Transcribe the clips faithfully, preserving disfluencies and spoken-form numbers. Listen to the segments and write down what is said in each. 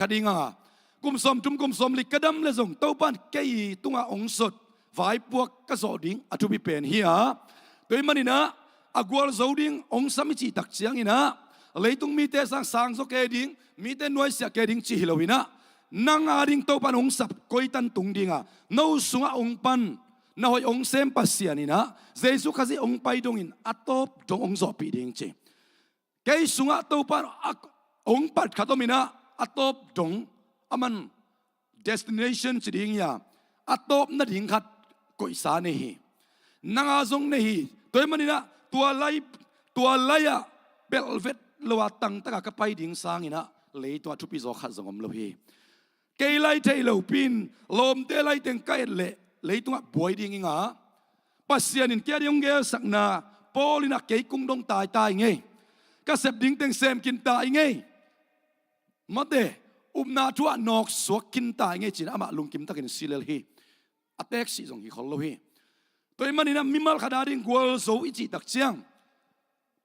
kha ding a, kum sawmthum kum sawmli ka dam leh zong Topa in kei tungah hong sut vaipuak ka zawh ding a thupi pen hi a. Tua ahih manin ah a gualzo ding hong sam i cih tak ciangin ah leitung mite sang sang zaw kei ding, mite nuaisiah kei ding cih hi lo in ah, nang a ding Topa in hong sap koi tan tung ding a, no sungah hong pan na hoih hong sem Pasian in ah Jesu Khazih hong pai dongin a tawp dong hong zawhpih ding ci. Kei sungah Topa in a hong pat khat om in ah, a tawp dong, aman destination ci ding hi a, a tawp nading khat koihsa nei hi. Nang a zong nei hi. Tua ahih manin ah tua lai, tua lai-ah belhvet lo a tangtak a ka pai ding sangin ah leitung ah thupi zaw khat zong om lo hi. Kei lai thei lopi in lawmte lai teng ka et leh leitungah buai ding ing a, Pasian in kei a ding hong gelsakna, Paul in ah kei kung dong taitai ing ei, ka sep ding teng sem kin ta ing ei, mate, upna thu ah nawk suak kin ta ing ei ci-in amah lungkim takin si lel hi. A teeksi zong hi khol lo hi. Tua ahih manin ah mimal khat a ding gualzo i cih tak ciang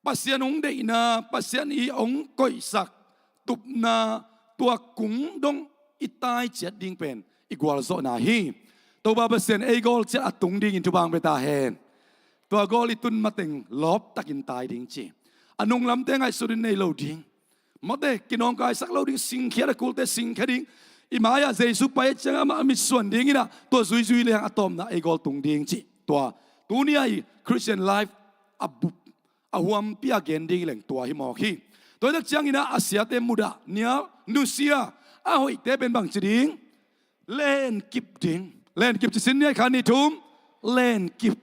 Pasian hong deihna, Pasian i hong koihsak tupna, tua kung dong i tai ciat ding pen i gualzawhna hi. Topa Pasian ei gawl ciat a tung dingin thupha hong pia ta hen. Tua gawl i tun mateng lawp takin tai ding ci. A nunglamte ngaihsutin nei lo ding, mate, kinawngkaisak lo ding, singkhia a kulte singkhia ding. I mai-ah Jesu pai a ciang amah a mitsuan dingin ah tua zuizui lehang a tawpna ei gawl tung ding ci. Tua tuni-a i Christian life a bup a huampi a gen ding leng tua hi mawk hi. Tua hi tak ciangin ah a siate mudah, nial, nusia, a hoihte pen bangci ding? Lenkip ding. Lenkip ci sin ni a, kha ni thum. Lenkip.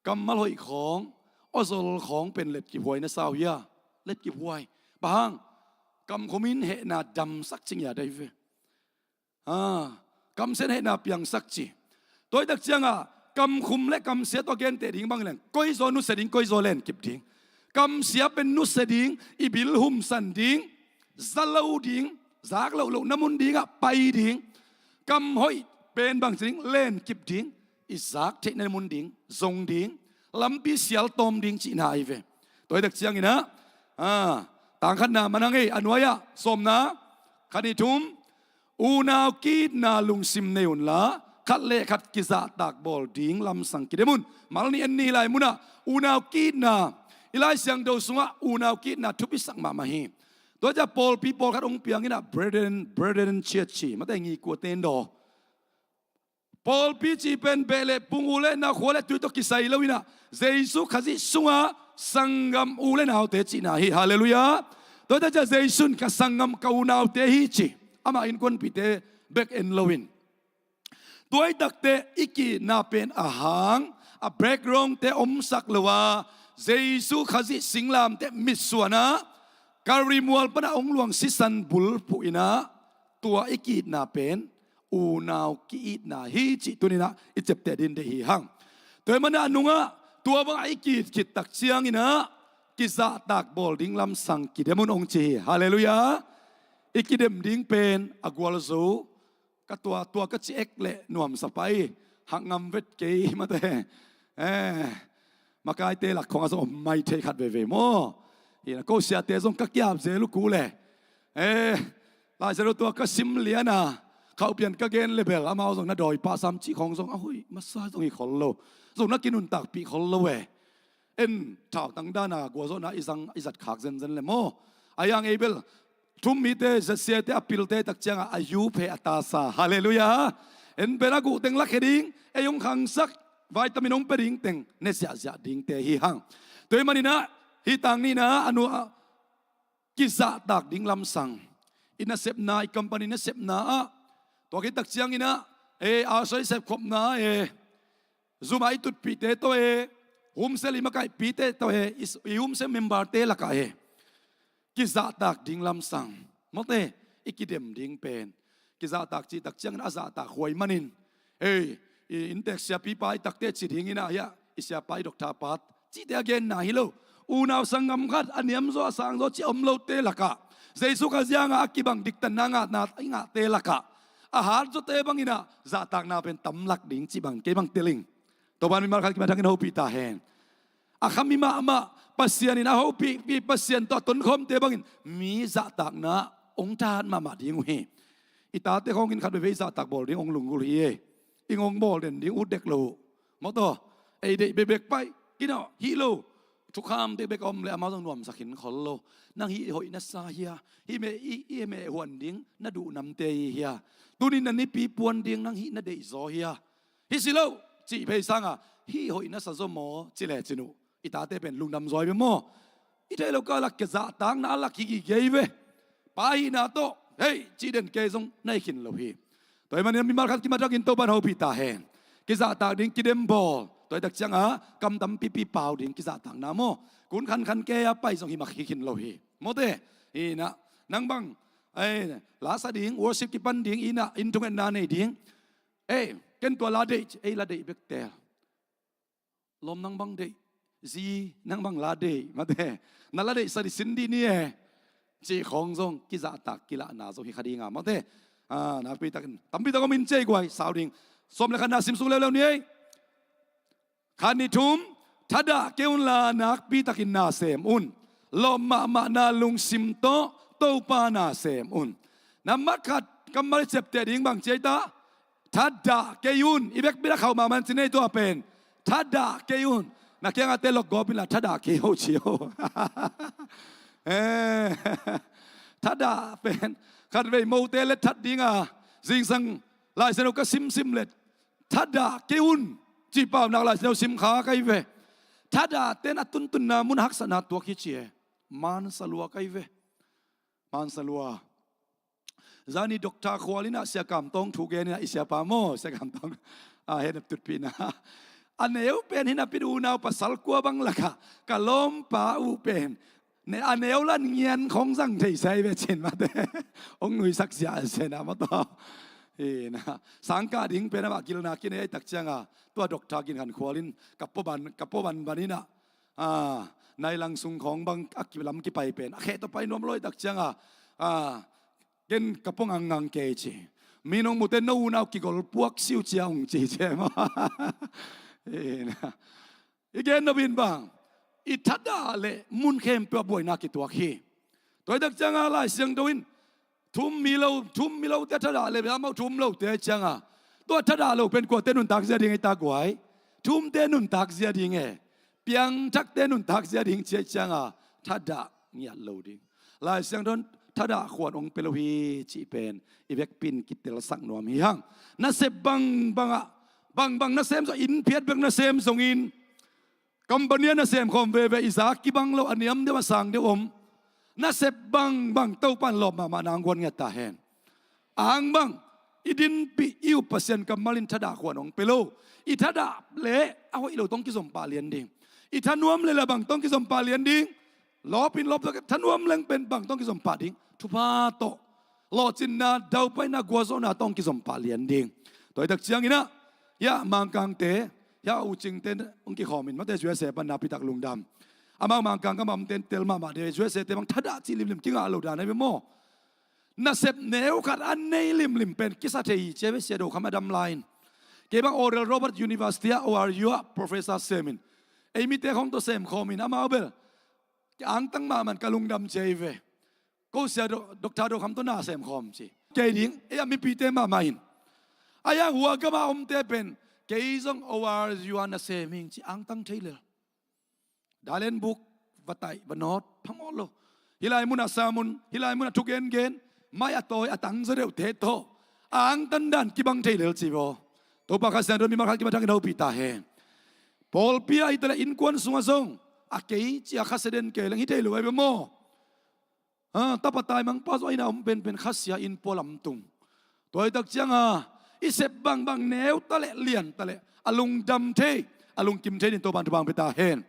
Kammal hoih khawng, awzol khawng pen letkip huai na sa uh hia? Letkip huai. Bang hang? Kamkhum in hehna damsak ci ngiat ahi ve. Ah, kamsia in hehna piangsak ci. Tua hi tak ciangah kamkhum le kamsia tawh genteh ding bang leng, koi zaw nusia ding, koi zaw lenkip ding? Kamsia pen nusia ding, i bil humsan ding, za lo ding, zak lohlohna mun dingah pai ding. Kam hoih pen bangci ding? Lenkip ding. I zak theihna mun ding, zong ding, lampi sial tawm ding cihna ahi ve. Tua hi tak ciangin ah, ah, tang khatna manang ei, a nuai-ah sawmna, kha ni thum. Unau ki-itna lungsim nei unla, khat le khat kizahtak bawl ding lamsang kidem un. Mal nih en ni hi lai munah unau ki-itna, i Lai Siangtho sungah unau ki-itna thupisak mahmah hi. Tua ciah pawlpi pawlkhat hong piangin ah brethren, brethren ciat ci, mate, ngikuate in daw. Pawlpi cih pen beh le pung, u le nau, khua le tui tawh kisai lo in ah, Jesu Khazih sungah sanggam u le naute cihna hi. Halleluiah. Tua hi tak ciah Jesu in ka sanggam, ka unaute hi ci. Amah innkuanpihte bek en loin. Tua hi takteh i ki-itna pen a hang, a background-te omsak lo a, Jesu Khazih singlamteh mitsuan ah, Kalvari mual panah hong luang sisan bulphuh in ah, tua i ki-itna pen unau ki-itna hi cih tuni-in ah i ciapteh ding deih hi hang. Tua ahih manin a nungah tua bangah i ki-it khit tak ciangin ah kizahtak bawl ding lamsang kidem un hong ci hi. Halleluiah. I kidem ding pen a gualzo, ka tua, tua ka ci ek leh nuamsa pai, hak ngam vet kei, mate. Eh, makaite lak khawngah zong om mai thei khat veivei maw. Hi na, ko siate zong ka kiap zel uh kul e. Eh, Lai Siangtho tua ka sim lian a, khauhpian ka gen leh bel amau zong na dawi pah sam cih khawng zong a hoih masa zong hi khol lo. Zong na kinuntakpih khol lo e. En, thautang dan a gualzawhna i zang, i zat khak zenzen leh maw. A hi hang ei bel, thum mite, Z C A-te a pilte tak ciangah a yup he a tasa. Halleluiah. En pen a guh teng lakhia ding, ei hong khangsak, vitamin hong pia ding teng ne ziahziah dingte hi hang. Tua ahih manin ah, hih tang nihna, a nu ah, kizahtak ding lamsang. I nasepna, i company nasepna ah, tua khit tak ciangin ah, eh, a soi sepkhopna, eh, Zoom ah i tutpihte tawh e, Zoom sel i makaihpihte tawh e, i, i Zoom sel member-te lakah e, kizahtak ding lamsang. Mawte, i kidem ding pen kizahtak cih tak ciangin a zahtak huai manin, ei, i inntek siapipa i takteh ci dingin ah hiah, i siapa, i doctor pa cihte a genna hi lo. Unau sanggam khat a niamzaw, a sangzaw cih a om lote lakah, Jesu Khazih hangah a kibang diktatna ngahna i ngahte lakah a hatzawte bangin ah zahtakna pen tamlak ding cih bang kei bang tel ing. Topa in mimal khat kimat hangin hopih ta hen. A khami mahmah Pasian in a hopihpih Pasian tawh a tonkhawmte bangin mi zahtakna hong thahat mahmah ding uh hi. I tate khawng in khat veivei zahtak bawl ding hong lunggulh hi e. Ing hong bawl den ding ut dek lo uh. Maw taw, ei deih bekbek pai, kinawh hih lo. Thukham bekbek a om leh amau zong nuamsa khin khol lo. Nang hih hoih na sa hia? Hih meh, i, i meh huan ding na duh namte hi hia? Tuni na nipi puan ding nang hih na deih zaw hia? Hih si lo, cih phei sanga, hih hoih na sa zaw maw, ci le cin uh. I tate pen lungdam zaw hi ve maw? I theih loh kal a kizahtakna a lak hi gige hi ve. Pa hihna tawh, hei, cih den kei zong na hi khin lo hi. Tua ahih manin mimal khat kimat takin Topa'n hopih ta hen. Kizahtak ding kidem bawl. Tua hi tak cianga kam tampipi pau ding kizahtakna maw? Kun khankhan kei a pai zong hi mak hi khin lo hi. Mawte, hi na, nang bang, ei, la sa ding, worship kipan ding, hi na, inn thungetna nei ding. Ei, ken tua la deih, ei la deih bek teel. Lawm, nang bang deih, zi, nang bang la deih, mate, na la deih sa dih sin dih ni e. Cih khawng zong kizahtak kilahna zong hi kha dinga, mate. Ah, nakpi takin tampi tak om in cei guai sau ding. Sawm le khatna sim suk leuleu ni ei. Khat, nih, thum. Thadah kei unla nakpi takin na sem un. Lawm mahmahna lungsim tawh Topa na sem un. Na mat khat kammal i ciapteh ding bang ci ei ta? Thadah kei un. I bek bit a khauh mahmah in ci nei tua pen. Thadah kei un. Na kiangah te lok gawp inla thadah kei ho ci ho. Eh, thadah pen khat vei mote le that dinga zingsang Lai Siangtho ka simsim le thadah kei un cih paunak Lai Siangtho sim kha ka hi ve. Thadah ten a tuntunna mun haksatna tuak hi ci e. Mansalua ka hi ve. Mansalua. Zani Doctor Khual in ah Sia Kam Tawng thu gen in ah i siapa maw, Sia Kam Tawng. Ah, hen a tutpihna. A neu pen hi napi unau pasal kua bang lakah ka lawmpa uh pen ne, a neu lan ngian khong zang thei sai ve cin mate. Ong nuisak zia a sena maw taw. Hi na. Sangkah ding pen amah gilna kinei ai tak cianga tua Doctor Gin Khan Khual in ka pua ban, ka pua banban in ah, ah, nai lang sung khawng bang a kilam kipai pen a kheh tawh pai nuam lawi tak cianga, ah, ken ka pua ngangngang kei ci. Mi nong mute no unau kigol puak siu cia ong ci cia maw. Hi na. I gen nop in bang, i thadah le mun khempeuh a buaina kituak hi. Tua hi tak cianga Lai Siangtho in thum mi lo, thum mi lote thadah le amau thum lote cianga tua thadah lo pen kuate nuntak zia ding ei ta guai? Thumte nuntak zia ding e. Piangthakte nuntak zia ding ci ei cianga thadah ngiat lo ding. Lai Siangtho in thadah khuan ong pe lo hi cih pen i vekpi in kitelsak nuam hi hang. Nasep bangbang ah, bangbang nasem zong, inn phiat bek nasem zongin, company ah nasem khawm veve, i za kibang lo, a niam deuh a sang deuh om. Nasep bangbang Topa'n lawp mahmah nang guan ngiat ta hen. Ang bang, i dinpih i up Pasian kammal in thadah khuan ong pe lo. I thadah le a hoih lo tawh ong kizom pah lian ding. I thanuam le la bang tawh ong kizom pah lian ding. Lawp in lawp tawh thanuam leng pen bang tawh ong kizom pah ding? Thupha tawh, lawhcinna, daupaina, gualzawhna tawh ong kizom pah lian ding. Tua hi tak ciangin ah, hiah Mangkangte, hiah U Cingte ong kikhawm in, mate, U S A pan nakpi tak lungdam. Amau Mangkang kamah omte in tel mahmah de, U S A te bang thadah cih limlim kingah lo dan ahi ve maw? Nasep neu khat a nei limlim pen kisa thei hi ci a ve, Sia Do Kham a dam lai in. Kei bang Oral Roberts University ah O R U ah professor sem in, ei mite khawng tawh sem khawm in, amau bel angtang mahmah in ka lungdam ci a hi ve. Ko Sia Do, Doctor Do Kham tawh na sem khawm ci. Kei ding ei a mipite mahmah in. A hiang hua gama omte pen kei zong O R U ah na sem hing ci angtang thei lel. Dailen buk va taih, va nawt, phamawh lo. Hih lai mun a sermon, hih lai mun a thugengen, mai a tawi a tangzaw deuhte tawh a angtan dan kibang thei lel ci vaw. Topa Kha Siangtho in mimal khat kimat takin hopih ta hen. Pawlpi ah hi ta leh innkuan sungah zong a kei ci a khasia den kei leng hi thei lo ahi ve maw? Ah, tapa taimang pa zong a inn ah om penpen khasia in pua lamtung. Tua hi tak cianga i sep bangbang neu ta leh lian ta leh a lungdam thei, a lungkim thei dingin Topa'n thupha ong pia ta hen.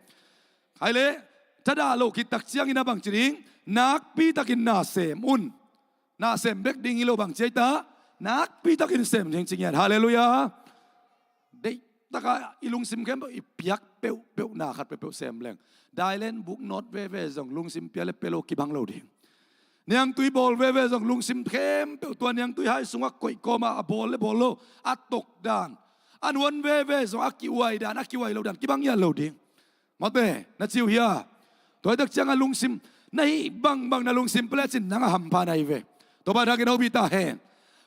Khai leh thadah loh khit tak ciangin a bang ci ding? Nakpi takin na sem un. Na sem bek ding hi lo, bang ci ei ta? Nakpi takin sem ding ci ngiat. Halleluiah. Deih taka i lungsim khempeuh i piak peuhpeuh na khat peuhpeuh sem leng. Dailen buk nawt veve zong lungsim pia le pia lo kibang lo ding. Niangtui bawl veve zong lungsim khempeuh tua niangtui hai sungah koih kawma a bawl le bawl lo a tok dan, a nuan veve zong a kiuai dan, a kiuai lo dan kibang ngiat lo ding. Mate, na ci uh hia? Tua hi tak cianga lungsim, na hih bangbang na lungsim pia lecin nang a hampha na hi ve. Topa thakin hopih ta hen.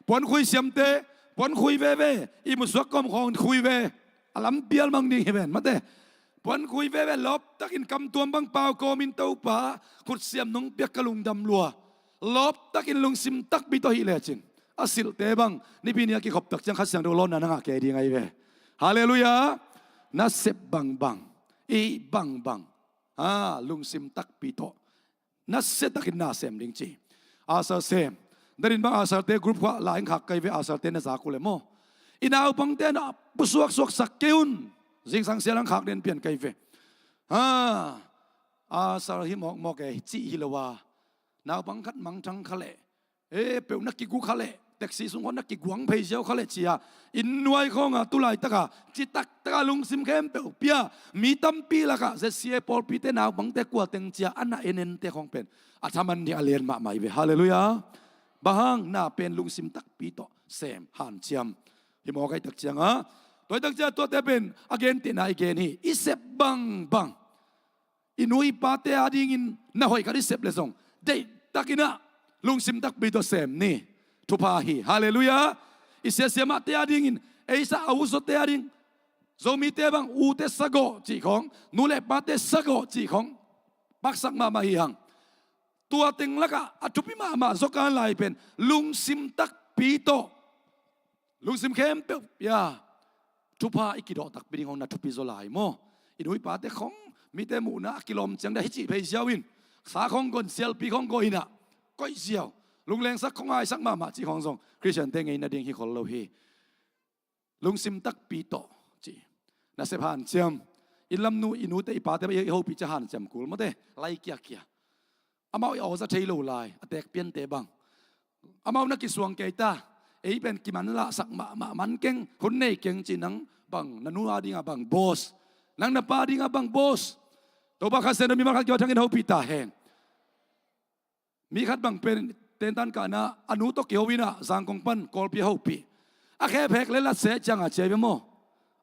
Puankhui siamte, puankhui veve, i musuak kawm khawng khui ve. A lam pial mang ding hi ven, mate. Puankhui veve, lawptakin kamtuam bang pau kawmin Topa, khutsiam nong piak ka lungdam lua. Lawptakin lungsim takpi tawh hih lecin. A silhte bang, nipi ni a kikhop tak ciang Kha Siangtho lawnna na ngah kei ding ahi ve. Halleluiah. Nasep bangbang, i bangbang. Ha, lungsim takpi tawh. Nasia takin na sem ding ci. Asar sem. Danin bang asarte group khuah la ing khak kai ve, asarte na zak uh le maw. I naupangte na pusuaksuak sak kei un. Zingsang sia lang khak den pian kai ve. Ha. Asar hi mawkmawk e, cih hi lo a. Naupang khat mangthang kha leh. E, peuh na kigu kha leh. Taxi sung khawng na kiguang phei ziau kha leh cia. Inn nuai khawnga tulaitaka citak taka lungsim khempeuh pia. Mi tampi lakah Z C A pawlpite naupangte kua teng cia a na enente khawng pen a thaman ding a lian mahmah hi ve. Halleluiah. Bang hang na pen lungsim takpi tawh sem hanciam. Hi mawk ahi tak cianga. Tua ahi tak cianga tuate pen a gentehna i gen hi. I sep bangbang. I nu i pate adingin na hoih khat i sep le zong deihtakinah lungsim takpi tawh sem ni. Thupha hi. Halleluiah. I siasia mahte adingin ei sa a usote ading Zomite bang ute sagawh cih khawng, nu le pate sagawh cih khawng paksak mahmah hi hang. Tua teng lakah a thupi mahmah zawkan lai pen lungsim takpi tawh lungsim khempeuh pia thupha i kidawh takpi ding hong na thupi zaw lai maw? I nu i pate khawng mite muhna a kilawm ciang dah hi cih phei ziau in sa khawng gon sialpi khawng gawh inah koih ziau lunglengsak khawng aisak mahmah cih khawng zong Khristiante ngeina ding hi khol lo hi. Lungsim takpi tawh ci. Nasep hanciam. Inn lam nu i nute i pate i hopih cia hanciam kul mawte lai kiakia. Amau i awza thei lo lai a tek piante bang. Amau na kisuang kei ta. Ei pen kiman lahsak mahmah man keng hun nei keng ci nang bang na nu a dinga bang boss. Nang na pa dinga bang boss. Topa Kha Siangtho mimal khat kiwa thangin hopih ta hen. Mi khat bang pen tentan kahna a nu tawh kiho inah Zangkong pan Kawlpi a hopih. A khephek le latse cianga cia ve maw?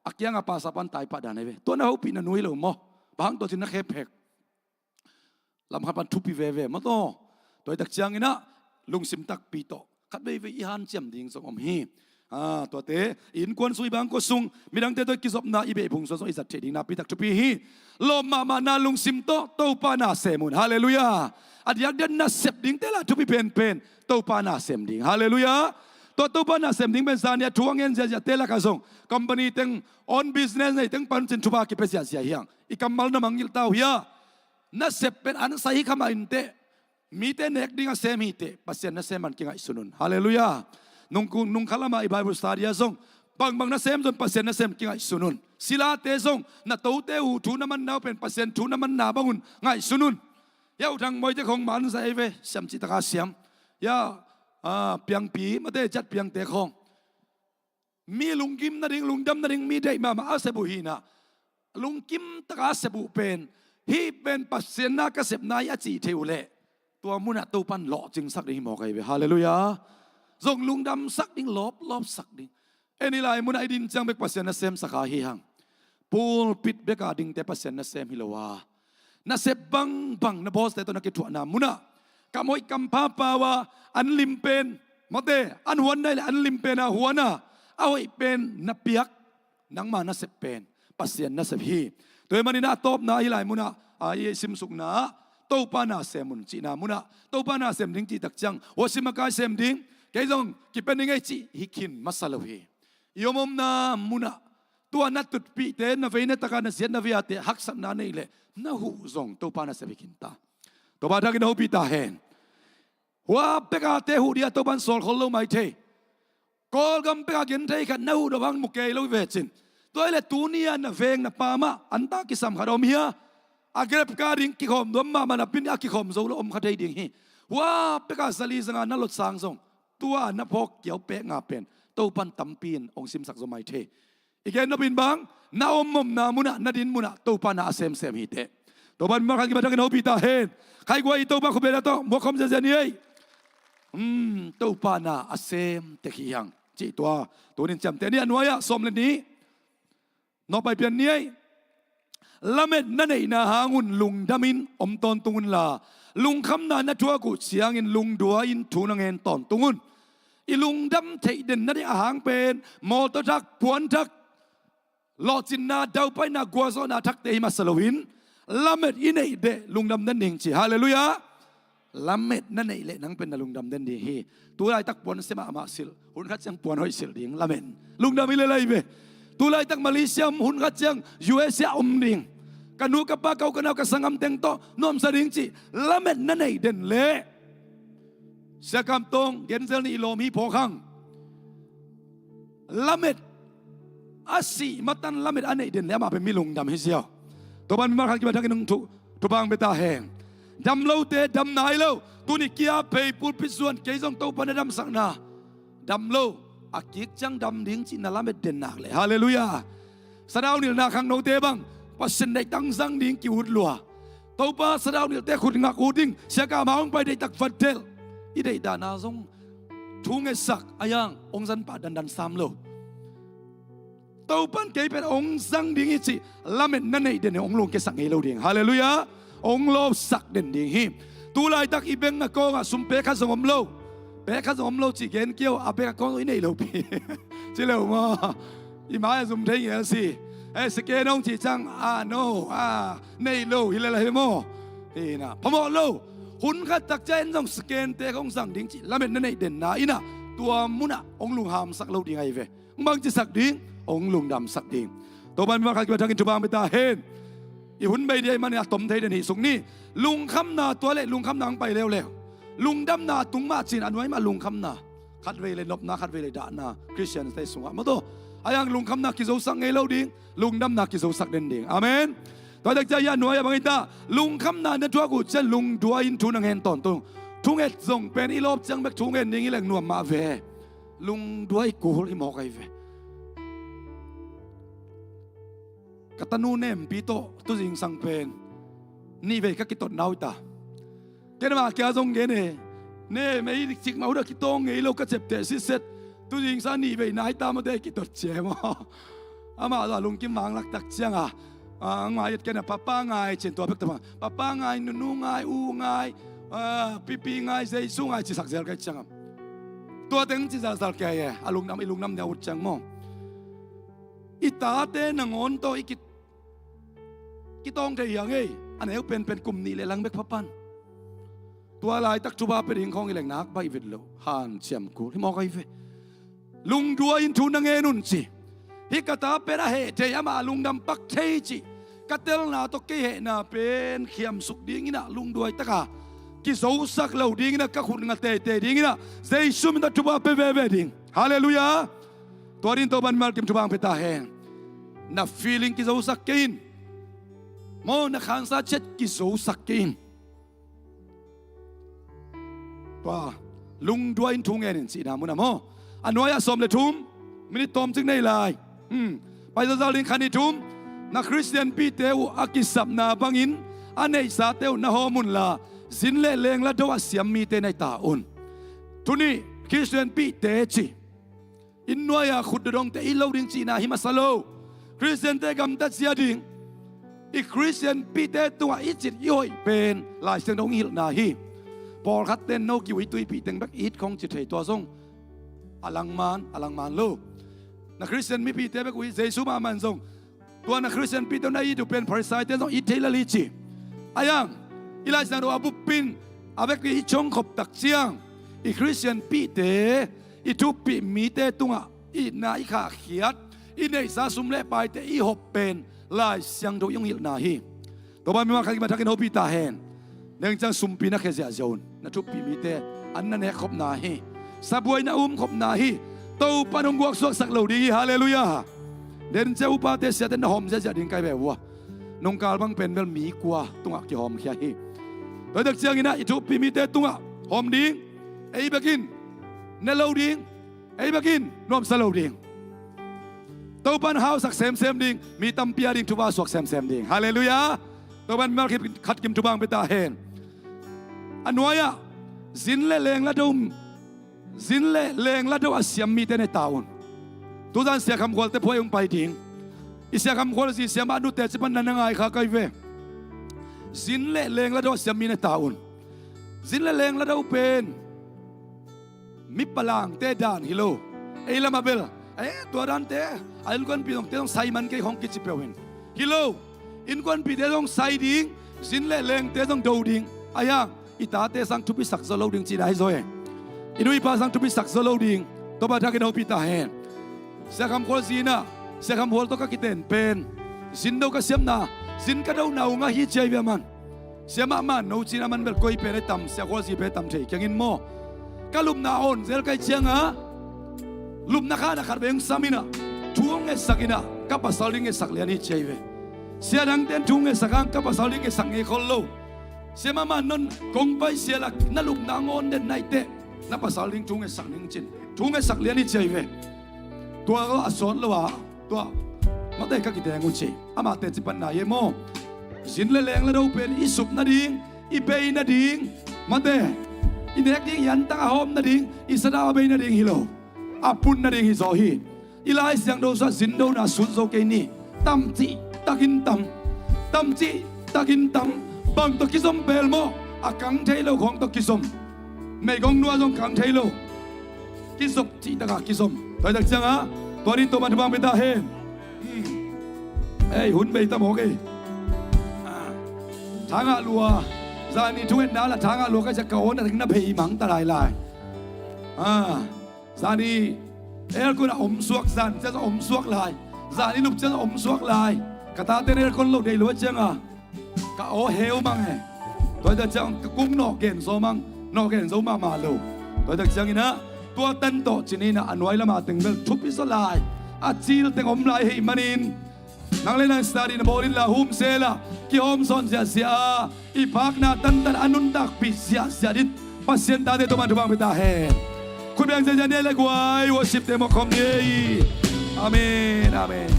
A kianga pasa pan taipah dan ahi ve. Tua na hopih na nu hi lo maw? Bang hang tua cin na khephek. Lamkhat pan thupi veve maw taw. Tua hi tak cianginah lungsim takpi tawh khat veivei i hanciam ding zong om hi. Ah, tuate i innkuan sung i bangkua sung midangte tawh i kizopna i behbung suan zong i zat thei ding napi tak thupi hi. Lawm mahmahna lungsim tawh Topa na sem un. Halleluiah. A diakdiak nasep dingte lah thupi penpen Topa na sem ding. Halleluiah. Tua Topa na sem ding pen zani a thu a ngen ziahziahte lakah zong company teng on business nei teng pancin thupha kipia ziahziah hiang. I kammal na mangngilh tau hia? Nasep pen an sai hi khamah inteh. Mite nek ding a sem hiteh Pasian nasem an kingaihsun un. Halleluiah. Nungkung nungkhalamah i Bible study ah zong bangbang nasem zon Pasian nasem kingaihsun un. Silate zong na tote uh thu na manna uh pen Pasian thu na manna bangun ngaihsun un. Yau thang moite khong man zai ve siam cih taka siam. Ya, ah, piangpi mate jat piangte khong. Mi lungkim nading lungdam nading mi deih mahmah a sep uh hinah lungkim taka a sep uh pen hih pen Pasian na ka sepna hi a cih thei uh leh tua munah Topan lawhcingsak ding hi mawk ahi ve. Halleluiah. Zong lungdamsak ding lawplawpsak ding. En i lai munah i din ciang bek Pasian na semsak a hi hang. Pulpit beka dingte Pasian na sem hi lo a nasep bangbang na bawste tawh na kithuahna munah kam hoih kam pha pau a an lim pen mawte an huan nai le an lim pen a huan a a hoih pen na piak nangma nasep pen Pasian nasep hi. Tua hi maninah a tawpna hi lai munah a i simsukna ah Topa na sem un cihna munah Topa na sem ding cih tak ciang huasim a kai sem ding kei zong kipen ding ei cih hi khin masa lo hi. I omomna munah tua na tutpihte na vei na taka na ziat na viate haksatna nei leh na huh zong Topa na sep hi khinta. Topa thakin na hopih ta hen. Hua pekate huh dia Topan sawl khol lo mai thei. Kawlgam peka gen thei khat na huh dawh hang mu kei lo vecin tua hi leh tuni-a na veng na pamah anta kisam khat om hia? A grep ka ding kikhawm duam mahmah na pin a kikhawm zo lo om kha thei ding hi. Hua peka zali zanga na lotsang zong tua na phawk kiau pek nga pen Topan tampi in hong simsak zo mai thei. I gen nopin bang na omomna munah na din munah Topa na a semsem hiteh. Topa in makhan kibatangin hopih ta hen. Khaigua i Topa khupena tawh muakhom ziazia ni ei. Hmm, Topa na a sem tek hi hang cih tua tunin ciamteh ni a nuai-ah sawm le ni. Nawpai pian ni ei. Lamet na neihna hangun lungdamin om tawntung unla Lungkhamna na thuak uh ciangin lungdua in thu na ngen tawntung un. I lungdam theih den nading a hang pen mawtaw thak, puan thak, lawhcinna, daupaina, gualzawhna thakte hi masa loin lamet i neih deh lungdam den ding ci. Halleluiah. Lamet na neih leh nang pen na lungdam den ding hi. Tulaitak puan sia mahmah silh, hun khat ciang puan hoih silh ding, lamen. Lungdam hi lel lai ve. Tulaitak Malaysia om, hun khat ciang U S A om ding. Ka nu ka pa, ka u ka nau, ka sanggam teng tawh nuamsa ding cih lamet na neih den leh, Sia Kam Tawng, Genzel nih i lawm hi phawk hang. Lamet a sih matan lamet a neih den leh amah pen mi lungdam hi ziau. Topan mimal khat kibat thak in hong thu, thupha hong pia ta hen. Dam lote dam nai lo. Tuni kia phei pulpit zuan kei zong Topan a damsakna dam lo. A kik ciang dam ding cih na lamet den nak leh. Halleluiah. Sadau nilhna khangnote bang Pasian deih tangzang ding ki-ut lua. Topa sadau nilhte khut ngak ut ding. Sia Kam a hong pai deihtak vat delh. I deih dahna zong thu ngetsak a yang hong zan pah dandan sam lo. Topan kei pen hong zang ding hi cih lamet na neih den hi, hong lungkiasak ngei lo ding. Halleluiah. Hong lawpsak den ding hi. Tulaitak i bank account ah sum pek khat zong om lo. Pek khat zong om lo cih gen kei uh, a bank account i neih lo pi. Ci lo maw. I mai a zum thei ngel si. Eh, scan hong cih ciang, ah, no, ah, neih lo hi lel hi maw. Hi na, phamawh lo. Hun khat tak ciang en zong scan te hong zang ding cih lamet na neih den na in ah, tua mun ah hong lunghamsak lo ding ahi ve. Hong bangci sak ding, hong lungdam sak ding. Topan mimal khat kibat thak in thupha hong pia ta hen. I hun bei ding ahih manin a tom thei den hih suk ni. Lungkhamna tua leh lungkhamna hong pai leuleu. Lungdamna tung mah cin a nuai mah lungkhamna. Khatvei leh nopna, khatvei leh dahna. Khristiante sungah maw tua. A yang lungkhamna kizosak ngei lo ding, lungdamna kizosak den ding. Amen. Tua tak ciang a nuai ah bang hi ta, lungkhamna na thuak uh ciang lungdua in thu na ngen tawntung. Thunget zong pen i lawp ciang bek thungen ding hi leng nuam mah ve. Lungdua i kul hi mawk ahi ve. Ka tanu Nempi tawh tu zingsang pen nihvei ka kitot nau hi ta. Ken ama kia zong gen e. Ne, mei cikmah uh dah kitawng ngei lo, ka ciapteh sitset. Tu zingsang nihvei nai ta mawte kitot cia maw. Amah zong a lungkim vanglak tak ciang a, a, ngai et ken a papa ngai cin tua bek ta maw. Papa ngai, nunu ngai, u ngai, a, pipi ngai, Jesu ngai cisak zel kai ciang a. Tua teng ci zalzal kia e, a lungdam, i lungdam nia ut ciang maw. I tate nangawn tawh i ki, kitawng thei hiang ei. A neu penpen kum nih leh lang bek phapan. Tua laitak thupha pia ding khawng i leng nak baih vet lo. Hanciam kul hi mawk ahi ve. Lungdua in thu na ngen un ci. Hih ka ta pen a heh thei, amah a lungdam pak thei ci. Ka telna tawh kei hehna pen khiamsuk dingin ah lungduai taka kizosak lo dingin ah ka khut nga teitei dingin ah Jesu min tawh thupha pia veve ding. Halleluiah. Tua ding Topan mimal kim thupha hong pia ta hen. Na feeling kizosak kei in. Maw, na khansa ciat kizosak kei in. Tua lungdua in thu ngen in cihna mun ah maw. A nuai ah sawm leh thum, minit tawmcik nei lai. Hmm. Pai zazal ding. Khat, nih, thum. Na Khristian pihte uh a kisapna bangin a neihsate uh na hawm unla, zin leh lengla do a siam mite na hi ta un. Thu nih, Khristian pihte ci. Inn nuai-a khut dodongte it lo ding cihna hi masa lo. Khristiante gamtat zia ding. I Khristian pihte tungah i cit i hoih pen Lai Siangtho hong hilhna hi. Pawlkhatte in no kiu i tuipih teng bek it khong ci thei, tua zong a langman, a langman lo. Na Khristian mipihte bek uh hi, Jesu mahmah in zong tua na Khristian pihte uh na it uh pen Pharisaite in zong it thei lel hi ci. A yang, i Lai Siangtho a bup in a vekpi i congkhop tak ciang, i Khristian pihte, i thuppih mite tungah itna i khahkhiat, i neihsa sum leh paite i hop pen Lai Siangtho i hong hilhna hi. Topa mimal khat kimat thakin hopih ta hen. Neng ciang sumpi na khia ziahziah un. Na thuppih mite an na nekkhopna hi. Sabuai na umkhopna hi. Topan hong guaksuaksak lo ding hi. Halleluiah. Den cia upate siate na hawm ziahziah ding kai ve ua. Nungkal bang pen bel mi kua tungah kihawmkhia hi. Tua tak ciangin ah i thuppih mite tungah hawm ding. Ei bekin ne lo ding. Ei bekin nuamsa lo ding. Topan hausak semsem ding. Mi tampi a ding thupha suak semsem ding. Halleluiah. Topan mimal khat kim thupha hong pia ta hen. A nuai-ah zin leh lengla do, zin leh lengla do a siam mite na hi ta un. Tuzan Sia Kham Khualte phuai hong pai ding. I Sia Kham Khual zi siam a nute ci pan na na ngai kha kai ve. Zin leh lengla do a siam mi na hi ta un. Zin le leng la do pen mi palangte dan hi lo. Ei lamah bel, eh, tua dante a innkuanpih zongte zong sai man kei khong kici peuh in hi lo. Innkuanpihte zong sai ding, zin le lengte zong do ding. Ahi hang i tate sang thupisak zaw lo ding cihna hi zaw e. I nu i pa sang thupisak zaw lo ding. Topa thak in hopih ta hen. Sia Kham Khual zin ah, Sia Kham Khual tawh ka kiten pen, zin do ka siamna, zin ka dona uh ngah hi ci ahi ve a man. Sia mahmah no cin a man bel koi pen a tam, Sia Khual zi pen a tam thei kiangin maw. Ka lupna a on zel ka hih ciangah lupna khat a khat vei hong sam in ah, thu hong ngetsak in ah, ka pasal ding ngetsak lian hi ci ahi ve. Sia dangte'n thu ngetsak hang, ka pasal ding ngetsak ngei khol lo. Sia mahmah non kong pai sia la, na lupna hong on den na hih teh na pasal ding thu ngetsak ning cin, thu ngetsak lian hi ci ahi ve. Tua a sawt lo a, tua mate ka kiteng uh ci. Amah teci panna hi e maw. Zin le leng la do pen i sup nading, i bei nading, mate, i nek ding, i antang a hawm nading, i sadau a bei nading hi lo, a pun nading hi zaw hi. I Lai Siangtho sungah zin dona sut zo kei ni. Tam cih takin tam, tam cih takin tam. Bang tawh kizom bel maw? A kang thei lo khawng tawh kizom. Meigong nua zong kang thei lo. Kizop cih takah kizom. Tua hi tak ciangah tua ding tawh man thupha pia ta hen. Hmm. Ei, hun bei ta mawk ei. Ah. Thangah lua. Zani thungetna la thangah lua ka ciah ka aw na ring na phei mang ta lailai. Ah. Zani aircon a om suak, zan ciang a om suak lai. Zani lup ciang a om suak lai. Ka tate aircon lo dei lo a ciangah ka aw heu mang e. Tua hi tak ciang ka kung nawh gen zo mang, nawh gen zo mahmah lo. Tua hi tak ciangin ah tua tan tawh cin in ah a nuai lamah teng bel thupi zaw lai. A cil teng om lai ahih manin nang le nang study na bawl inla, hum sela, kihawm sawn ziahziah a, i pakna tantan a nuntakpih ziahziah ding Pasian tate tawh man thupha pia ta hen. Khut beng ziahziah ni ei le guai, worship te mawk khawm ni ei. Amen, amen.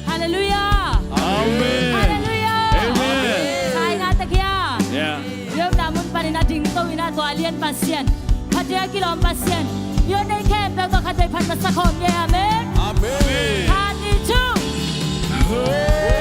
Halleluiah. Amen. Halleluiah. Amen. Sai nga ta kia. Yeah. Biakna mun panin a dingto in a tua lian Pasian, phatin a kilawm Pasian, biakna khempeuh tawh khatvei phat masa khawm ni ei. Amen. Amen. Khat, nih, thum. Amen.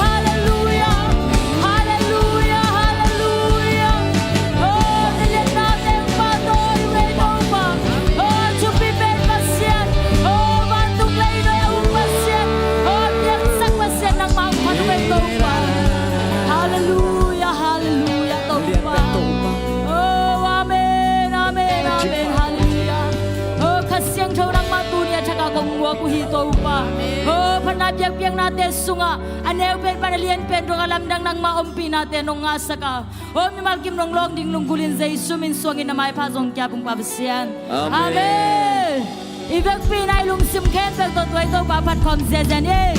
Halleluiah, halleluiah, halleluiah. Oh, na liatna teng pahtawi uh ei Topa. Oh, thupi pen Pasian. Oh, vantung lei nuai a um Pasian. Oh, piangsak Pasian, nangmah hong phat uh ei Topa. Halleluiah, halleluiah, Topa. Oh, amen, amen, amen, halleluiah. Oh, Kha Siangtho nangmah tuni a thak a kong muak uh hi Topa. Oh, phatna biakpiaknate sungah a neu pen pan a lian pen dong a lamdang nangmah ompihnate nong ngahsak a, oh, mimal kim nong lawng ding lunggulh in Jesu min suangin na maipha zong kia pumpa Pasian. Amen. Amen. I vekpi in a i lungsim khempeuh tawh tua i Topa phat khawm ziahziah ni ei.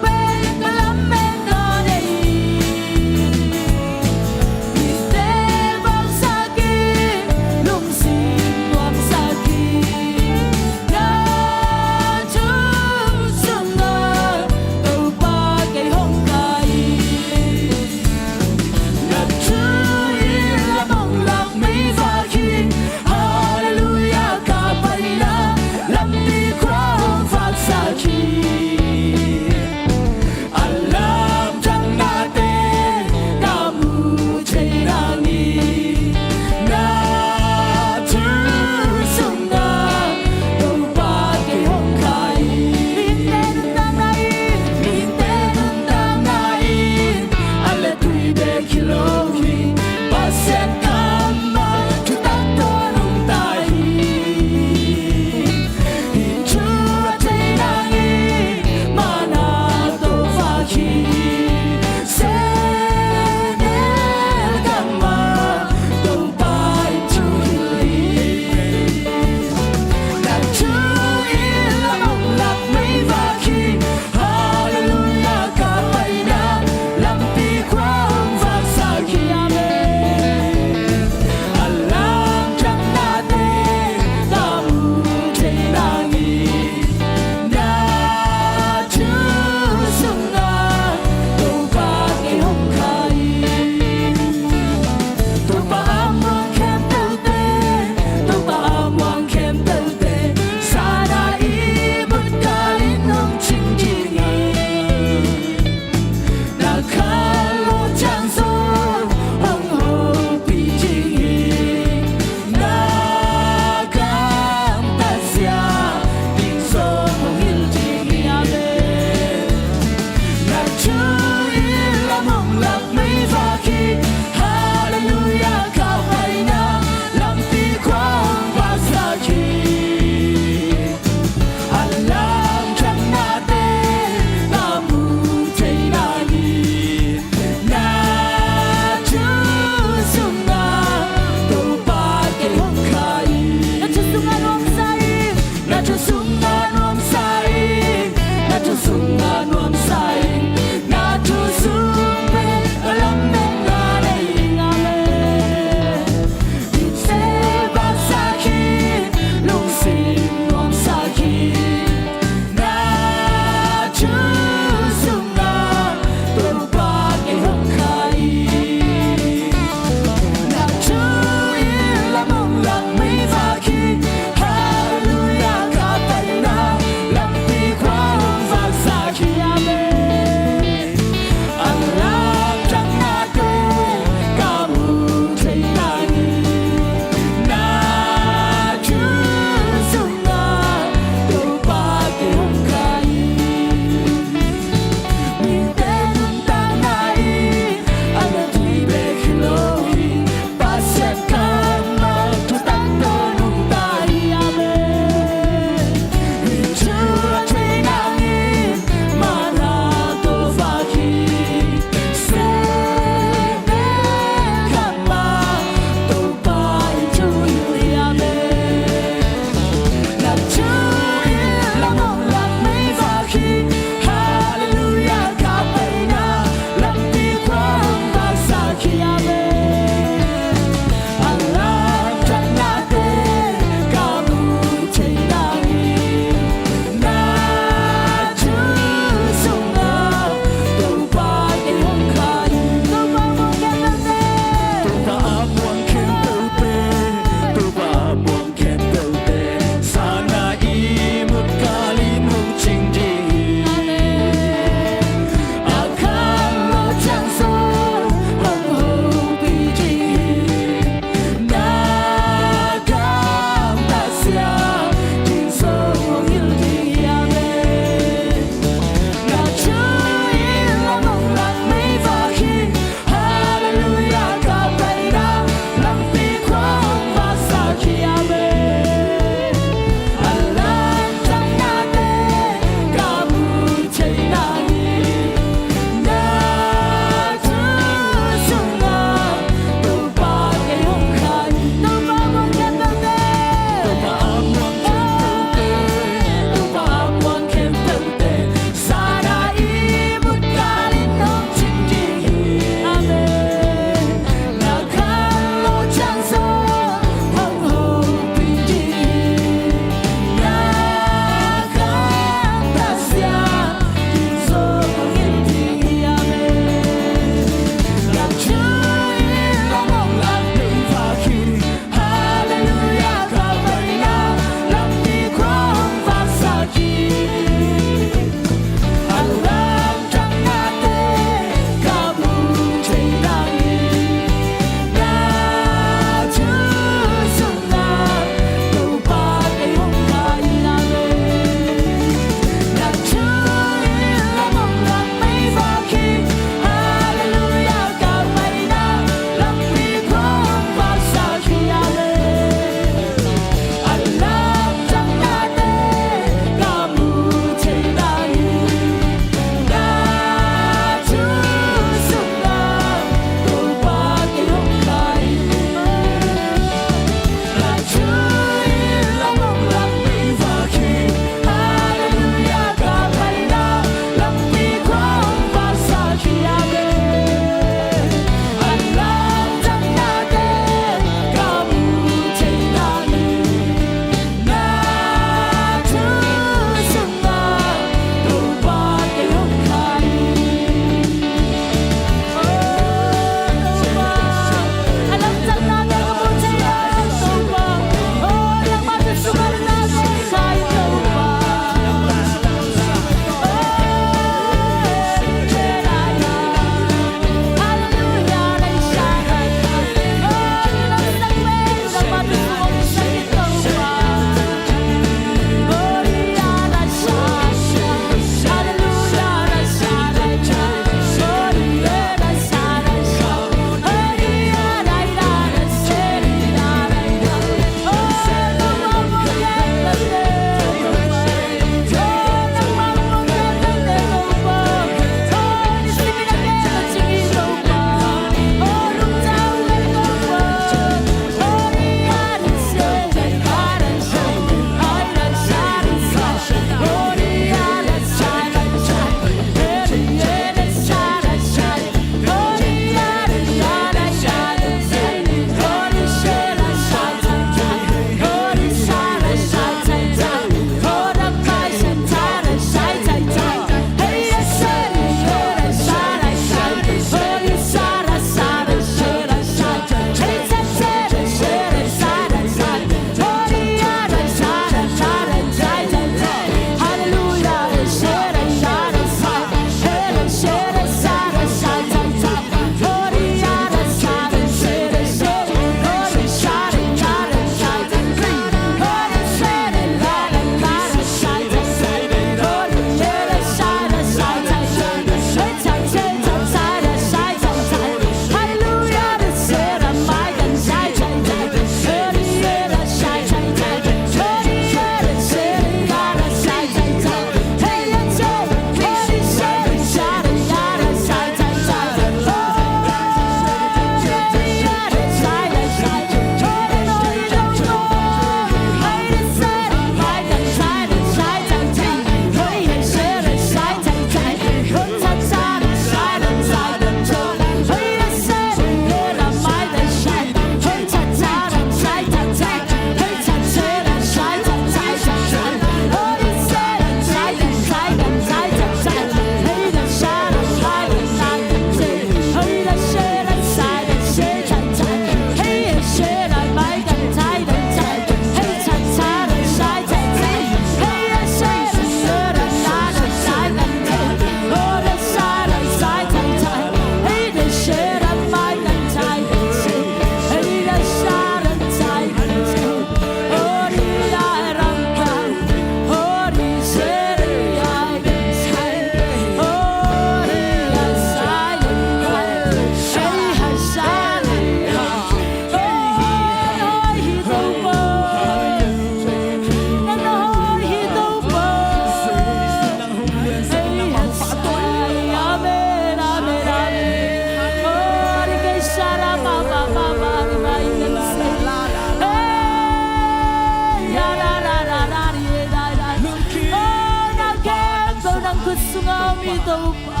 Ngam hi Topa.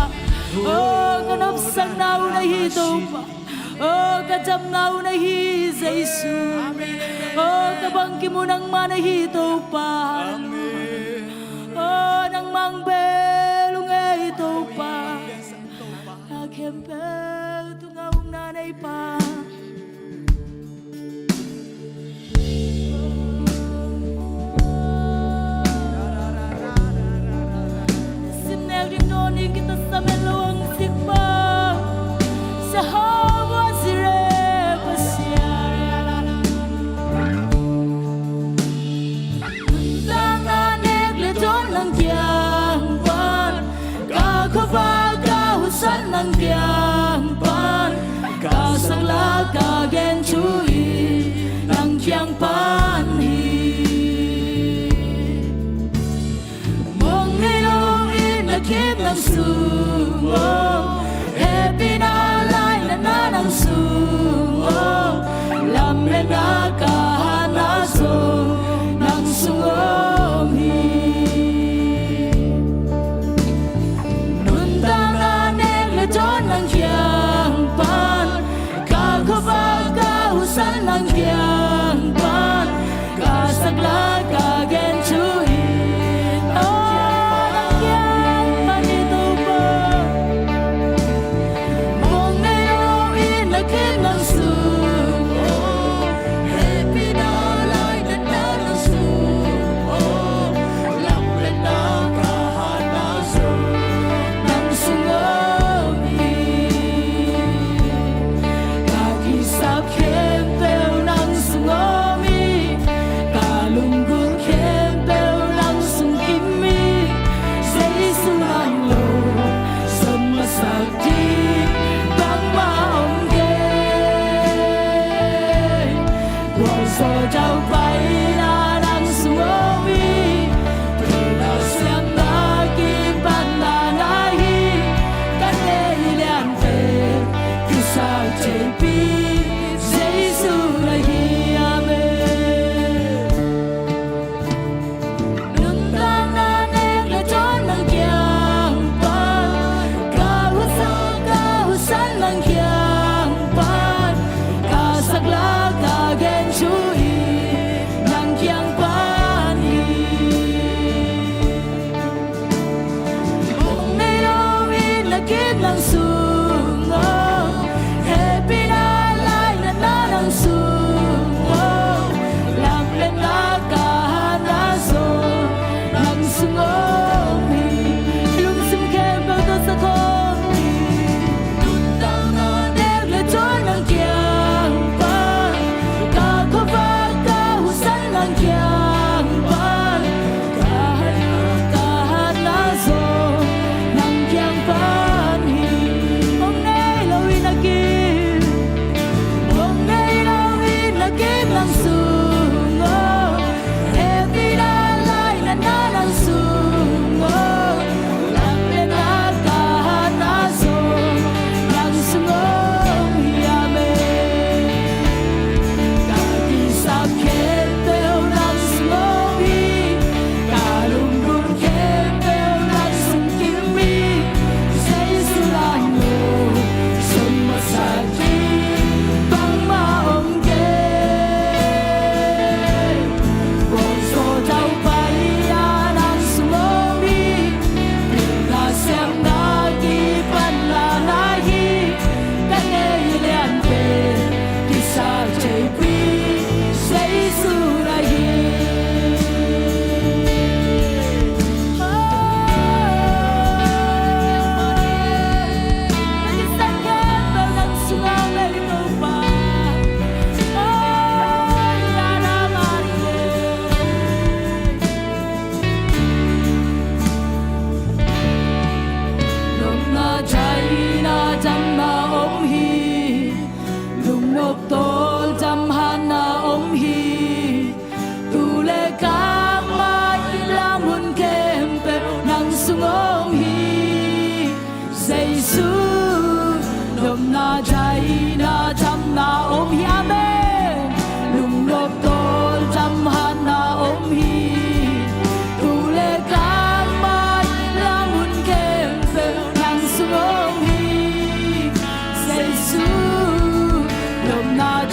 Oh, ka nopsakna uh na hi Topa. Oh, ka damna uh na hi Jesu. Oh, ka bangkim uh nangmah na hi Topa. Oh, nangmah bel uh ngei Topa. Na khempeuh tungah ukna nei Pa. Sim nek ding nawn ing, kitasam en lo hong sik Pa. Jehovah Jireh Pasian. Nuntakna nek le dawn nang kiang pan, ka khuavak ka husan nang kiang pan, ka saklak ka gen thu hi nang kiang pan hi. Mawng ngei lo in na khit nang sung om, hehpihna lainatna nang sung om, lametna ka hatna zong nang sung om hi. Nuntakna nek le dawn nang kiang pan, ka khuavak ka husan nang kiang pan, ka saklak ka gen thu hi. Oh, nang kiang pan hi Topa. Mawng ngei lo in na khit nang sung om, hehpihna lainatna nang sung om, lametna ka hatna zong nang sung om hi. Ka kisap khempeuh nang sung om hi. Ka lunggulh khempeuh nang sung kim hi. Jesu nang lo zon masak ding bangmah om kei. Gualzo daupaina nang sung om hi. Pilna siamna kipatna na hi. Ka nei liante kisaktheipi Jesu na hi. Amen. Nuntakna nek le dawn nang kiang pan, ka husa ka husan nang kiang pan, ka saklak ka gen thu hi.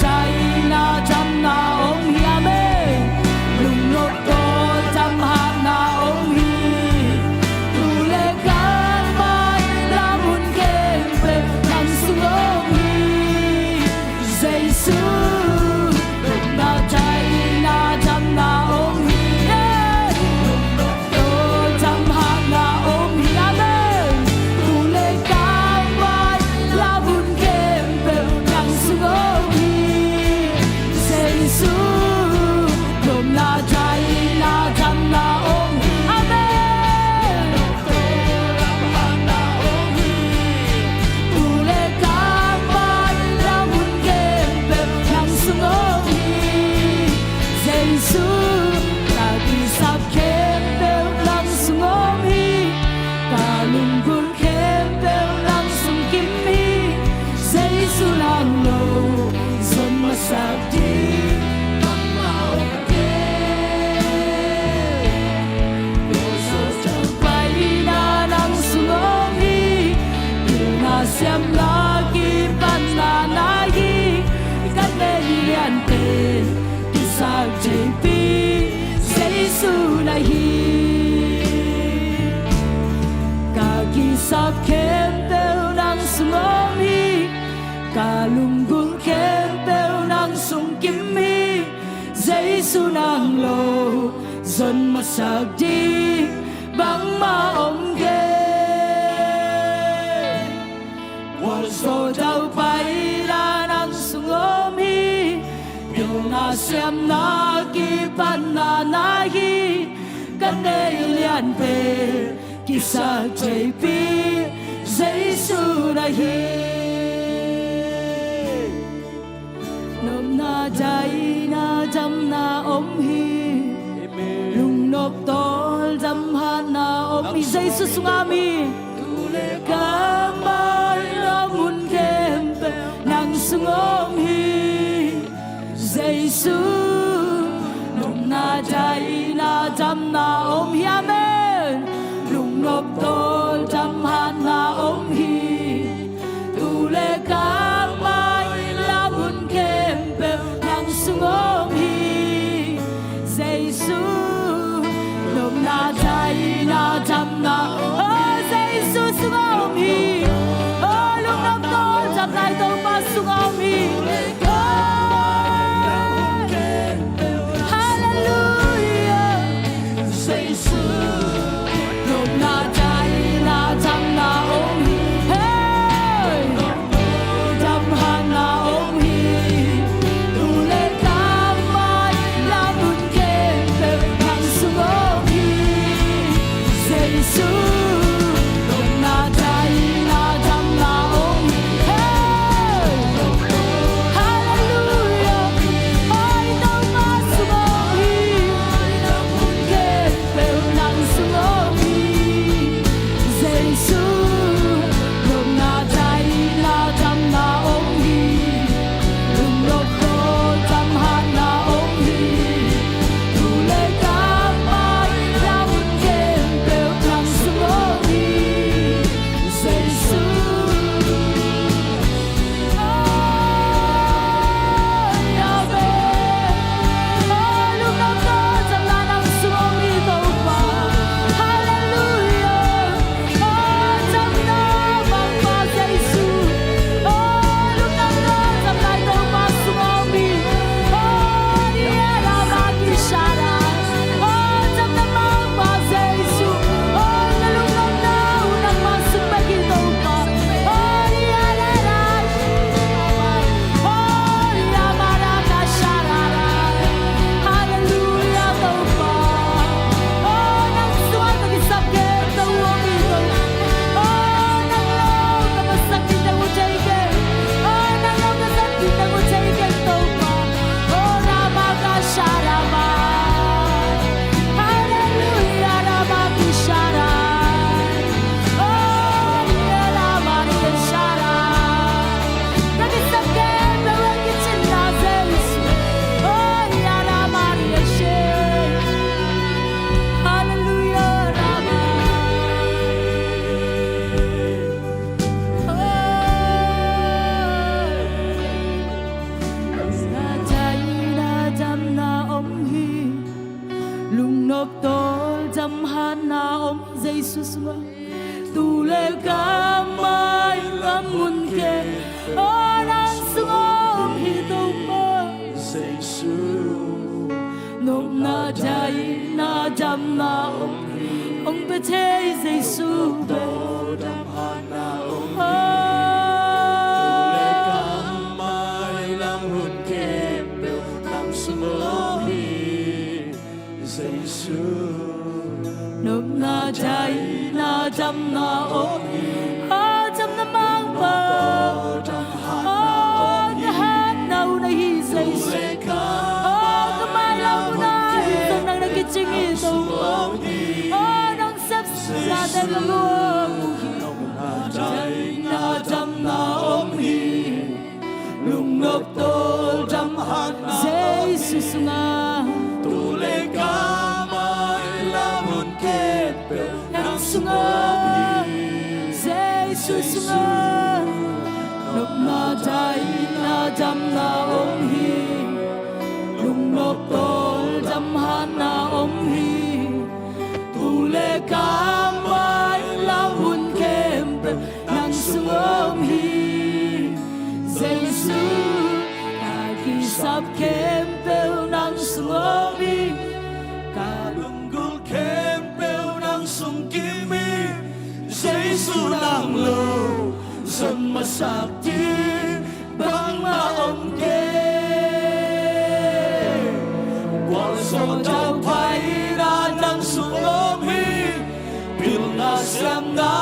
Daina damna om hi, amen. Lungnop tawl dam hatna om hi. Tu le kangmai lam hun khempeuh nang sung om hi. Jesu, nopna, daina damna om hi. Tawl dam hatna om hi, amen. Tu le kangmai lam hun khempeuh nang sung om hi. Jesu, nopna, daina damna om hi, amen. Tu le kangmai lam hun khempeuh nang sung om hi. Jesu, ka kisap khempeuh nang sung om hi. Ka lunggulh khempeuh nang sung kim hi. Jesu, nang lo zon masak ding bangmah om kei. Jesu, paina nang sung om hi. Pilna, siamna, kipatna na hi. Ka neih lianpen kisak theipi Jesu na hi. Ka kisap khempeuh nang sung om hi. Ka lunggulh khempeuh nang sung kim hi. Jesu, nang lo zon masak ding bangmah om kei. Gualzo tau paina nang sung om hi. Pilna, siamna, kipatna na hi. Ka neih lianpen kisak theipi Jesu na hi. Nopna, daina damna om hi. Lungnop tawl dam hatna om hi. Jesu, sung om hi. Tu le kangmai lam hun khempeuh nang sung om hi. Jesu, nopna, daina damna om hi, amen. Lungnop tawl dam hatna om hi. Tu le kangmai lam hun khempeuh nang sung om hi. Jesu, nopna, daina damna om hi. Oh, Jesu, sung om hi. Oh, lungnop tawl dam nai Topa sung om hi. Oh, hallelujah. Jesu, Jesu sungah tu le kamai lam hun khempeuh, aw, nang sungah om hi Topa. Jesu, nopna, daihna, damna om hi. Hong pia thei Jesu pen. Tawldam hatna om hi. Tu le kamai lam hun khempeuh nang sungah om hi. Jesu, nopna, daihna, damna om hi. Aw, damna mangpa. Aw, ka hatna hun ahi Jesu. Aw, ka mailam hun ahi Jesu, nang na kicing hi Topa. Aw, nong sepnate ka lung uh hi. Nopna, daihna, damna om hi. Lungnop, tawldam, hatna Jesu sungah. Tu le kamai lam hun khempeuh nang sungah om hi. Jesu sungah nopna, daihna, damna om hi. Lungnop, tawldam, hatna om hi. Tu le kamai lam hun khempeuh nang sungah om hi. Jesu, ka kisap khempeuh nang sungah om hi. Ka lunggulh khempeuh nang sung kim hi. Jesu, nang lo zon masak ding bangmah om kei. Gualzo, daupaina nang sung om hi. Pilna, siamna,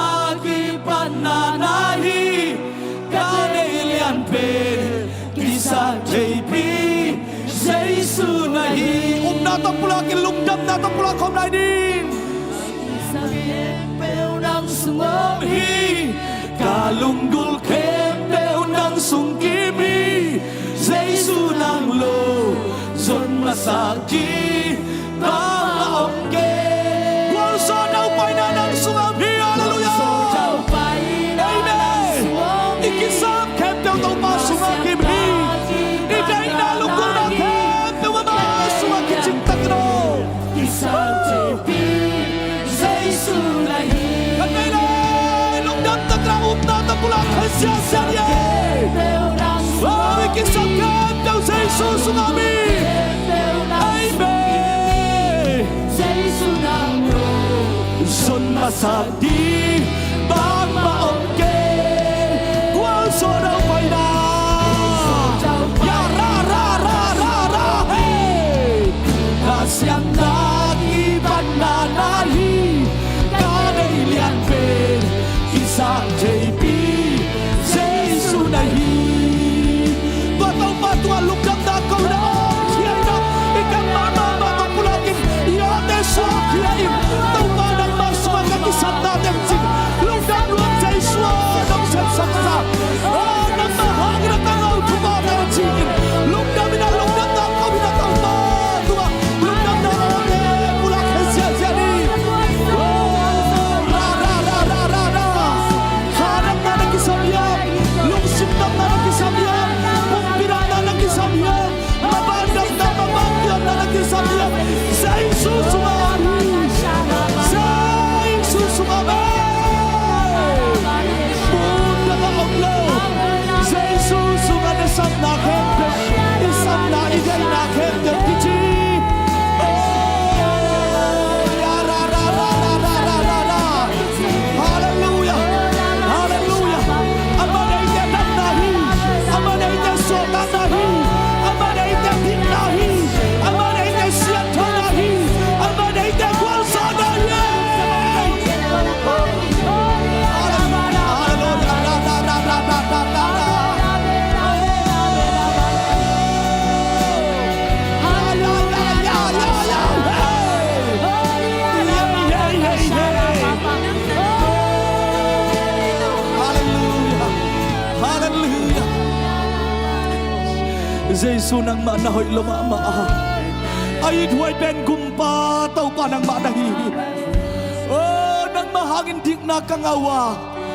kipatna na hi. Ka deih lianpen kisap theipi Jesu na hi. Upna tawh pulak in, lungdamna tawh pulak khawm lai ding. Kisap khempeuh nang sung om hi. Ka lunggulh khempeuh nang sung kim hi. Jesu, nang lo zon masak ding bangmah om kei. Gualzo, daupaina nang sung om hi. Halleluiah. Amen. I kisap khempeuh Topa sungah kim hi. I daihna, lunggulhna khempeuh amah sungah kicing takin aw. Kisap theipi Jesu na hi. Ka nei le lungdam takin a upna tawh pulak kha ziahziah ni ei. Aw, i kisap khempeuh Jesu sungah om hi. Amen. Jesu, nang lo zon masak ding bangmah om kei. Gualzo, daupaina. Ya, ra, ra, ra, ra, ra, hey. Ka siamna, kipatna na hi. Ka deih lianpen kisap theipi Jesu na hi. Tua Topa tungah lungdamna ko in a, khia in a, i kam mahmah mah tawh pulak in, i awte suak khia in. Topa, nangmah sungah ka kisapna teng cing. Lungdam lua Jesu aw, nong sepsaksa. Aw, nangmah hangin a ka ngau thupha teng cing in. Lungdam in a, lungdamna ko in a, Topa tungah lungdamna awte pulak kha ziahziah ni. Aw, ra, ra, ra, ra, ra, ra. Kha damna na kisam hiam? Lungsim damna na kisam hiam? Pumpi damna na kisam hiam? Maban damna, maban pianna na kisam hiam? Jesu sungah om hi. Jesu sungah om hi. Mun dang ah om lo. Jesu sungah na sapna khempeuh, i sapna, i deihna khempeuh kici. Oh, ya, ra, ra, ra. Halleluiah. Halleluiah. Amah deihte damna hi. Amah deihte suahtakna hi. Amah deihte dikna hi. Amah deihte siangthona hi. Amah deihte gualzawhna hi. Halleluiah. Halleluiah. Halleluiah. Halleluiah. Jesu, nangmah na hoih lua mahmah a, a ithuai pen Gumpa Topa nangmah na hi hi. Oh, nangmah hangin dikna ka ngah uh a,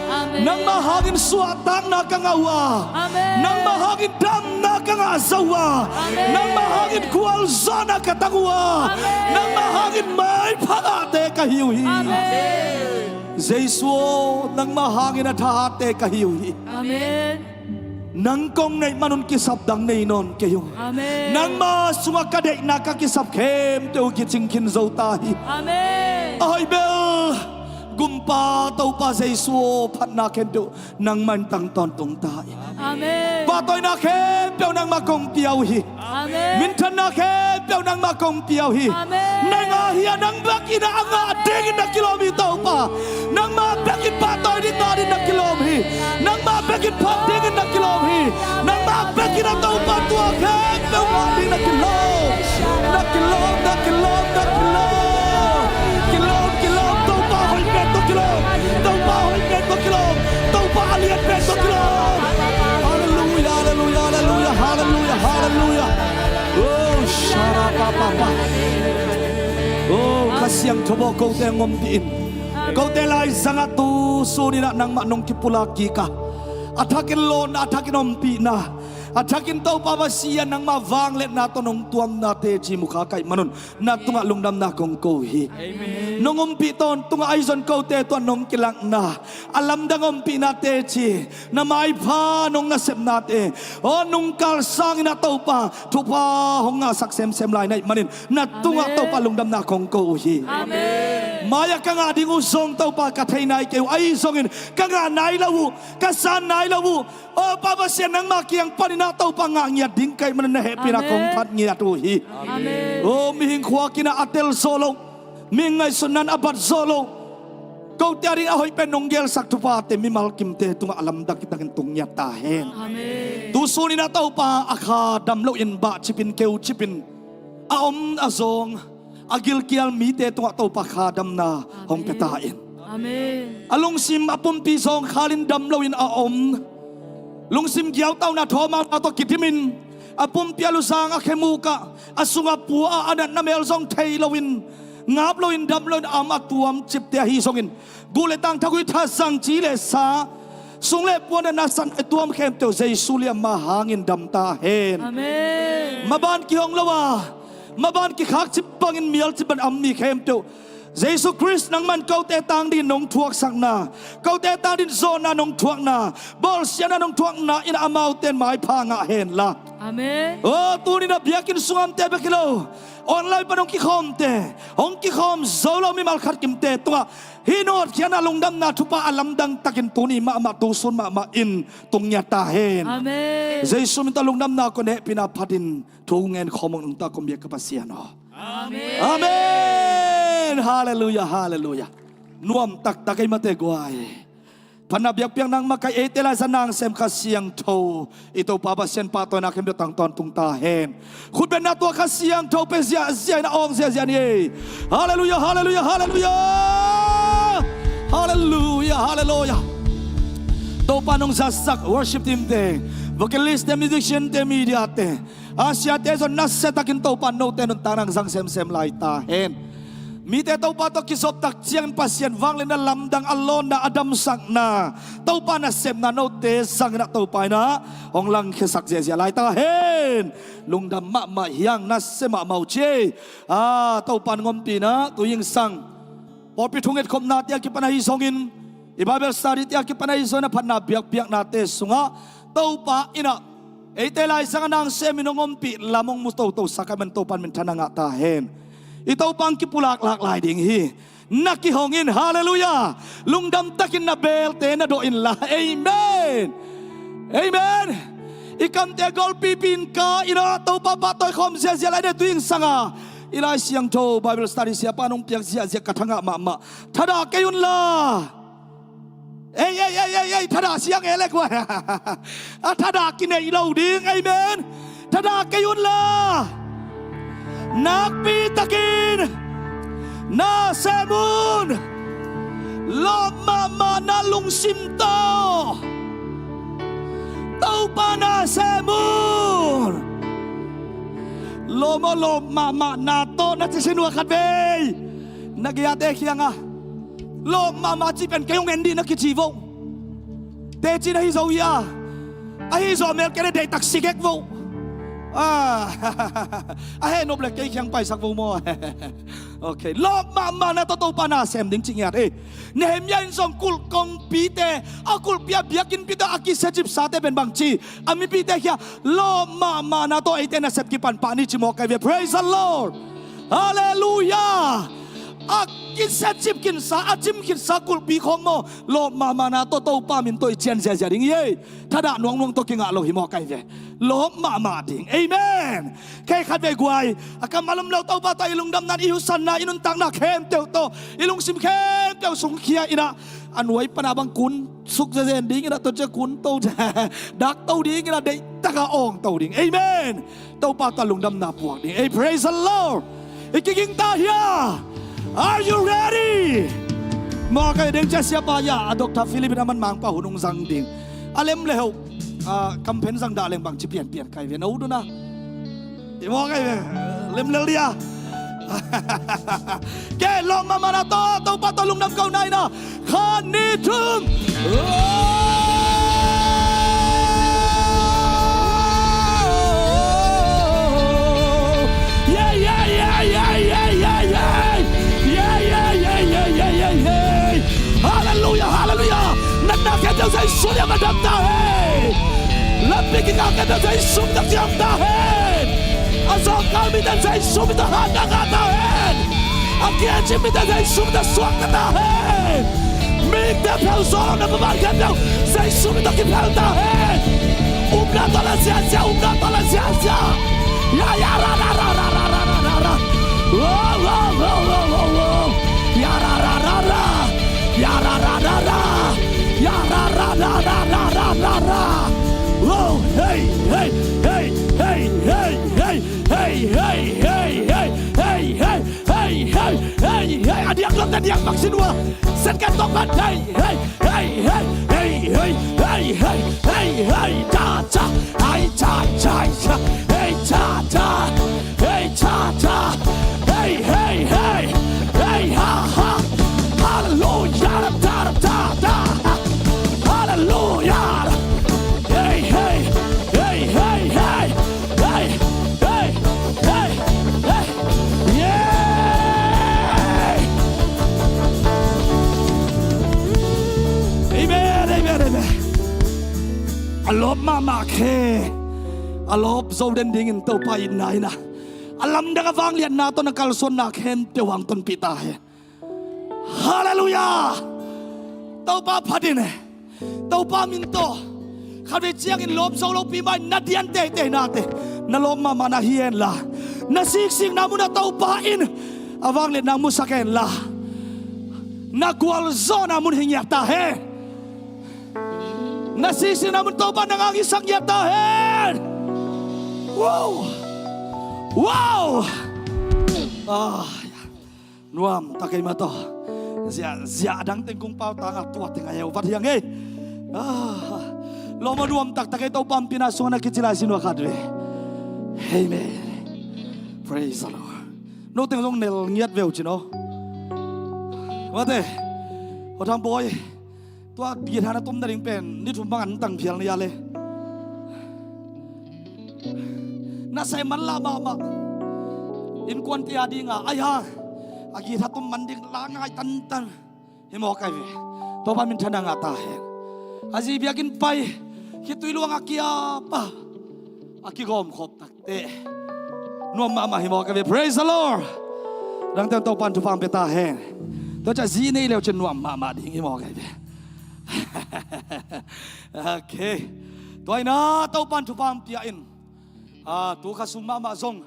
amen, nangmah hangin suahtakna ka ngah uh a, amen, nangmah hangin damna ka ngah a zo uh a, nangmah hangin gualzawhna ka tang uh a, nangmah hangin maipha ngahte ka hi uh hi. Jesu aw, nangmah hangin a thahatte ka hi uh hi. Nang kong neih manun kisap dang nei nawn kei uh. Nangmah sungah ka deihna ka kisap khempeuh uh kicing khin zo ta hi. A hoih bel, Gumpa Topa Jesu aw, phatna khempeuh nangmah in tang tawntung ta in. Pahtawina khempeuh nangmah kong pia uh hi. Minthanna khempeuh nangmah kong pia uh hi. Nang a hi a, nang bekin a ngah dingin na kilawm hi Topa. Nangmah bekin pahtawi ding ngah dingin na kilawm hi. Nangmah bekin phat dingin na kilawm hi. Nangmah bekin a Topa tua khempeuh ngah dingin na kilawm. Na kilawm, na kilawm, na kilawm. Kilawm, kilawm, Topa hoih pen tawh kilawm. Topa hoih pen tawh kilawm. Topa a lian pen tawh kilawm. Halleluia, halleluia, halleluia, halleluia, halleluia. Oh, sharapapapa. Oh, Kha Siangtho aw, kote hong ompih in. Kote laizangah tu suninah nangmah nong kipulak kik a, a thakin lawnna, a thakin ompihna, a thakin Topa Pasian nangmah vangliatna tawh nong tuamna teci mukha ka hih manun na tungah lungdamna kong ko uh hi. Nong ompih tawntungah ahi zong kote tungah nong kilakna, a lamdang ompihna teci, na maipha nong nasepnate, aw, nungkal sangin a Topa thupha hong ngahsak semsem lai na hih manin na tungah Topa lungdamna kong ko uh hi. Mai-ah ka ngah ding uh zong Topa ka thei nai kei uh, ahi zongin ka ngah nai lo uh, ka san nai lo uh. Aw, Pa Pasian, nangmah kiang panin a Topa ngah ngiat ding ka hih manin na hehpihna kong phat ngiat uh hi. Aw, mihing khuak inah a tel zo lo, mihing ngaihsutna in a bat zo lo, kote a ding a hoih pen nong gelsak thuphate mimal kimte tungah a lamdang kitakin tung ngiat ta hen. Tu suninah Topa a kha dam loin, bah cipin, keu cipin a om a zawng, a gilkial mite tungah Topa kha damna hong pia ta in. A lungsim a pumpi zawngkhalin dam loin a om, lungsim giautauna thawmauna tawh kidimin, a pumpi a luzang a khemuk ah, a sungah pua a, a natna mel zong thei loin, ngap loin, dam loin a om a tuamcipte ahi zongin, guh le tang, thagui, thazang, ci le sa, sung le puan, natna, san le tuam khempeuh Jesu liamma hangin dam ta hen. Maban kihong lo a, maban kikhakcip bangin mialcip bangin a om mi khempeuh Jesu Khrist nangman kote tang dingin nong thuaksakna, kote tang dingin zawhna nong thuakna, bawlsiatna nong thuakna in amaute in maipha ngah henla. Aw, tuni-in a biakinn sung a omte bek hi lo, online pan hong kikhawmte, hong kikhawm zo lo mimal khat kimte tungah hih nawtkhiatna, lungdamna thupha a lamdang takin tuni mahmah, tu sun mahmah in tung ngiat ta hen. Jesu min tawh lungdamna kong nehpihna phatin thu ngen khawm ung, nungta kong biak ka Pasian aw. Amen. Halleluia, halleluia. Nuam taktak ei mate guai. Phatna biakpiak nang makaih, eite laizang nang sem Kha Siangtho, i Topa Pasian pahtawina khempeuh tang tawntung ta hen. Khutbetna tua Kha Siangtho pia ziahziah in a awng ziahziah ni ei. Halleluia, halleluia, halleluia. Halleluia, halleluia. Topa nong zatsak worship team te, vocalist te, musician te, media te, a siate zong nasia takin Topa note nuntakna hong zang semsem lai ta hen. Mite Topa tawh kizop tak ciangin Pasian vangliatna lamdang, a lawnna, a damsakna, Topa nasepna note zangin ah Topa in ah hong langkhiasak ziahziah lai ta hen. Lungdam mahmah hi hang, nasia mahmah uh ci ei. A, Topa in hong ompih in ah tu zingsang pawlpi thungetkhopnate a kipan ahi zongin, i Bible studyte a kipan ahi zongin, a phatna biakpiaknate sungah Topa in ah eite laizang a nang sem in hong ompih lam hong mu totosak ahih manin Topa in minthanna ngah ta hen. I Topa hong kipulak lak lai ding hi. Na kihong in, halleluia. Lungdam takin na belte na dawh inla. Amen. Amen. I kamte golpipi in ka in ah Topa pahtawi khawm ziahziah lai ni ei. Tu zingsang a i Lai Siangtho Bible study siapa in hong piak ziahziah ka thangah mahmah. Thadah kei unla. Ei, ei, ei, ei, ei, thadah siang e le guai. A thadah kineih lo ding, amen. Thadah kei unla. Nakpi takin na sem un. Lawp mahmahna lungsim tawh Topa na sem un. Lawm aw, lawp mahmahna tawh na ci sin uh a khat vei. Na gei-ate kiangah lawp mahmah cih pen kei hong en dih na kici vo. Teci na hi zo hi a, ahi zawh mel kei na deihtak si gek vo. Ah, a heh nop le kei kiang paisak vo maw. Ok, lawp mahmahna tawh Topa na sem ding ci ngiat ei. Nehemiah in zong kulh kongpite, a kulhpi a biakinnpite, a kisiacipsate pen bangci, a mipite khia lawp mahmahna tawh eite nasep kipan pah ni ci mawk ai ve. Praise the Lord. Halleluiah. A kisiacip khinsa, a cim khinsa kulhpi khawng maw, lawp mahmahna tawh Topa min tawh i cian ziazia ding hi ei. Thadah nuangnuang tawh kingah lo hi mawk ai ve. Lawp mahmah ding. Amen. Kei khat vei guai, a kammal om lo Topa tawh i lungdamna, i husanna, i nuntakna khempeuh tawh, i lungsim khempeuh sungkhia in ah, a nuai pana bang kun suk zezen ding in ah, tua ciang kun to, dak to ding in ah, deihtak a awng to ding. Amen. Topa tawh lungdamna puak ding. Ei, praise the Lord. I kiging ta hia? Are you ready? Mawk ai ding cia siapa ia, a Doctor Philip in a man mangpa hun hong zang ding. A lem le ho, a, kamphen zang dah leng bangci pianpian kai ve no duna. I mawk ai ve, lem lel dia. Ke, lawp mahmahna tawh, Topa tawh lungdam ko nai na. Khat, nih, thum. Yeah, yeah, yeah. Halleluiah, halleluiah. Natna khempeuh Jesu min tawh dam ta hen. Lampi kikal khempeuh Jesu min tawh ciam ta hen. A zawngkal mite Jesu min tawh hatna ngah ta hen. A kiancip mite Jesu min tawh suakta ta hen. Mite phel zaw lo na, maban khempeuh Jesu min tawh kiphel ta hen. Upna tawh la ziazia, upna tawh la ziazia. Ya, ya, ra, ra, ra. Wow, wow, wow, wow, wow, wow. Ya, ra, ra, ra, ra. Ya, ra, ra, ra, ra. Ya, ra, ra, ra, ra. Wow, hey, hey, hey, hey, hey, hey. Hey, hey, hey, hey, hey, hey, hey, hey, hey, hey, hey. A diak lom na diak bang sin ua. Sen kan tok man. Hey, hey, hey, hey, hey, hey, hey, hey, hey, hey, cha, cha. Hey, cha, cha, cha. Hey, cha, cha. Hey, cha, cha. Hey, hey, hey. Hey, ha, ha. Halleluiah. Da, da, da, da. Halleluiah. Hey, hey, hey, hey, hey. Hey, hey, hey, hey. Yeah! Amen, amen, amen. A lawp mahmah khe, a lawp zo den dingin Topa itna in ah, a lamdang a vangliatna tawh na kalsuanna khempeuh hong tonpih ta hen. Halleluiah! Topa phat in, Topa min tawh khatvei ciangin lawp zo lopi mah in na dian teitei nate, na lawp mahmahna hi hen la, na siksikna munah Topa in a vangliatna musak hen la, na gualzawhna mun hi ngiat ta hen. Na siksikna mun Topa na ngak i sak ngiat ta hen. Wow! Wow! Ah, nuam ta kei mah tawh. Zia, zia dang teng kung pau tangah tua teng a heuvat hiang ei. Ah, lawm a nuam taktak ei, Topa min pina sungah na kici lai sin ua khat ve. Amen. Praise the Lord. No teng zong nel ngiat veu cin aw. Mate. Hotham Bawi. Tua guitar na tum nading pen ni thum bang an tang phial na hia le. Na sai man lah mahmah. Innkuante a dinga ai ha. A guitar tum man ding la ngai tantan. Hi mawk ai ve. Topa min thang a ngah ta hen. A zi biakinn pai. Khitui luang a kiap a, a kigawm khop tak teh nuam mahmah hi mawk ai ve. Praise the Lord. Dangte Topa in thupha pia ta hen. Tua ciang zi nei leu cin nuam mahmah ding hi mawk ai ve. Ok. Tua in ah Topa in thupha pia in, ah, tu kha sung mahmah zong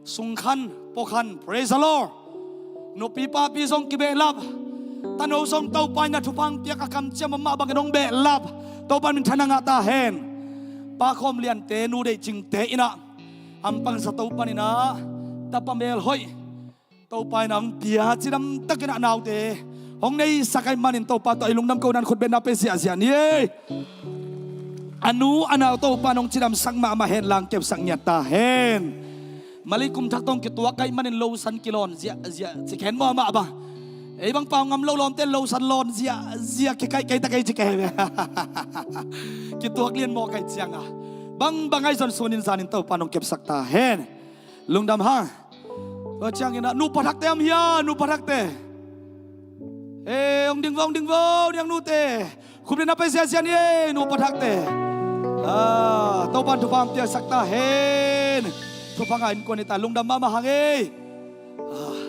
sungkhan, puakhan, praise the Lord. Nupi papi zong kibehlap. Tano zong Topa in a thupha piak a kamciam mahmah bangin hong behlap. Topa min thang a ngah ta hen. Pa khawm liante, nu deih cingte in ah hampang sa Topa in ah tapa mel hoih Topa in ah hong pia cidam takin ah naute hong neisak ahih manin Topa tawh i lungdam ko nan khut betna pe ziahziah ni. A nu a nau Topa in hong cidamsak mahmah hen lang, kepsak ngiat ta hen. Malay kum thak tawh kituak ahih manin lotion kilawn ziahziah ci khen mawh mah bang. Ei bang pau ngam lo lawmte lotion lawn ziahziah kikaih kei ta kei ci kei ve. Kituak lian mawh kei ciang a Bangbang ahi zong sunin zanin Topa nong kepsak ta hen. Lungdam hang. Tua ciangin ah nupa thakte om hia, nupa thakte? Eh, hong ding vo, hong ding vo, niang nute. Khupna pai ziazia ni ei, nupa thakte. Ah, Topan thupha om piaksak ta hen. Thupha ngah in kuan hi ta, lungdam mahmah hang ei. Ah,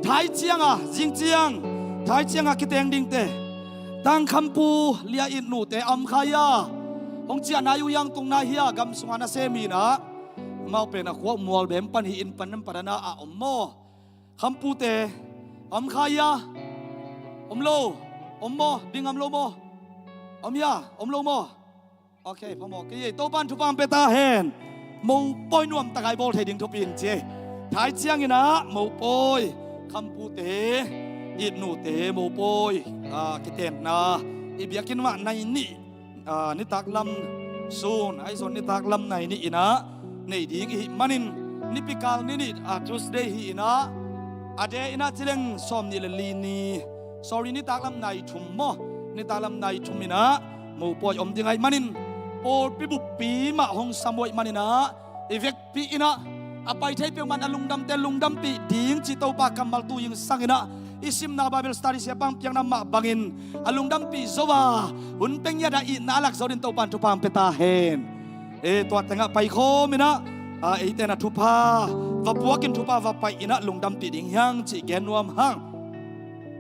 thai ciang a, zing ciang thai ciang a kiteng dingte, Tangkhampu Lia It nute, om kha hia? Hong ciah nai uh hiang, tung nai hia, gam sungah na sem hi na. Amau pen a khua Mualbem pan hi in, pan nam pan a na a om maw? Khampute, om kha hia? Om lo? Om maw? Ding om lo maw? Om hia? Om lo maw? Ok, phamawh kei ei. Topan thupha om pia ta hen. Mopawi nuamtak a i bawl thei ding thupi in ci ei. Thai ciangin ah mopawi, Khampute, It nute mopawi, ah, kitenna i biakinn mah nai nih, ah, nitak lam sun, ahi zong nitak lam nai nih in ah nei ding i hih manin, nipi kal ni nih, ah, Tuesday hi in ah, a de in ah ci leng sawm nih le li ni, sorry, nitak lam nai thum maw? Nitak lam nai thum in ah mopawi om ding ahih manin, pawlpi buppi mah hong sam uh ahih manin ah, i vekpi in ah, a pai thei peuhmah in a lungdamte lungdampih ding cih Topa kammal tu-in sang in ah, i simna Bible study siapa hong piakna mah bangin a lungdampih zo a, hun peng ngiat a itna a lak zo dingin Topan thupha hong pia ta hen. Eh, tua tengah paikhawm in ah, ah, eite in ah thupha va puakin thupha va pai in ah lungdampih ding hi hang cih gen nuam hang.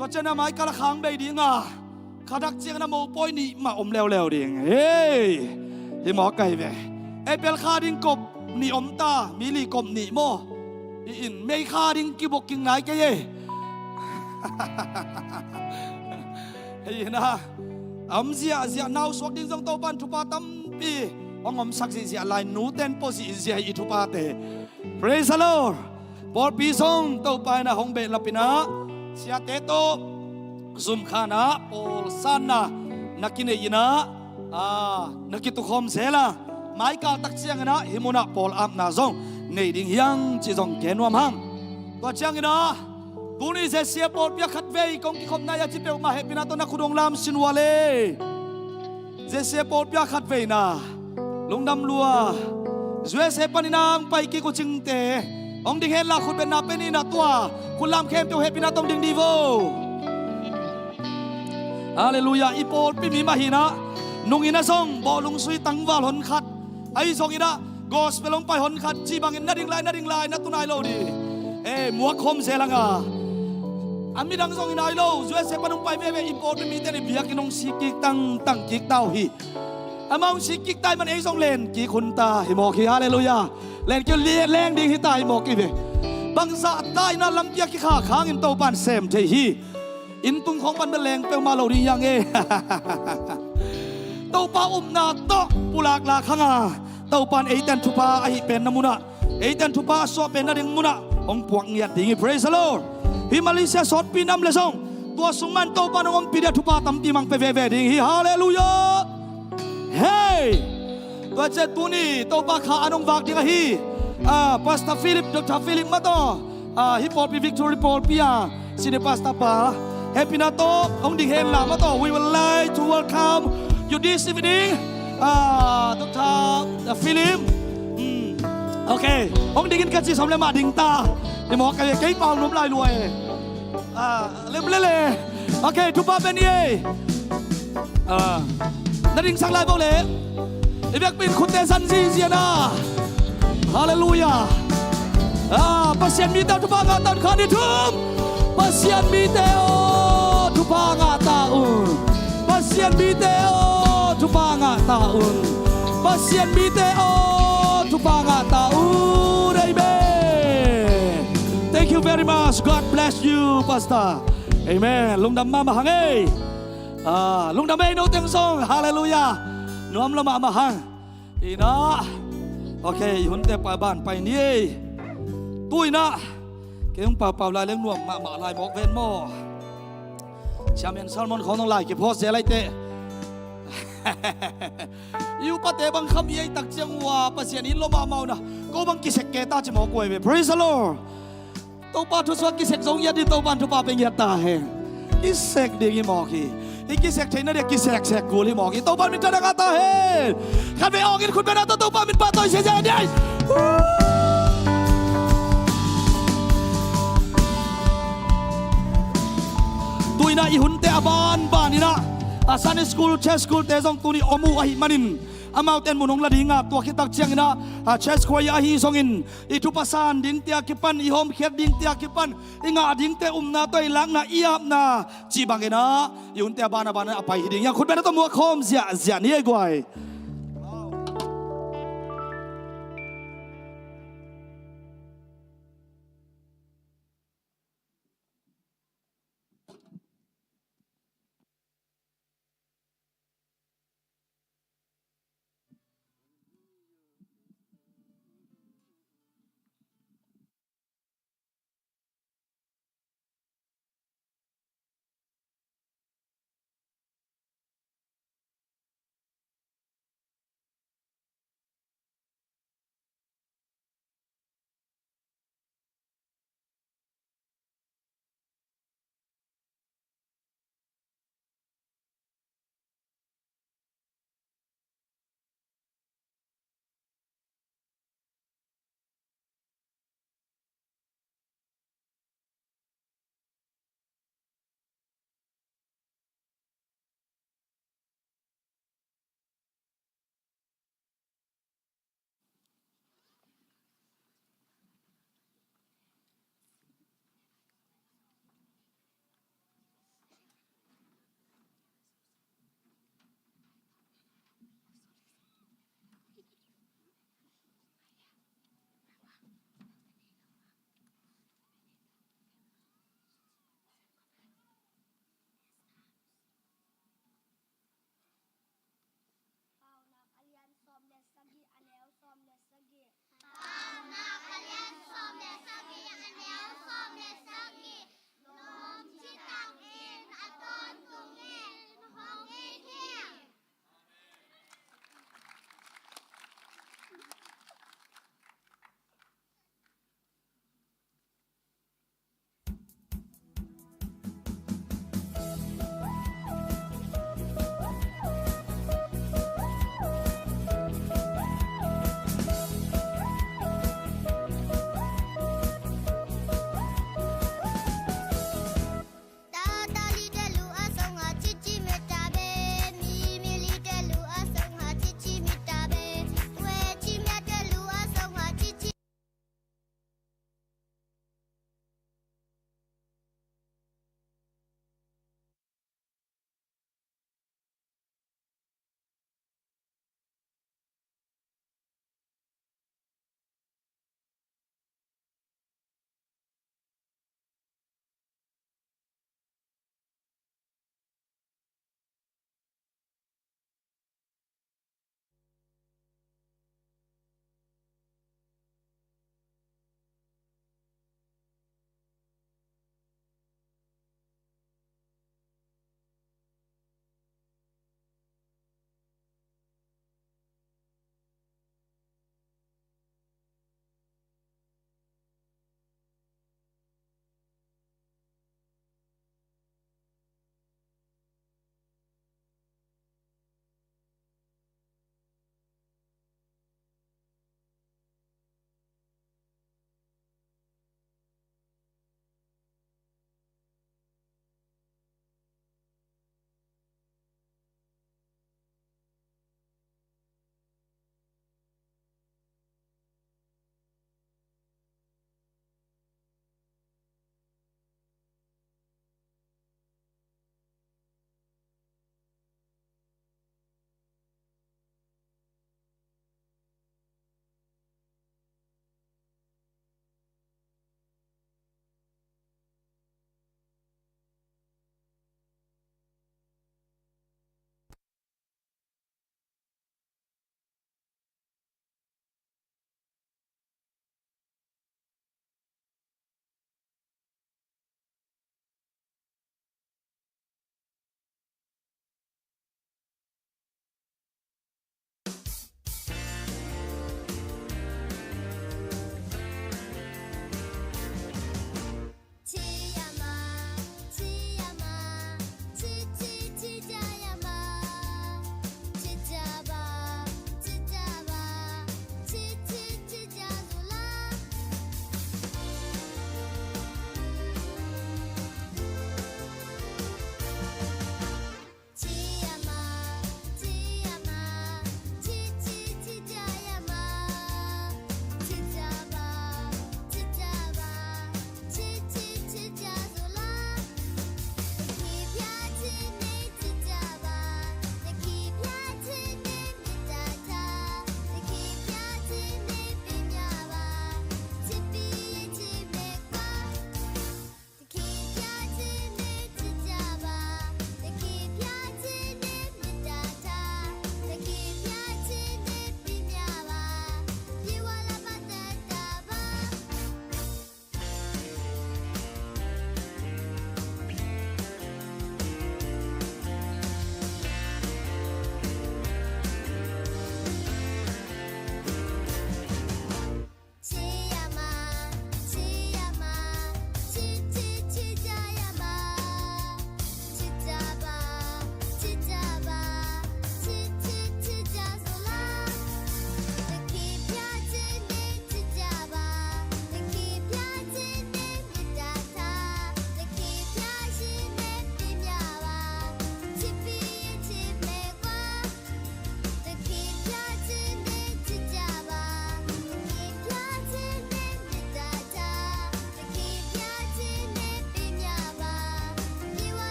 Tua ciangin ah mai kal a khang bei ding a, khadak ciangin ah mopawi nih mah om leuleu ding. Hei, hi mawk ahi ve. Apple kha ding kop nih om ta, mi li kop nih maw? I in mei kha ding kibuk king nai kei ei. Hei na, om ziahziah, nau suak ding zong Topan thupha tampi hong omsak zihziah lai, nute in pua zihziah hi i thuphate. Praise the Lord. Pawlpi zong Topa in ah hong behlap in ah, siate tawh zumkhan ah, pawlsanna na kinei in ah, ah, na kitukhawm zel a, mai kal tak ciangin ah hih munah pawl apna zong nei ding hi hang cih zong gen nuam hang. Tua ciangin ah tuni Z C A pawlpi ah khatvei kong kikhopna hi a ci peuhmah hehpihna tawh na khut hong lam sin uh leh. Z C A pawlpi ah khatveina, lungdam lua. U S A panin a hong pai kik uh cingte, hong ding hen la, khut betna pia ni na, tua khut lam khempeuh hehpihna tawh hong ding dih vo. Halleluiah. I pawlpi mi mah hi in ah, nung in ah zong bawlung sui tangval honkhat, ahi zongin ah gospel hong pai honkhat cih bangin na ding lai, na ding lai, na tu nai lo dih. Eh, muak khawm zel hang a. A midang zong hi nai lo, U S A pan hong pai veve i pawlpi mite in i biakinn hong sik kik tangtang kik ta uh hi. Amau hong sik kik ta ahih man ei zong len kik hun ta hi mawk hi. Halleluiah. Len kik uh leh leng ding hi ta hi mawk hi ve. Bangzah ta in ah lampi ah kikhak hangin Topan sem thei hi. Inn tung khawng pan bel leng peuhmah lo ding hi hang e. Topa upna tawh pulak lak hang a, Topan eite in thupha a hih penna munah, eite in thupha a suah penna ding munah hong puak ngiat ding hi. Praise the Lord. Hih Malaysia sawtpi nam leh zong tua sung mah in Topan hong ompih ding a, thupha tampi mang pia veve ding hi. Halleluiah. Hei! Tua ciang tuni Topa kha an hong vak ding ahi, ah, Pastor Philip, Doctor Philip mah tawh, ah, hih pawlpi Victory pawlpi a senior pastor pa, hehpihna tawh hong ding hen la mah tawh. We would like to welcome you this evening, ah, Doctor Philip. Hmm. Ok, hong ding in ka cih sawm leh mah ding ta. Hi mawk ahi ve, kei pau nuam lai lua e. Ah, lem lele. Ok, thupha pia ni ei. Ah, na dingsak lai vo leh. I biakpi in khutte zan zihziah na. Halleluiah. Ah, Pasian mite aw, thupha ngah ta un. Khat, nih, thum. Pasian mite aw, thupha ngah ta un. Pasian mite aw, thupha ngah ta un. Pasian mite aw, thupha ngah ta un. Amen. Thank you very much. God bless you, Pastor. Amen. Lungdam mahmah hang ei. Ah, lungdam ei, no teng zong. Halleluiah. Nuam lua mahmah hang. Hi in ah. Ok, hunte pai ban pai ni ei. Tu in ah kei hong paupau lai leng nuam mahmah lai mawk ven maw? Chairman Salmon khawng hong lai kiphosa lai teh. I upate bang kham i ei tak ciang ua, Pasian in lo mahmah uh na. Ko bang kisek kei ta ci mawk uh ahi ve. Praise the Lord. Topa thu suak kisek zong ngiat ding, Topa thupha pia ngiat ta hen. Kisek ding hi mawk hi. I kisek theihna ding kiseksek kul hi mawk hi. Topa min thangah ta hen. Khatvei awngin khut bengna tawh Topa min pahtawi ziahziah ni. Tu-in ah i hunte a banban in ah, a Sunday school, church school te zong tuni om uh ahih manin, amaute in mun hong la ding a, tua khit tak ciangin ah, a church choir ahi zongin, i thupha san dingte a kipan, i hawmkhiat dingte a kipan, i ngah dingte umna tawh i lakna, i apna cih bangin ah i hunte a banban a pai hi ding hi. Khut bengna tawh muak khawm ziahziah ni ei guai.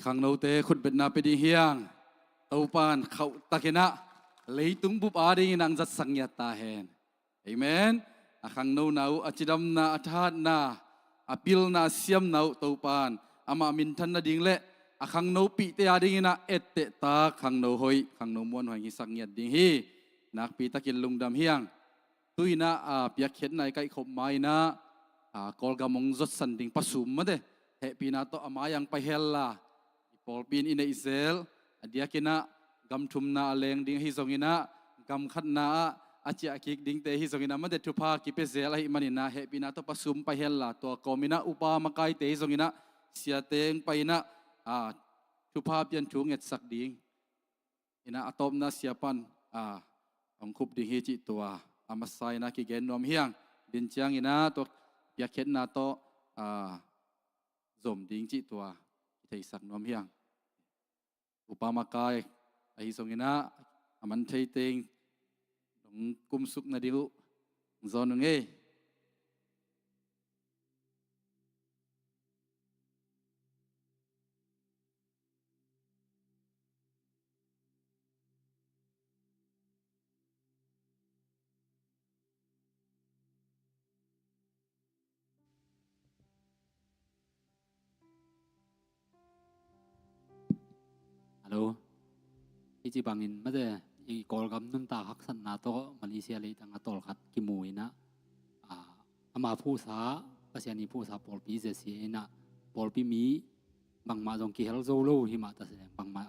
Khangnote khutbetna pia ding hiang. Topan khauhtakin ah leitung bup adingin ah hong zatsak ngiat ta hen. Amen. A khangnona uh, a cidamna, a thahatna, a pilna, a siamna uh Topan amah minthan nading le a khangnopihte adingin ah ettehtak, khangno hoih, khangno muanhuai hong hisak ngiat ding hi. Nakpitakin lungdam hiang. Tu-in ah, a, piakkhiatna i kaihkhop ma-in ah, a, Kawlgam hong zotsan ding Pa Sum mate, hehpihna tawh a mai-ah hong pai hella, i pawlpi in i neih zel, a diakin ah gam thumna a leng ding ahi zongin ah, gam khatna ah a ciah kik dingte ahi zongin ah mate, thupha kipia zel ahih manin ah, hehpihna tawh Pa Sum pai hella, tua kawmin ah upa makaite ahi zongin ah, siate hong pai-in ah, a, thupha pian thu ngetsak ding in ah, a tawpna siapan, a, hong khup ding hi cih tua a masa-in ah kigen nuam hiang. Din ciangin ah tua piakkhiatna tawh, a, zom ding cih tua kitheisak nuam hiang. Upa makai ahi zongin ah, a man thei teng dong kumsuk nading uh hong zawn ung ei. Hello. Hih ci bangin mate, i Kawlgam nuntak haksatna tawh Malaysia leitang a tawlkhat kimu in ah, a, ama phuhsa, Pasian i phuhsa pawlpi zesia in ah, pawlpi mi bangmah zong kihel zo lo himah ta se leng, bangmah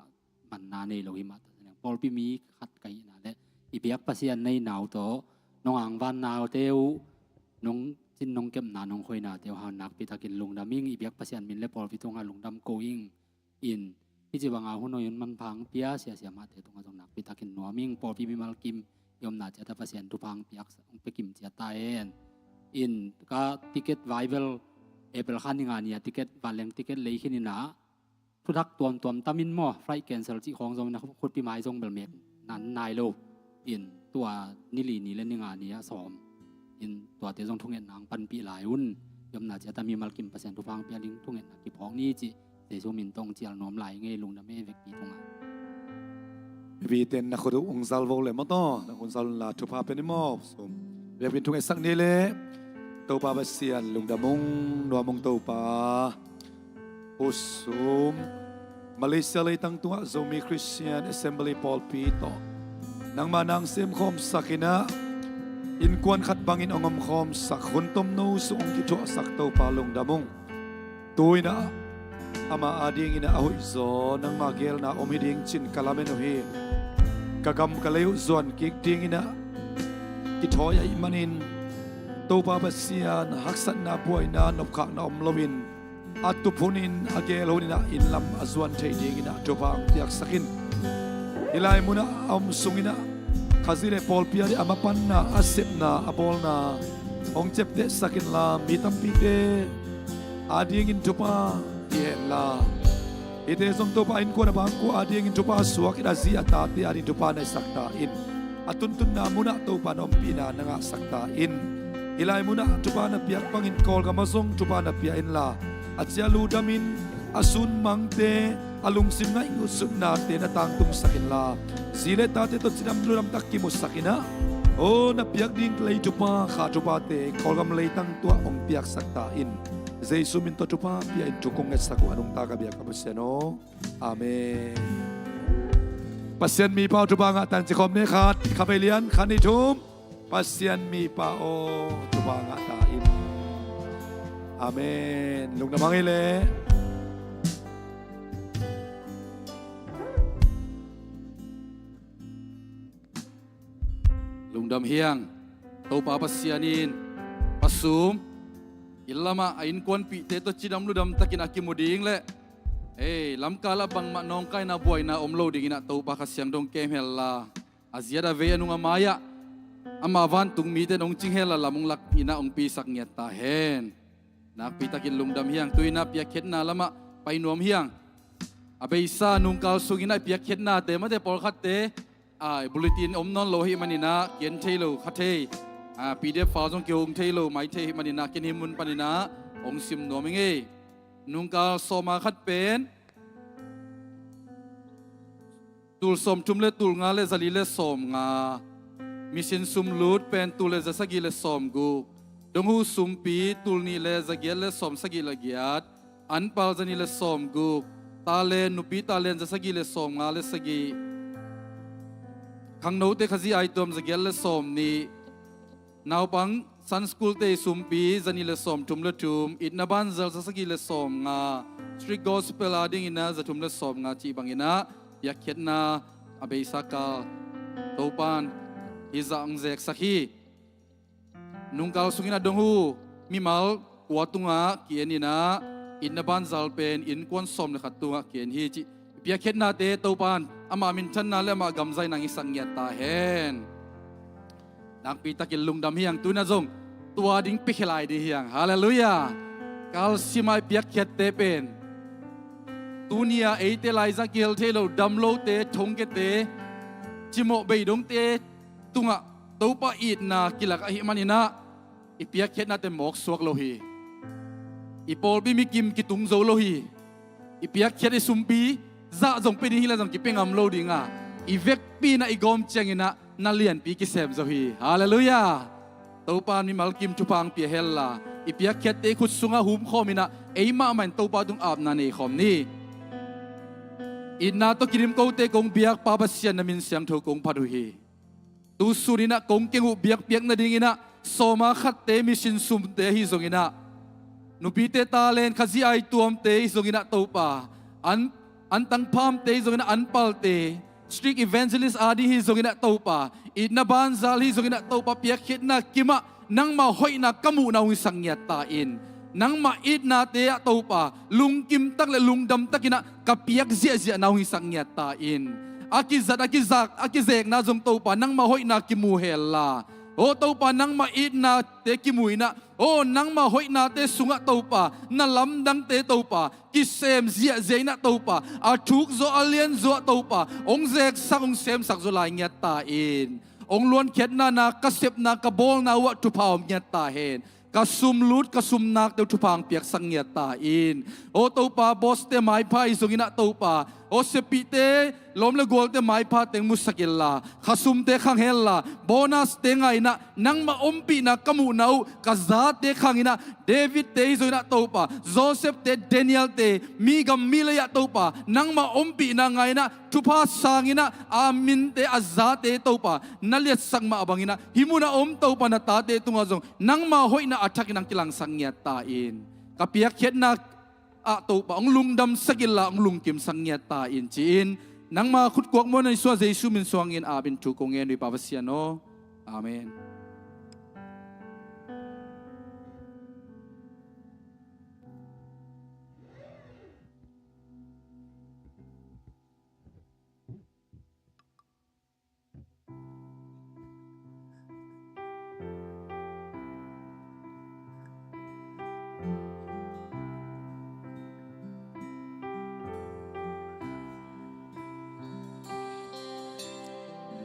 manna nei lo himah ta se leng, pawlpi mi khat ka hihna le i biak Pasian neina uh tawh nong angvanna uh te uh, nong cin nong kepna nong khoina te uh hang nakpitakin lungdam ing. I biak Pasian min le pawlpi tungah lungdam ko ing. In, hih ci banga hun hoih hun manpha hong pia siasia mahte tungah zong nakpitakin nuam ing. Pawlpi mimal kim i omna ciat ah Pasian thupha hong piak, hong pia kim ciat ta hen. In, ka ticket vai bel April kha ni nga ni a ticket, vanleng ticket lei khin in ah, thuthak tuamtuam tam in maw, flight cancel cih khawng zong in ah khutpi mai zong bel mek nan nai lo. In tua ni li ni le ni nga ni a sawm. In tuate zong thungetna hong panpih lai un. I omna ciat ah mimal kim Pasian thupha hong pia ding thungetna kiphawk ni cih Jesu min tawh hong cial nuam lai ing ei. Lungdam ei vekpi tungah. Viten na khut uh hong zal vo le maw taw, na khut zal unla thupha pia ni maw. Sum. Vekpi in thungetsak ni le. Topa Pasian lungdam ung, nuam ung Topa. U Sum, Malaysia leitang tungah Zomi Christian Assembly pawlpi tawh nangmah na hong semkhawmsak in ah, innkuan khat bangin hong omkhawmsak, hun tomno sung hong kithuahsak Topa lungdam ung. Tu-in ah ama adingin ah a hoihzaw nangma geelna om hi ding ci-in ka lamen uh hi. Ka gam ka lei uh zuan kik dingin ah kithawi ahih manin, Topa Pasian, haksatna, buaina, nopkhakna om loin, a tup hunin, a geel hunin ah inn lam a zuan theih dingin ah thupha hong piaksak in. Hih lai munah a om sungin ah Khazih le pawlpi ading a mapanna, a sepna, a bawlna hong ciaptehsak inla, mi tampite adingin thupha hi henla, hihte zong Topa innkuan a bangkua adingin thupha suak in, a zi a tate adingin thupha na hisak ta in. A tuntunna munah Topa na ompihna na ngahsak ta in. Hih lai munah thupha na piak bangin Kawlgam ah zong thupha na pia inla, a ciah ludamin, a sunmangte, a lungsim ngaihsutnate na tangtungsak inla, zi le tate tawh cidam ludamtak kimusak in ah, aw, na piak ding lei thupha, kha thuphate Kawlgam leitang tungah hong piaksak ta in. Jesu min tawh thupha pia in thu kong ngetsak uh a nungta ka biak ka Pasian aw. Amen. Pasian mipa aw, thupha ngah ta in ci khawm ni. Khat, kha vei lian, khat, nih, thum. Pasian mipa aw, thupha ngah ta in. Amen. Lungdam hang ei leh. Lungdam hiang. Topa Pasian in Pa Sum inn lamah a innkuanpihte tawh cidam ludamtakin a kimu ding le, ei, lamkal ah bangmah nawngkaina buaina om lo dingin ah Topa Kha Siangtho hong kem henla, a ziat a vei a nung a mai-ah amah vantung mite in hong cing henla, lam hong lak in ah hong pisak ngiat ta hen. Nakpitakin lungdam hiang. Tu-in ah piakkhiatna lamah pai nuam hiang. A beisa nungkal sungin ah piakkhiatnate mate pawlkhatte, a, bulletin om nawn lo ahih manin ah, ki-en thei lo kha thei, a, P D F file zong kihong thei lo mai thei ahih manin ah, ken hih mun panin ah hong sim nuam ing ei. Nungkal sawma khat pen tul sawmthum le tul nga le zali le sawmnga. Mission sumlut pen tul le zasagih le sawmguk. Donghu sumpi tul nih le zagiat le sawmsagih le giat. Anpal zanih le sawmguk. Talent, nupi talent zasagih le sawmnga le sagih. Khangnote Khazih aituam zagiat le sawmnih. Naupang Sunday school te i sumpi zanih le sawmthum le thum, itna banzal zasagih le sawmnga, Street Gospel a dinginah zathum le sawmnga cih banginah piakkhiatna a beisa kal Topan hih zah hong zeksak hi. Nungkal sunginah donghu mimal kua tungah ki-eninah itna banzal pen innkuan sawm le khat tungah ki-en hi cih piakkhiatnate Topan amah minthanna le amah gamzaina hong hisak ngiat ta hen. Nakpitakin lungdam hi hang, tuna zong tua ding piakhia lai ding hi hang. Halleluiah. Kalsimah i piakkhiatte pen tuni-a eite laizang kihel thei lo, dam lote, thongkiate, cimawh beidongte tungah Topa itna kilak ahih maninah i piakkhiatnate mawksuak lo hi. I pawlpi mikim kitung zo lo hi. I piakkhiat i sumpi zah zong pia ding hi leh zong kipia ngam lo dinga, i vekpi inah i gawm cianginah na lianpi kisem zo hi. Halleluiah. Topa in mimal kim thupha hong pia henla, i piakkhiatte i khut sungah humkhawm inah ei mahmah in Topa tung apna nei khawm ni. Itna tawh kidim kote kong biak Pa Pasian, na min siangtho kong phat uh hi. Tu suninah kong keng uh biakpiak nadinginah sawma khatte, mission sumte ahi zonginah, nupite talent, Khazih aituamte ahi zonginah Topa, an, antang phamte ahi zonginah, anpalte, street evangelist a ding hi zonginah Topa, itna banzal hi zonginah Topa, piakkhiatna kimah nangmah hoihna ka muhna hong hisak ngiat ta in. Nangmah itnate ah Topa, lungkim tak le lungdam takinah ka piak ziahziahna hong hisak ngiat ta in. A kizat, a kizak, a kizekna zong Topa, nangmah hoihna kimu henla, aw Topa, nangmah itnate kimu inah, aw nangmah hoihnate sungah Topa, na lamdangte Topa kisem ziahziah inah Topa, a thuk zaw, a lian zaw ah Topa hong zeksak, hong semsak zaw lai ngiat ta in. Hong luankhiatna, na ka sepna, ka bawlna uh ah thupha om ngiat ta hen. Ka sum lut, ka sum nakte uh thupha hong piaksak ngiat ta in. Aw Topa, boss-te maipha ahi zonginah Topa, aw siapite, lawm le gualte maipha teng musak inla, khasumte khang henla, bonus-te ngah inah nangmah ompihna ka muhna uh ka zate khang inah, David-te ahi zonginah Topa, Joseph-te, Daniel-te, migam milei ah Topa, nangmah ompihna ngah inah, thupha sang inah, a minte, a zate Topa na liatsak mah banginah hih munah om Topa, na tate tungah zong nangmah hoihna a thakin hong kilangsak ngiat ta in. Ka piakkhiatna ah Topa hong lungdamsak inla, hong lungkimsak ngiat ta in ci-in, nangmah khutkuak muanna Isua Jesu min suangin apin thu kong ngen uh hi Pa Pasian aw. Amen.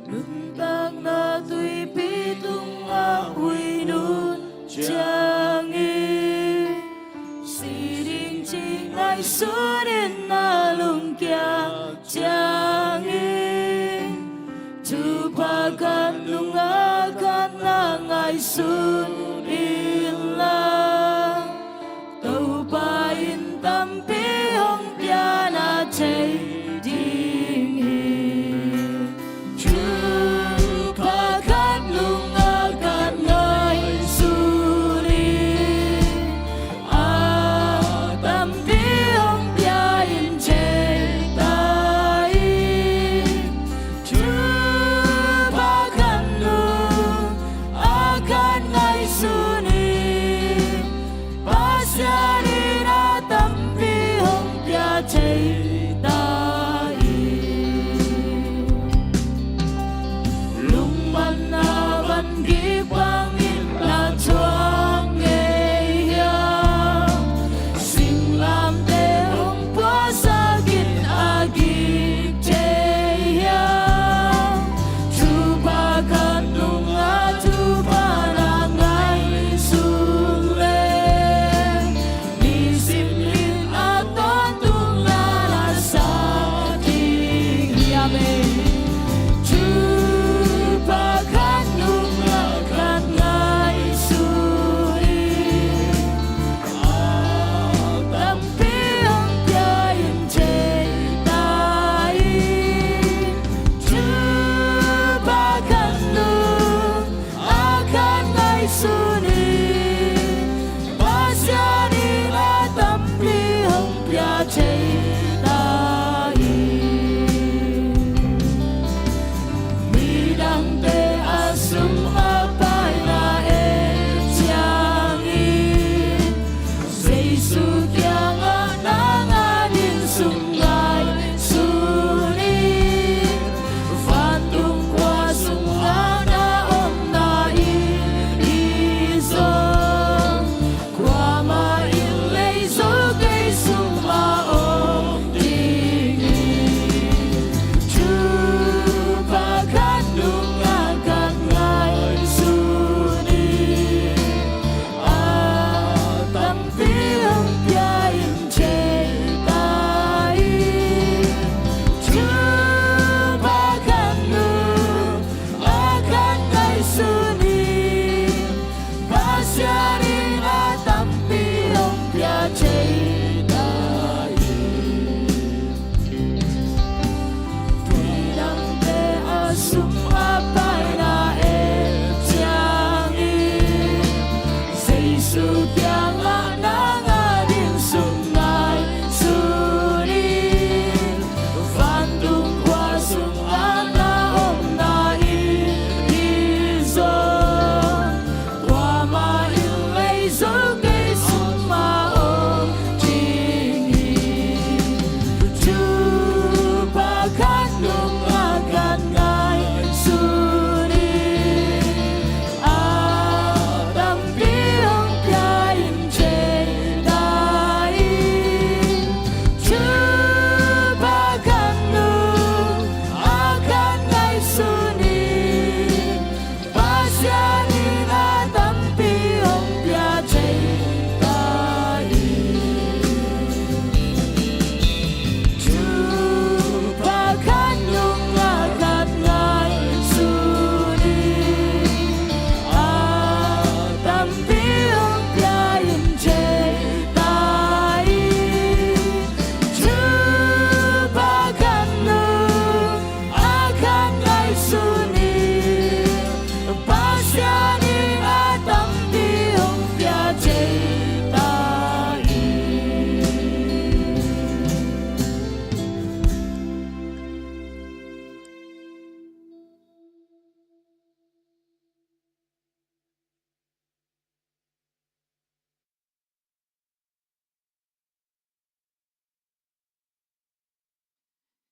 Nuntakna tuipi tungah huih nun ciangin, si ding cih ngaihsunin na lungkia ciangin, thupha khat nungah khat na ngaihsun inla, Topa in tampi hong piakna thei ding hi. Thupha khat nungah khat ngaihsun in, a tampi hong pia in thei ta in. Thupha khat nungah khat ngaihsun in,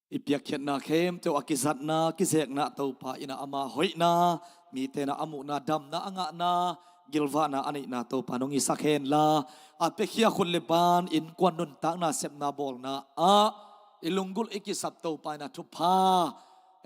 I piakkhiatna khempeuh a kizatna, kizekna Topa in ah ama hoihna, mite in ah a muhna, damna a ngahna, gilvahna a neihna Topa nong hisak henla, a piakhia khut le ban innkuan nuntakna sepna bawlna ah i lunggulh i kisap Topa in ah thupha,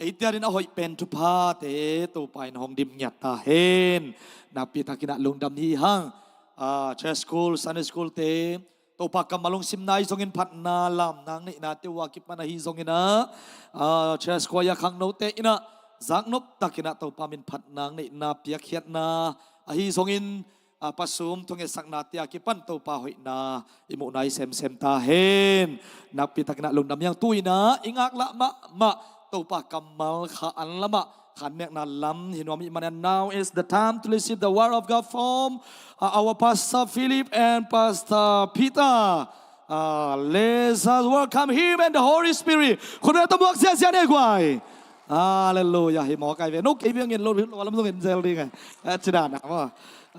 eite adingin a hoih pen thuphate Topa in hong dim ngiat ta hen. Nakpi takin ah lungdam hi hang. Ah, church school, Sunday school te, Topa kammal hong simna ahi zongin, phatna lamna hong neihnate uh a kipan ahi zongin ah, ah, church choir khangnote in ah zaknop takin ah Topa min phatna hong neihna, piakkhiatna ahi zongin, ah, pasum thungetsaknate a kipan Topa hoihna i muhna hi semsem ta hen. Nakpi takin ah lungdam hi hang. Tu-in ah i ngaklah mahmah Topa kammal kha an lamah khanmiakna lam hi nuam ih manin, now is the time to receive the word of God from, uh, our Pastor Philip and Pastor Peter. Uh, let's, uh, welcome him and the Holy Spirit. Khutbetna tawh muak ziahziah ni guai. Halleluiah. Hi mawk ai ve. No kei biang in lo, lo lam zong in zel ding ai. Eh, ci dan ah maw.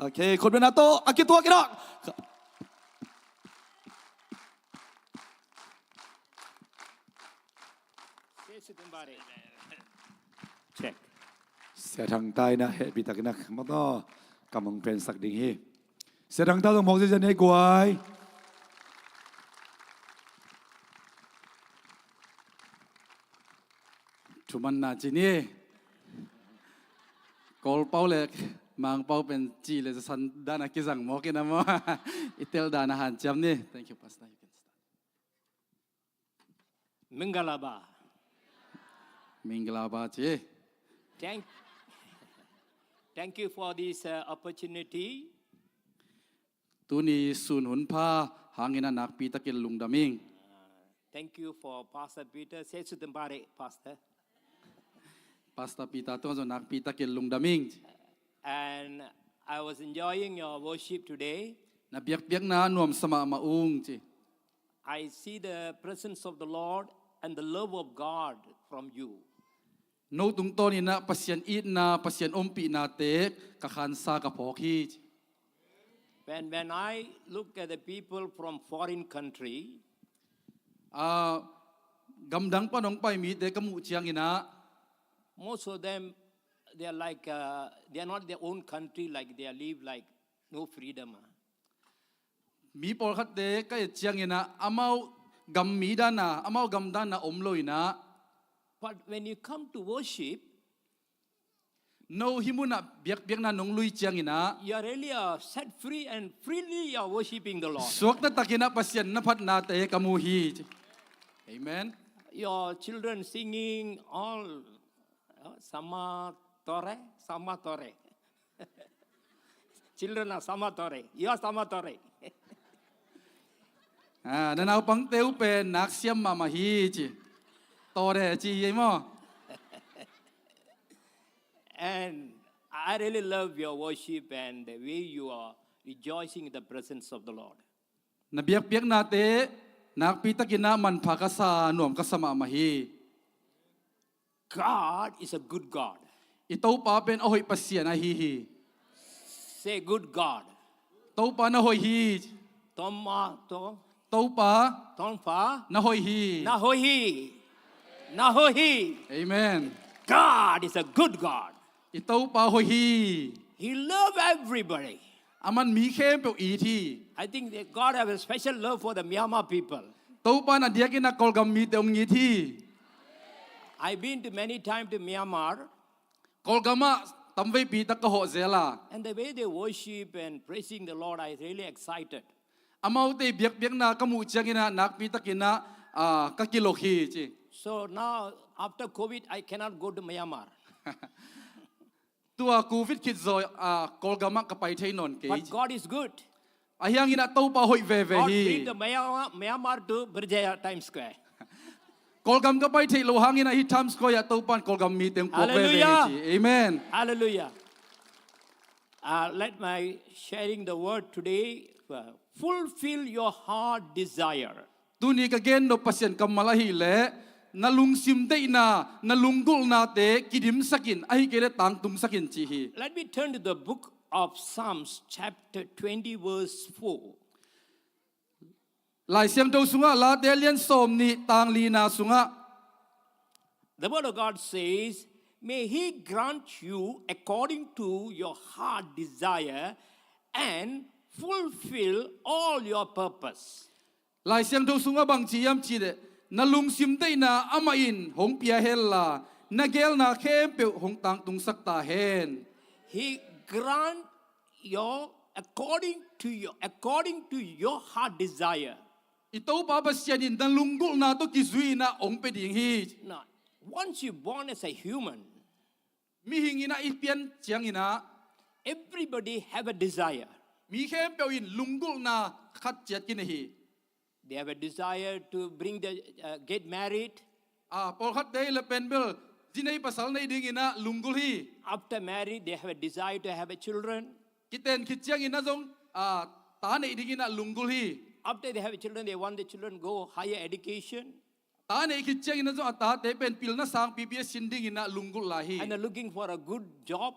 Okay, khutbetna tawh a kituak in ah. Check. Sia Thang ta in ah hehpih takin ah mawtaw kam hong pensak ding hi. Sia Thang ta zong mawk ziahziah ni guai. Thumanna ci ni. Kawl pau le Mang pau pen ci le zasan dan a kizang mawk in ah maw. I tel dan a hanciam ni. Thank you, Pastor. You can start. Mingalaba. Mingalaba ci. Thank, thank you for this, uh, opportunity. Tuni sun hun pha hangin ah nakpi takin lungdam ing. Uh, thank you for Pastor Peter. Sesu tembare, Pastor. Pastor Peter tung zong nakpi takin lungdam ing. And I was enjoying your worship today. Na biakpiakna nuamsa mahmah ung ci. I see the presence of the Lord and the love of God from you. No tungtawn in ah Pasian itna, Pasian ompihnate ka khansa ka phawk hi ci. When, when I look at the people from foreign country, ah, gamdang pan hong pai mite ka muh ciangin ah, most of them, they are like, uh, they are not their own country, like they are live like no freedom, ah. Mi pawlkhatte ka et ciangin ah amau gam mi dan a, amau gam dan a om lo in ah. But when you come to worship, no hih munah biakpiakna nong lui ciangin ah, you are really, uh, set free and freely you are worshiping the Lord. Suakta takin ah Pasian na phatnate ka mu hi. Amen. Your children singing all, uh, Sama Tore, Sama Tore. Children are Sama Tore. You are Sama Tore. Ah, na naupangte uh pen nak siam mahmah hi ci. Tore ci hi maw. And I really love your worship and the way you are rejoicing in the presence of the Lord. Na biakpiaknate nakpi takin ah manpha ka sa, nuam ka sa mahmah hi. God is a good God. I Topa pen a hoih Pasian ahi hi. Say, "Good God." Topa na hoih hi. Toma, to. Topa. Tongfa. Na hoih hi. Na hoih hi. Na hoih hi. Amen. God is a good God. I Topa hoih hi. He love everybody. Aman mi khempeuh it hi. I think that God have a special love for the Myanmar people. Topa in a diakin ah Kawlgam mite hong it hi. I've been to many times to Myanmar. Kawlgam ah tamveipi tak ka hawh zel a. And the way they worship and praising the Lord, I really excited. Amaute biakpiakna ka muh ciangin ah nakpi takin ah, ah, ka kilok hi ci. So now, after COVID, I cannot go to Myanmar. Tua Covid khit zaw, ah, Kawlgam ah ka pai thei nawn kei. But God is good. Ahi hangin ah Topa hoih veve hi. God bring the Myanmar, Myanmar to Virjaya Times Square. Kawlgam ka pai theih loh hangin ah hih Times Square ah Topa in Kawlgam mite hong puak veve hi ci. Hallelujah. Amen. Hallelujah. Uh, let my sharing the word today, uh, fulfill your heart desire. Tuni ka gen nop Pasian kammal ahih leh, na lungsim deihna, na lunggulhnate kidimsak in, ahih kei leh tangtumsak in ci hi. Let me turn to the book of Psalms, chapter twenty, verse four. Lai Siangtho sungah Late lian sawmnih tang lina sungah, The word of God says, "May He grant you according to your heart desire and fulfill all your purpose." Lai Siangtho sungah bang ci hiam cih leh, na lungsim deihna amah in hong pia hen la, na geelna khempeuh hong tangtungsak ta hen. He grant your, according to your, according to your heart desire. I Topa Pasian in na lunggulhna tawh kizui-in ah hong pia ding hi. Now, once you born as a human, mihing in ah i pian ciangin ah, everybody have a desire. Mi khempeuh in lunggulhna khat ciat kinei hi. They have a desire to bring the, uh, get married. Ah, pawlkhatte in la pen bel zi nei pasal nei dingin ah lunggulh hi. After married, they have a desire to have a children. Kiten khit ciangin ah zong, ah, ta nei dingin ah lunggulh hi. After they have children, they want the children go higher education. Ta nei khit ciangin ah zong a tate pen pilna sangpipi a sin dingin ah lunggulh lai hi. And are looking for a good job.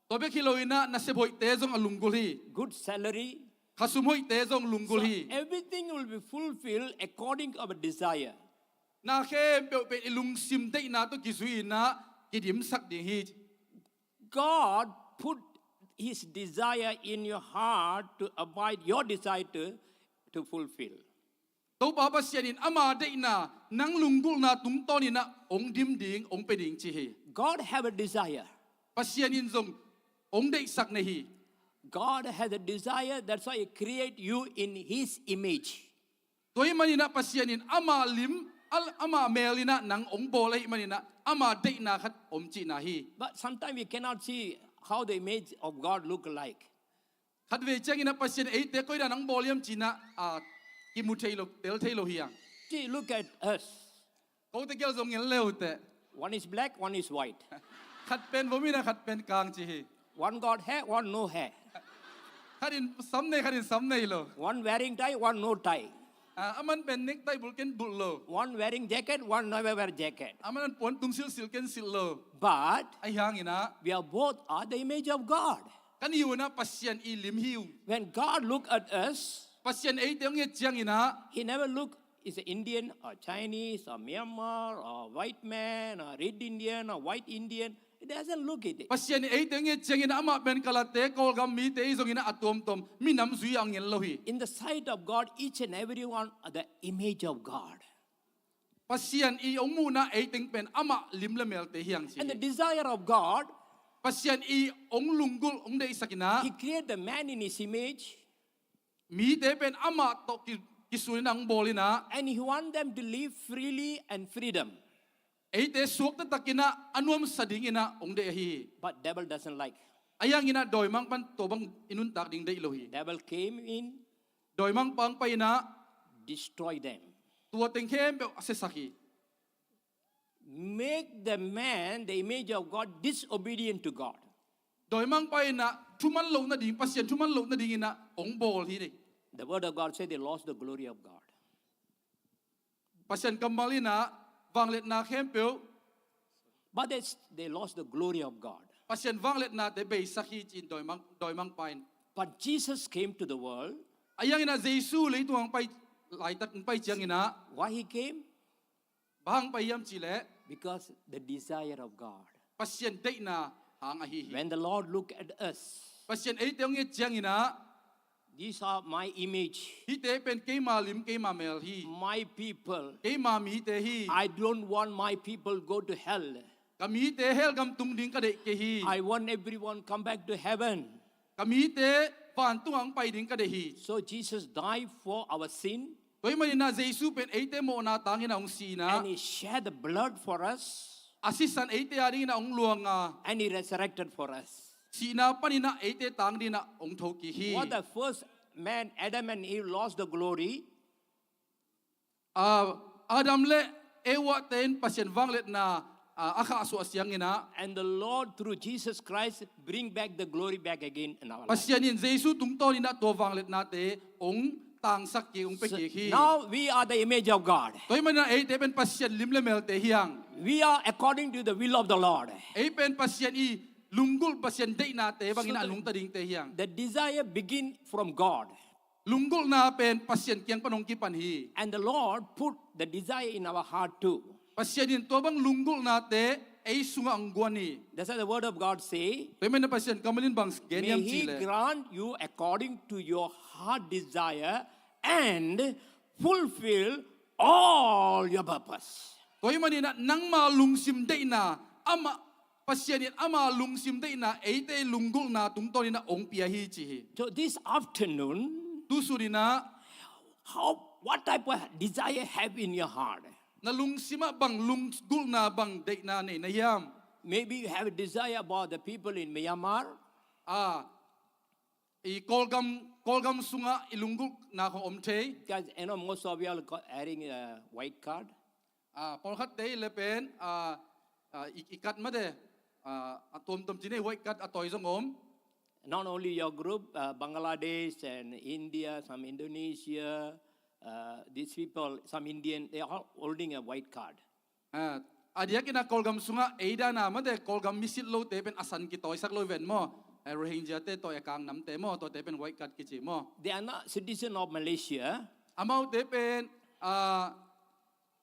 Tua bek hi loin ah nasep hoihte zong a lunggulh hi. Good salary. Khasum hoihte zong lunggulh hi. So everything will be fulfilled according to our desire. Na khempeuh pen i lungsim deihna tawh kizui-in ah kidimsak ding hi. God put His desire in your heart to abide, your desire to, to fulfill. Topa Pasian in ama deihna nang lunggulhna tungtawnin ah hong dim ding, hong pia ding ci hi. God have a desire. Pasian in zong hong deihsak nei hi. God has a desire, that's why He create you in His image. Tua ahih manin ah Pasian in ama lim, al-, ama mel in ah nang hong bawl ahih manin ah ama deihna khat om cihna hi. But sometimes we cannot see how the image of God look like. Khatvei ciangin ah Pasian eite koi dan hong bawl hiam ci-in ah, ah, kimu thei lo, tel thei lo hi hang. See, look at us. Kote kial zong ngen le uh teh. One is black, one is white. Khat pen vom in ah khat pen kang ci hi. One got hair, one no hair. Khat in sam nei, khat in sam nei lo. One wearing tie, one no tie. Ah, aman pen necktie bul ken bul lo. One wearing jacket, one never wear jacket. Aman puan tung silhsilh ken silh lo. But ahi hangin ah, we are both are the image of God. Kan hi un ah Pasian i lim hi ung. When God look at us, Pasian eite hong et ciangin ah, He never look is an Indian or Chinese or Myanmar or white man or red Indian or white Indian. He doesn't look it. Pasian in eite hong et ciangin ah amah pen Kalate, Kawlgam mite hi zongin ah a tuamtuam minam zui-a hong en lo hi. In the sight of God, each and every one are the image of God. Pasian i hong muhna ei teng pen amah lim le melte hi hang ci. And the desire of God, Pasian i hong lunggulh, hong deihsak in ah, He create the man in His image. Mite pen amah tawh ki, kisun in ah hong bawl in ah. And He want them to live freely and freedom. Eite suakta takin ah a nuamsa dingin ah hong deih ahi hi. But devil doesn't like. Ahi hangin ah dawimangpa'n tua bang i nuntak ding deih lo hi. Devil came in. Dawimangpa hong pai in ah, destroy them. Tua teng khempeuh a siasak hi. Make the man, the image of God, disobedient to God. Dawimangpa in ah thuman loh nading, Pasian thuman loh nadingin ah hong bawl hi. The word of God said they lost the glory of God. Pasian kammal in ah vangliatna khempeuh, but they, they lost the glory of God. Pasian vangliatnate beisak hi ci-in dawimang, dawimangpa in. But Jesus came to the world. Ahi hangin ah Jesu leitung ah hong pai laitak, hong pai ciangin ah. Why He came? Bang hang pai hiam cih leh? Because the desire of God. Pasian deihna hang ahi hi. When the Lord look at us, Pasian eite hong et ciangin ah, these are my image. Hihte pen keima lim, keima mel hi. My people. Keima mite hi. I don't want my people go to hell. Ka mite hell gam tung ding ka deih kei hi. I want everyone come back to heaven. Ka mite vantung ah hong pai ding ka deih hi. So Jesus died for our sin. Tua ahih manin ah Jesu pen eite mawhna tangin ah hong si in ah. And He shed the blood for us. A sisan eite adingin ah hong luang a. And He resurrected for us. Sihna panin ah eite tang dingin ah hong thokik hi. What the first man, Adam and Eve, lost the glory. Ah, Adam le Eva te in Pasian vangliatna, ah, a khahsuah ciangin ah. And the Lord through Jesus Christ bring back the glory back again in our life. Pasian in Jesu tungtawnin ah tua vangliatnate hong tangsak kik, hong pia kik hi. So, now we are the image of God. Tua ahih manin ah eite pen Pasian lim le melte hi hang. We are according to the will of the Lord. Ei pen Pasian i lunggulh, Pasian deihnate bangin ah nungta dingte hi hang. So the, the desire begin from God. Lunggulhna pen Pasian kiang pan hong kipan hi. And the Lord put the desire in our heart too. Pasian in tua bang lunggulhnate ei sungah hong guan hi. That's what the word of God say. Tua ahih manin Pasian kammal in bang gen hiam cih leh, May He grant you according to your heart desire and fulfill all your purpose. Tua ahih manin ah nangma lungsim deihna, amah, Pasian in ama lungsim deihna eite lunggulhna tungtawn in ah hong pia hi ci hi. So this afternoon, Tu sun in ah, how, what type of desire have in your heart? Na lungsim ah bang lunggulhna, bang deihna nei na hiam? Maybe you have a desire about the people in Myanmar. Ah, i Kawlgam, Kawlgam sungah i lunggulhna khong om thei. Because you know most of you are co- having a white card. Ah, pawlkhat te le pen, ah, ah, i, i kat mate, ah, a tuamtuam cih nei, white card a tawi zong om. Not only your group, uh, Bangladesh and India, some Indonesia, uh, these people, some Indian, they are holding a white card. Ah, a diakin a Kawlgam sungah ei dan a mate Kawlgam misit lote pen a san kitawisak lo ven maw? Eh, Rohingya te tawh, eh, kang namte maw, tuate pen white card kici maw? They are not citizen of Malaysia. Amaute pen, ah,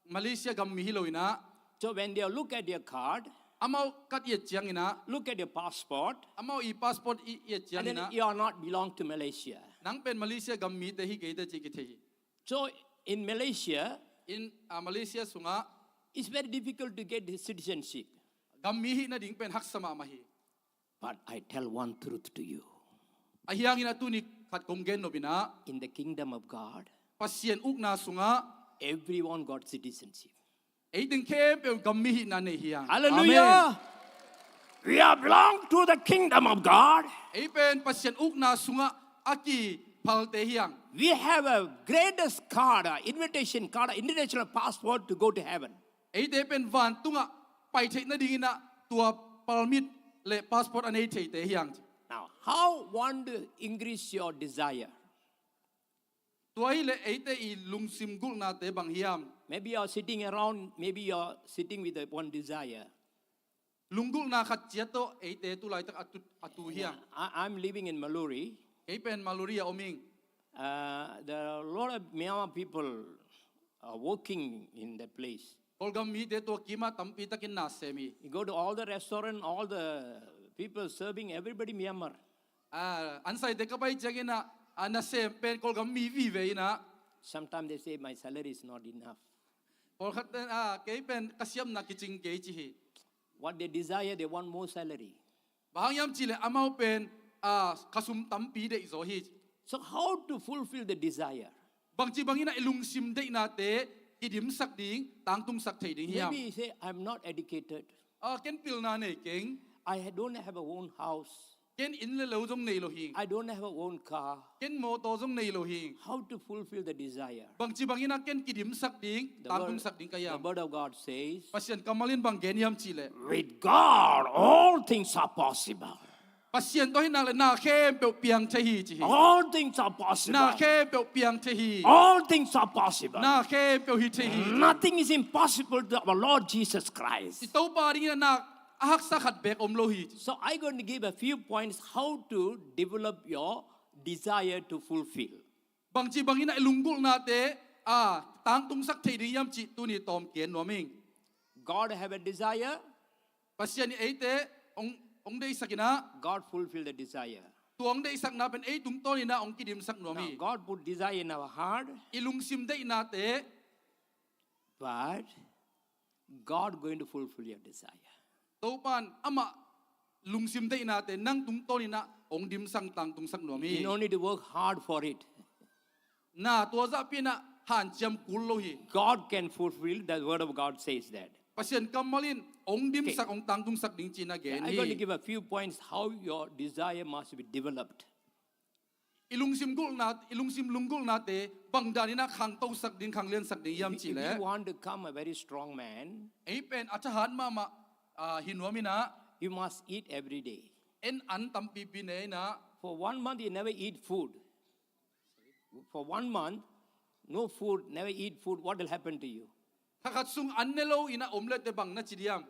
Malaysia gam mi hi lo in ah. So when they look at your card, amau card i et ciangin ah, look at your passport, amau i passport i, i et and ciangin then ah, you are not belong to Malaysia. Nang pen Malaysia gam mite hi kei teh ci kithei hi. So in Malaysia, in, ah, Malaysia sungah, it's very difficult to get the citizenship. Gam mi hih nading pen haksa mahmah hi. But I tell one truth to you. Ahi hangin ah tuni khat kong gen nop in ah, In the kingdom of God, Pasian ukna sungah everyone got citizenship. Ei teng khempeuh gam mi hihna nei hi hang. Hallelujah. Amen. We are belong to the kingdom of God. Ei pen Pasian ukna sungah a kiphalte hi hang. We have a greatest card, uh, invitation card, uh, international passport to go to heaven. Eite pen vantungah pai theih nadingin ah tua permit le passport a nei theite hi hang. Now, how want to increase your desire? Tua hileh eite i lungsim gulhnate bang hiam? Maybe you're sitting around, maybe you're sitting with a one desire. Lunggulhna khat ciat tawh eite tulaitak a tu, a tu hiam? Yeah, I, I'm living in Maluri. Kei pen Maluri ah om ing. Uh, there are a lot of Myanmar people are working in that place. Kawlgam mite tua kimah tampi takin na sem hi. You go to all the restaurant, all the people serving, everybody Myanmar. Ah, an saite ka pai ciangin ah, ah, nasem pen Kawlgam mi vive in ah. Sometimes they say, "My salary is not enough." Pawlkhat pen, ah, kei pen ka siamna kicing kei ci hi. What they desire, they want more salary. Bang hang hiam cih leh amau pen, ah, khasum tampi deih zaw hi. So how to fulfill the desire? Bangci bangin ah i lungsim deihnate kidimsak ding, tangtungsak thei ding hiam? Maybe you say, "I'm not educated." Ah, ken pilna nei keng. I don't have a own house. Ken inn le lo zong nei lo hing. I don't have a own car. Ken mawtaw zong nei lo hing. How to fulfill the desire? Bangci bangin ah ken kidimsak ding, tangtungsak ding ka hiam? The word of God says, Pasian kammal in bang gen hiam cih leh, with God all things are possible. Pasian tawh hi nak leh na khempeuh piang thei hi ci hi. All things are possible. Na khempeuh piang thei hi. All things are possible. Na khempeuh hi thei hi. Nothing is impossible to our Lord Jesus Christ. I Topa dingin ah na a haksa khat beek om lo hi. So I'm going to give a few points how to develop your desire to fulfill. Bangci bangin ah i lunggulhnate, ah, tangtungsak thei ding hiam cih tuni tawm ki-en nuam ing. God have a desire. Pasian in eite hong, hong deihsak in ah. God fulfill the desire. Tua hong deihsakna pen ei tungtawn in ah hong kidimsak nuam hi. Now, God put desire in our heart. I lungsim deihnate. But God going to fulfill your desire. Topa in amah lungsim deihnate nang tungtawn in ah hong dimsak, tangtungsak nuam hi. You don't need to work hard for it. Na tua zahpi in ah hanciam kul lo hi. God can fulfill, the word of God says that. Pasian kammal in hong dimsak, okay, hong tangtungsak ding ci-in ah gen hi. I'm going to give a few points how your desire must be developed. I lungsim gulhna, i lungsim lunggulhnate bang dan in ah khangtosak ding, khangliansak ding hiam cih leh. If you want to come a very strong man, ei pen a thahat mahmah, ah, hi nuam in ah. You must eat every day. En an tampipi ne in ah. For one month you never eat food. For one month, no food, never eat food, what will happen to you? Kha khat sung an ne lo in ah om le teh bang na ci diam?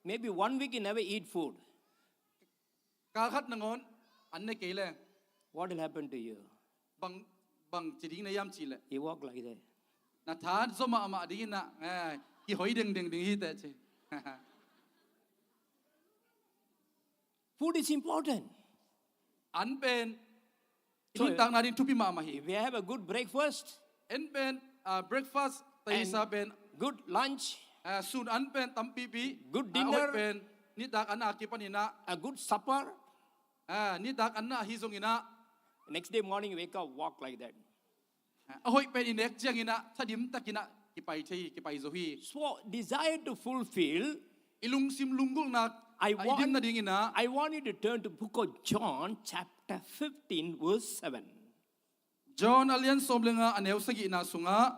Maybe one week you never eat food. Kal khat nangawn an ne kei leh. What will happen to you? Bang, bang ci ding na hiam cih leh. You walk like that. Na tha zom mahmah ding in ah, eh, Kihoi dengdeng ding hi teh ci. Food is important. An pen i So, nuntakna ding thupi mahmah hi. If we have a good breakfast, En pen ah, breakfast and taisa pen good lunch, ah, sun an pen tampipi. Good Ah, a hoih dinner. Pen nitak an a kipanin ah a good supper, ah, nitak an ah hi zongin ah next day morning wake up, walk like that. ah, a hoih pen i nek ciangin ah thadim takin ah kipai thei, kipai zo hi. So desire to fulfill, I lungsim lunggulhna I ah, i want, dimna dingin ah I want you to turn to book of John chapter fifteen, verse seven. John a lian sawm le nga a neu sagihna sungah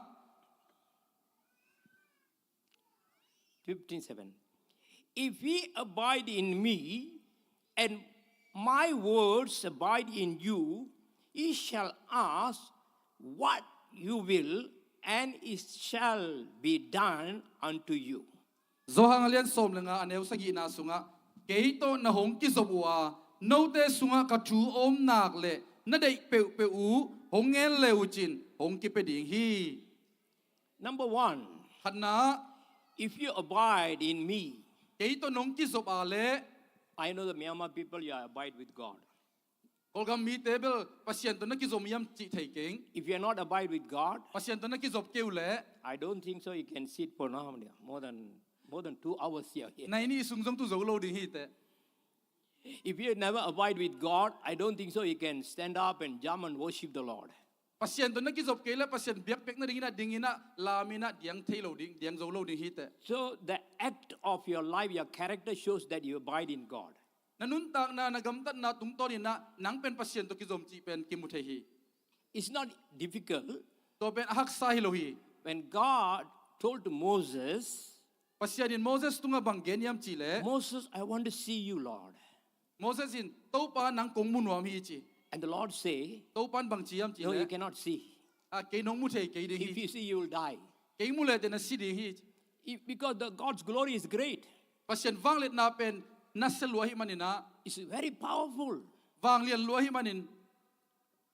Fifteen seven. If ye abide in me, and my words abide in you, ye shall ask what you will, and it shall be done unto you. Johan a lian sawm le nga a neu sagihna sungah kei tawh na hong kizop uh a, note sungah ka thu a om nak le na deih peuhpeuh uh hong ngen le uh cin hong kipia ding hi. Number one, Khatna, if you abide in me, kei tawh nong kizop a leh, I know the Myanmar people, you abide with God. Kawlgam mite bel Pasian tawh na kizom hiam cih thei keng. If you are not abide with God, Pasian tawh na kizop kei uh leh, I don't think so you can sit for now, more than, more than two hours here. Here. nai nih sung zong tu zo lo ding hi teh. If you never abide with God, I don't think so you can stand up and jump and worship the Lord. Pasian tawh na kizop kei leh Pasian biakpiakna dingin ah, dingin ah, lamin ah diang thei lo ding, diang zo lo ding hi teh. So the act of your life, your character shows that you abide in God. Na nuntakna, na gamtatna tungtawnin ah nang pen Pasian tawh kizom cih pen kimu thei hi. It's not difficult. Tua pen a haksa hi lo hi. When God told to Moses, Pasian in Moses tungah bang gen hiam cih leh, Moses, I want to see you, Lord. Moses in, Topa, nang kong mu nuam hi, ci. And the Lord say, Topa in bang ci hiam cih no, you leh, cannot see. ah, kei nong mu thei kei ding If hi. You see, you will die. Kei mu leh teh na si ding hi. It- because the God's glory is great. Pasian vangliatna pen nasia lua hi manin ah, It's very powerful. vanglian lua hi manin,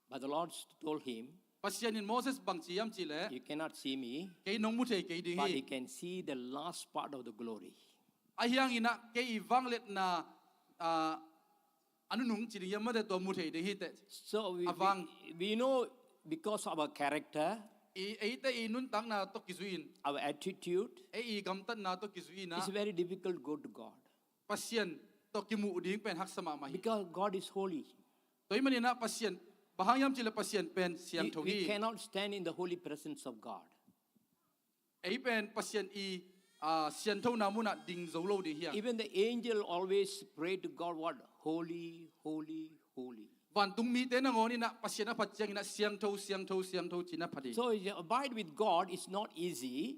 But the Lord told him, Pasian in Moses bang ci hiam cih leh, you cannot see me, kei nong mu thei kei ding but hi. You can see the last part of the glory. Ahi hangin ah kei i vangliatna, ah, a nunung ci ding hiam, mate, tua mu thei ding hi teh. So we, Avang. We, we know because of our character, I, eite i nuntakna tawh kizui in, our attitude, ei i gamtatna tawh kizui in ah, it's very difficult to go to God. Pasian tawh kimuh ding pen haksa mahmah hi. Because God is holy. Tua hi manin ah Pasian, bang hang hiam cih leh Pasian pen We, siangtho we hi. Cannot stand in the holy presence of God. Ei pen Pasian i, ah, sianthona munah ding zo lo ding hi a. Even the angel always pray to God, what? Holy, holy, holy. Vantung mite nangawnin ah Pasian a phat ciangin ah siangtho, siangtho, siangtho ci-in a phat hi. So you abide with God is not easy.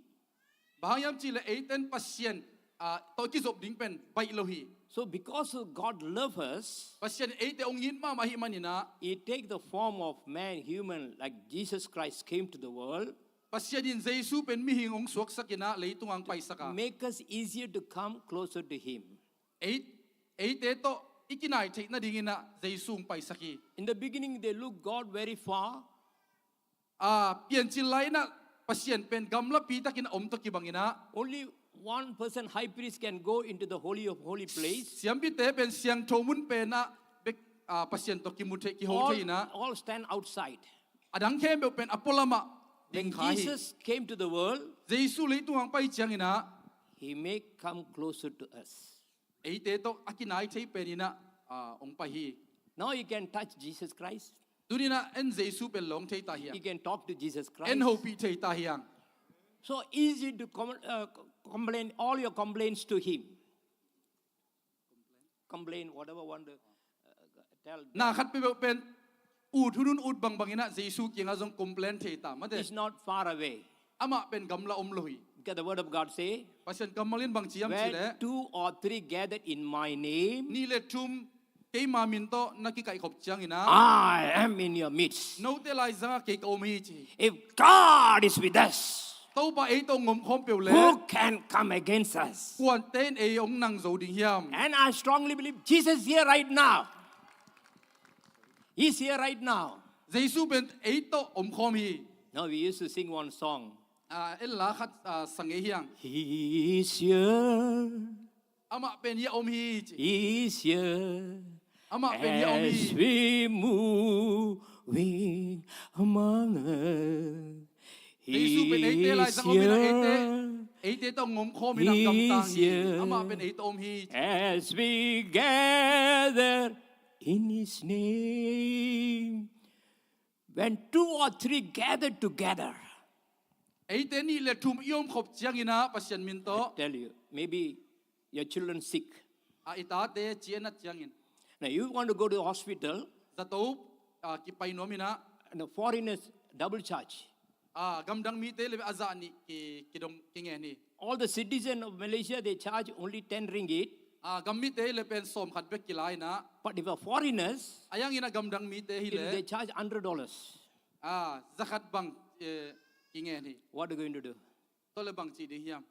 Bang hang hiam cih leh eite'n Pasian, ah, tawh kizop ding pen baih lo hi. So because God loves us, Pasian eite hong it mahmah ahih manin ah, He take the form of man, human, like Jesus Christ came to the world. Pasian in Jesu pen mihing hong suaksak in ah leitung ah hong paisak a. Make us easier to come closer to Him. Ei, eite tawh i kinai theih nadingin ah Jesu hong paisak hi. In the beginning, they look God very far. Ah, piancil lai-in ah Pasian pen gamlapi takin a om tawh kibangin ah, Only one person, high priest, can go into the holy of holy place. Siampite pen siangtho mun pen ah bek, ah, Pasian tawh kimu thei, kiho All, thei in ah, all stand outside. a dang khempeuh pen a pualam ah ding When kha hi. Jesus came to the world, Jesu leitung ah hong pai ciangin ah, He may come closer to us. eite tawh a kinai thei penin ah, ah, hong pai hi. Now you can touch Jesus Christ. Tuni-in ah en Jesu pen lawng thei ta hi hang. You can talk to Jesus Christ. En hopih thei ta hi hang. So easy to com- uh, complain all your complaints to Him. Complain, whatever want to uh, tell. Na khat peuhpeuh pen ut hun un ut bangbangin ah Jesu kiangah zong complain thei ta, mate. It's not far away. Amah pen gamla om lo hi. Because the word of God say, Pasian kammal in bang ci hiam cih leh, where two or three gathered in my name, nih le thum keima min tawh na kikaihkhop ciangin ah, I am in your midst. note laizangah kei ka om hi, ci. If God is with us, Topa ei tawh hong om khawm peuh leh, who can come against us? kuate in ei hong nang zo ding hiam? And I strongly believe Jesus is here right now. He's here right now. Jesu pen ei tawh om khawm hi. Now we used to sing one song. Ah, en la khat, ah, sang ei hiang. He's here. Amah pen hih a om hi ci. He's here. Amah pen hih a om As hi. we moving among us. Jesu pen eite lai He's sang om in a eite. here. Eite tawh ngom khawm in a gamtang He's hi. here. Amah pen eite om hi. As we gather in his name. When two or three gather together. Eite nih le thum i om khop ciangin a Pasian min tawh. Tell you, maybe your children sick. A i tate ci a nat ciangin. Now you want to go to the hospital. Zato, ah, kipai nuam in a. And the foreigners double charge. Ah, gamdang mite le a zah nih ki, kidong kingen hi. All the citizens of Malaysia, they charge only ten ringgit. Ah, gam mite le pen sawm khat bek kila in a. But if a foreigners, A hiang in a gamdang mite hi if they le. Charge hundred dollars. Ah, zakhat bang, eh, kingen hi. What are you going to do? Tawh le bang ci ding hiam.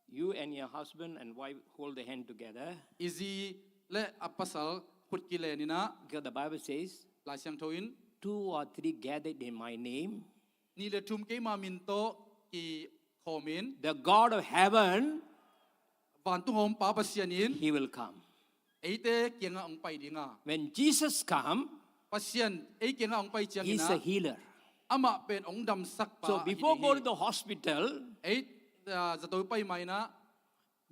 You and your husband and wife hold the hand together. I zi le a pasal khut kilen in a. Because the Bible says, Lai Siangtho in. two or three gathered in my name, Nih le thum keima min tawh kikhawm in. The God of heaven, Vantung hawm pa Pasian in. he will come. Eite kiangah hong pai ding a. When Jesus come, Pasian ei kiangah hong pai ciangin he's a. A healer. Amah pen hong damsak pa. So Ahi before ding going hi. To the hospital, Ei, ah, zato pai mai in a.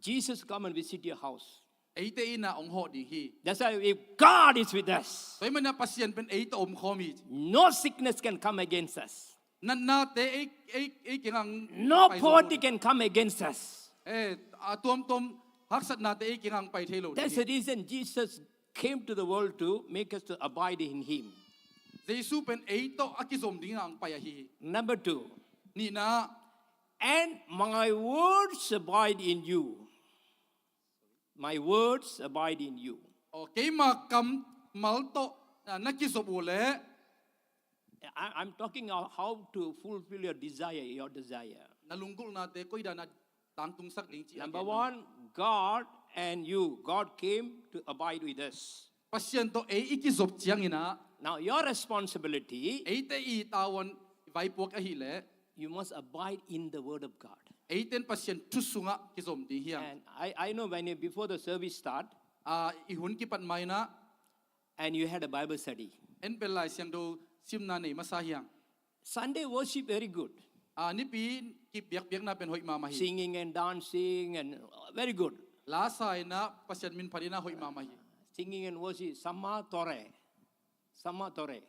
Jesus come and visit your house. Eite in a hong hawh ding hi. That's why if God is with us, Tua hi man a Pasian pen eite om khawm hi. No sickness can come against us. Natnate ei, ei, ei kiangah hong No pai poverty zo. Can come against us. Eh, a tuamtuam haksatnate ei kiangah hong pai thei lo. That's Ding the reason Jesus came to the world to make us to abide in him. Jesu pen ei tawh a kizom dingah hong pai ahi hi. Number two, Nihna, and my words abide in you. My words abide in you. aw, keima kammal tawh na, na kizop uh leh. I, I'm talking how, how to fulfill your desire, your desire. Na lunggulhnate koidan a tangtungsak ding ci. Number one, God and you. God came to abide with us. Pasian tawh ei i kizop ciangin a. Now your responsibility, Eite i tavuan vaipuak ahih leh. You must abide in the word of God. Eite in Pasian thu sungah kizom ding hiam. And I, I know when you, before the service start, Ah, i hun kipat mai in a. And you had a Bible study. En pen Lai Siangtho simna nei masa hiang. Sunday worship very good. Ah, nipi kipiakpiakna pen hoih mahmah hi. Singing and dancing and, uh, very good. Lasa in a Pasian min phat in a hoih mahmah hi. Singing and worship, sama tore. Sama tore.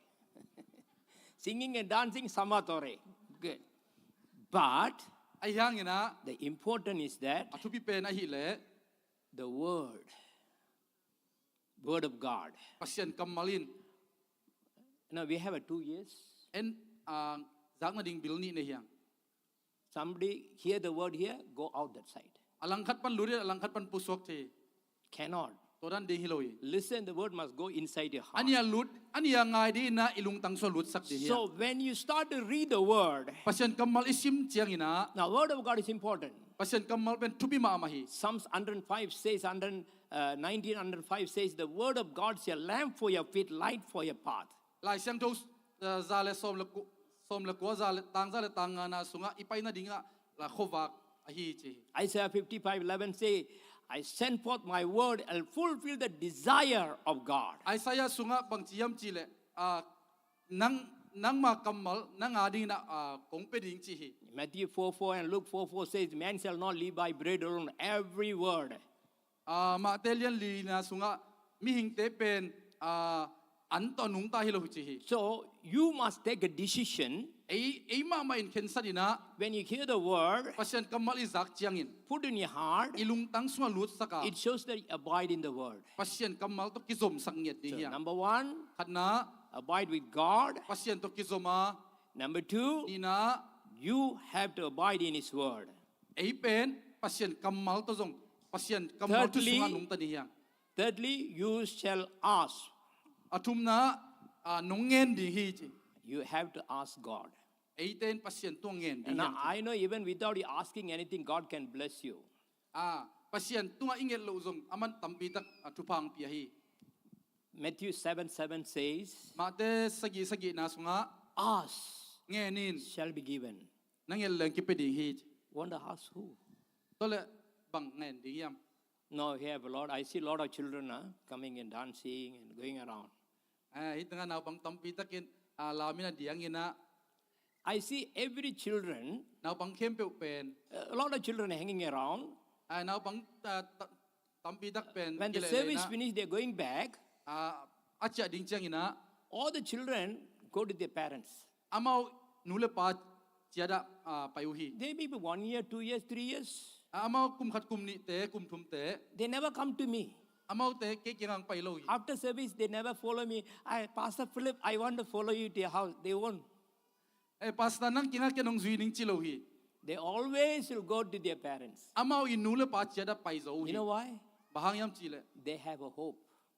Singing and dancing, sama tore. Good. But Ahi hangin a, the important is that a thupi pen ahih leh. The word, word of God. Pasian kammal in. Now we have a two years. En, ah, zakna ding bil nih nei hiang. Somebody hear the word here, go out that side. A langkhat pan lut in, a langkhat pan pusuak thei. Cannot. Tua dan ding hi lo hi. Listen, the word must go inside your heart. A nih a lut, a nih a ngai ding in a i lungtang sungah lutsak ding hi. So when you start to read the word, Pasian kammal i sim ciangin a. Now word of God is important. Pasian kammal pen thupi mahmah hi. Psalms hundred five says, hundred, uh, nineteen hundred five says, the word of God is a lamp for your feet, light for your path. Lai Siangtho, ah, za le sawm le ku-, sawm le kua za le tang za le tang ngana sungah i paina dingah la khuavak ahi ci. Isaiah fifty-five eleven say, I send forth my word and fulfill the desire of God. Isaiah sungah bang ci hiam cih leh, ah, nang, nangma kammal, nang a dingin a, ah, kong pia ding ci hi. Matthew four four and Luke four four says, man shall not live by bread alone, every word. Ah, Mate lian lina sungah mihingte pen, ah, an tawh nungta hi lo ci hi. So you must take a decision. Ei, ei mahmah in khensat in a. When you hear the word, Pasian kammal i zak ciangin. Put in your heart, I lungtang sungah lutsak a. It shows that you abide in the word. Pasian kammal tawh kizomsak ngiat ding So, hi a. Number one, Khatna, abide with God. Pasian tawh kizom a. Number two, Nihna, you have to abide in his word. Ei pen Pasian kammal tawh zong, Pasian kammal thu Thirdly, sungah nungta ding hi a. Thirdly, you shall ask. A thumna, ah, nong ngen ding hi ci. You have to ask God. Eite in Pasian tungah ngen ding And hi a. I know even without you asking anything, God can bless you. Ah, Pasian tungah i nget loh zong aman tampi tak, ah, thupha hong pia hi. Matthew seven seven says, Mate sagih sagihna sungah, ask, ngen in, shall be given. Na nget leng kipia ding hi ci. Wonder ask who. Tua leh bang ngen ding hiam? No, we have a lot. I see a lot of children uh, coming and dancing and going around. Ah, hih tengah naupang tampi takin ah, lam in a diang in ah. I see every children, naupang khempeuh pen a lot of children hanging around. Ah, naupang ah, ta- tampi tak pen When the kileh leh service in ah, finish, they're going back. Ah, a ciah ding ciangin ah. All the children go to their parents. Amau nu le pa ciat ah, ah, pai uh hi. They may be one year, two years, three years. Ah, amau kum khat kum nihte, kum thumte. They never come to me. Amaute kei kiangah pai lo hi. After service, they never follow me. I, Pastor Philip, I want to follow you to your house. They won't. Eh, Pastor, nang kiangah ken hong zui ning ci lo hi. They always will go to their parents. Amau i nu le pa ciat ah pai zo hi. You know why? Bang hang hiam cih leh. They have a hope.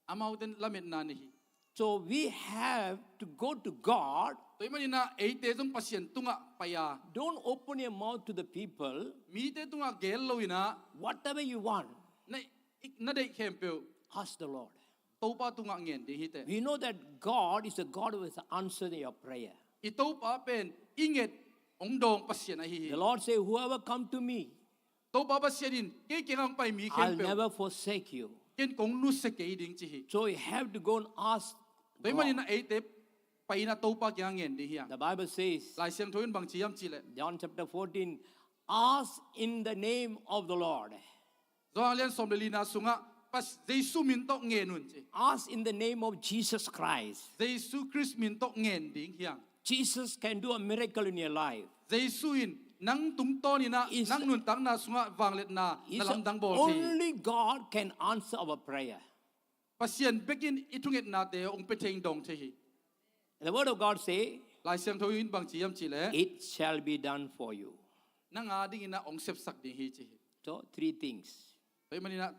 Amaute lametna nei hi. So we have to go to God. Tua ahih manin ah eite zong Pasian tungah pai a. Don't open your mouth to the people. Mite tungah gen lo in ah. Whatever you want. Na, na deih khempeuh. Ask the Lord. Topa tungah ngen ding hi teh. We know that God is a God who has answered your prayer. I Topa pen i nget hong dawng Pasian ahi hi. The Lord say, whoever come to me, Topa Pasian in kei kiangah hong pai mi I'll khempeuh never forsake you. Ken kong nusia kei ding ci hi. So you have to go and ask Tua ahih manin ah God. Eite pai in ah Topa kiangah ngen ding hi hang. The Bible says, Lai Siangtho in bang ci hiam cih leh. John chapter fourteen, ask in the name of the Lord. Johan lian sawm le lina sungah Pas- Jesu min tawh ngen un ci. Ask in the name of Jesus Christ. Jesu Khrist min tawh ngen ding hi hang. Jesus can do a miracle in your life. Jesu in nang tungtawn in ah Is- nang nuntakna sungah vangliatna Is na lamdang bawl thei hi. Only God can answer our prayer. Pasian bek in i thungetnate hong pia thei, hong dawng thei hi. The word of God say, Lai Siangtho in bang ci hiam cih leh. It shall be done for you. Nang a ding in ah hong sepsak ding hi ci hi. So, three things. Tua ahih manin ah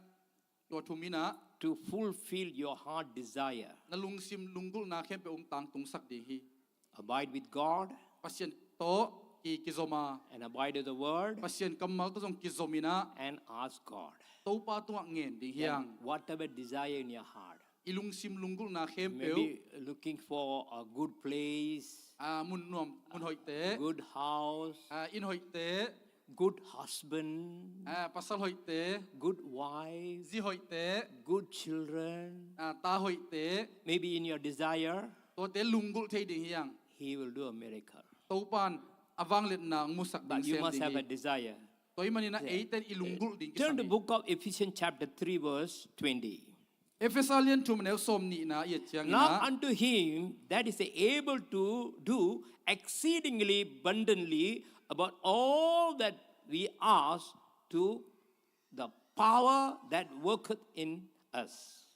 tua thum in ah. To fulfill your heart desire. Na lungsim lunggulhna khempeuh hong tangtungsak ding hi. Abide with God. Pasian tawh ki, kizom a. And abide with the word. Pasian kammal tawh zong kizom in ah. And ask God. Topa tungah ngen ding hi hang. Then whatever desire in your heart. I lungsim lunggulhna khempeuh. Maybe looking for a good place. Ah, mun nuam, mun hoihte. Good house. Ah, inn hoihte. Good husband. Ah, pasal hoihte. Good wife. Zi hoihte. Good children. Ah, ta hoihte. Maybe in your desire. Tuate lunggulh thei ding hi hang. He will do a miracle. Topan a vangliatna hong musak ding sem ding hi. But you must have a desire. Tua ahih manin ah eite i lunggulh ding kisam hi. Turn to the book of Ephesians chapter three verse twenty. Efesa lian thum neu sawm nihna i et ciangin ah. Now unto him that is able to do exceedingly abundantly above all that we ask to the power that worketh in us.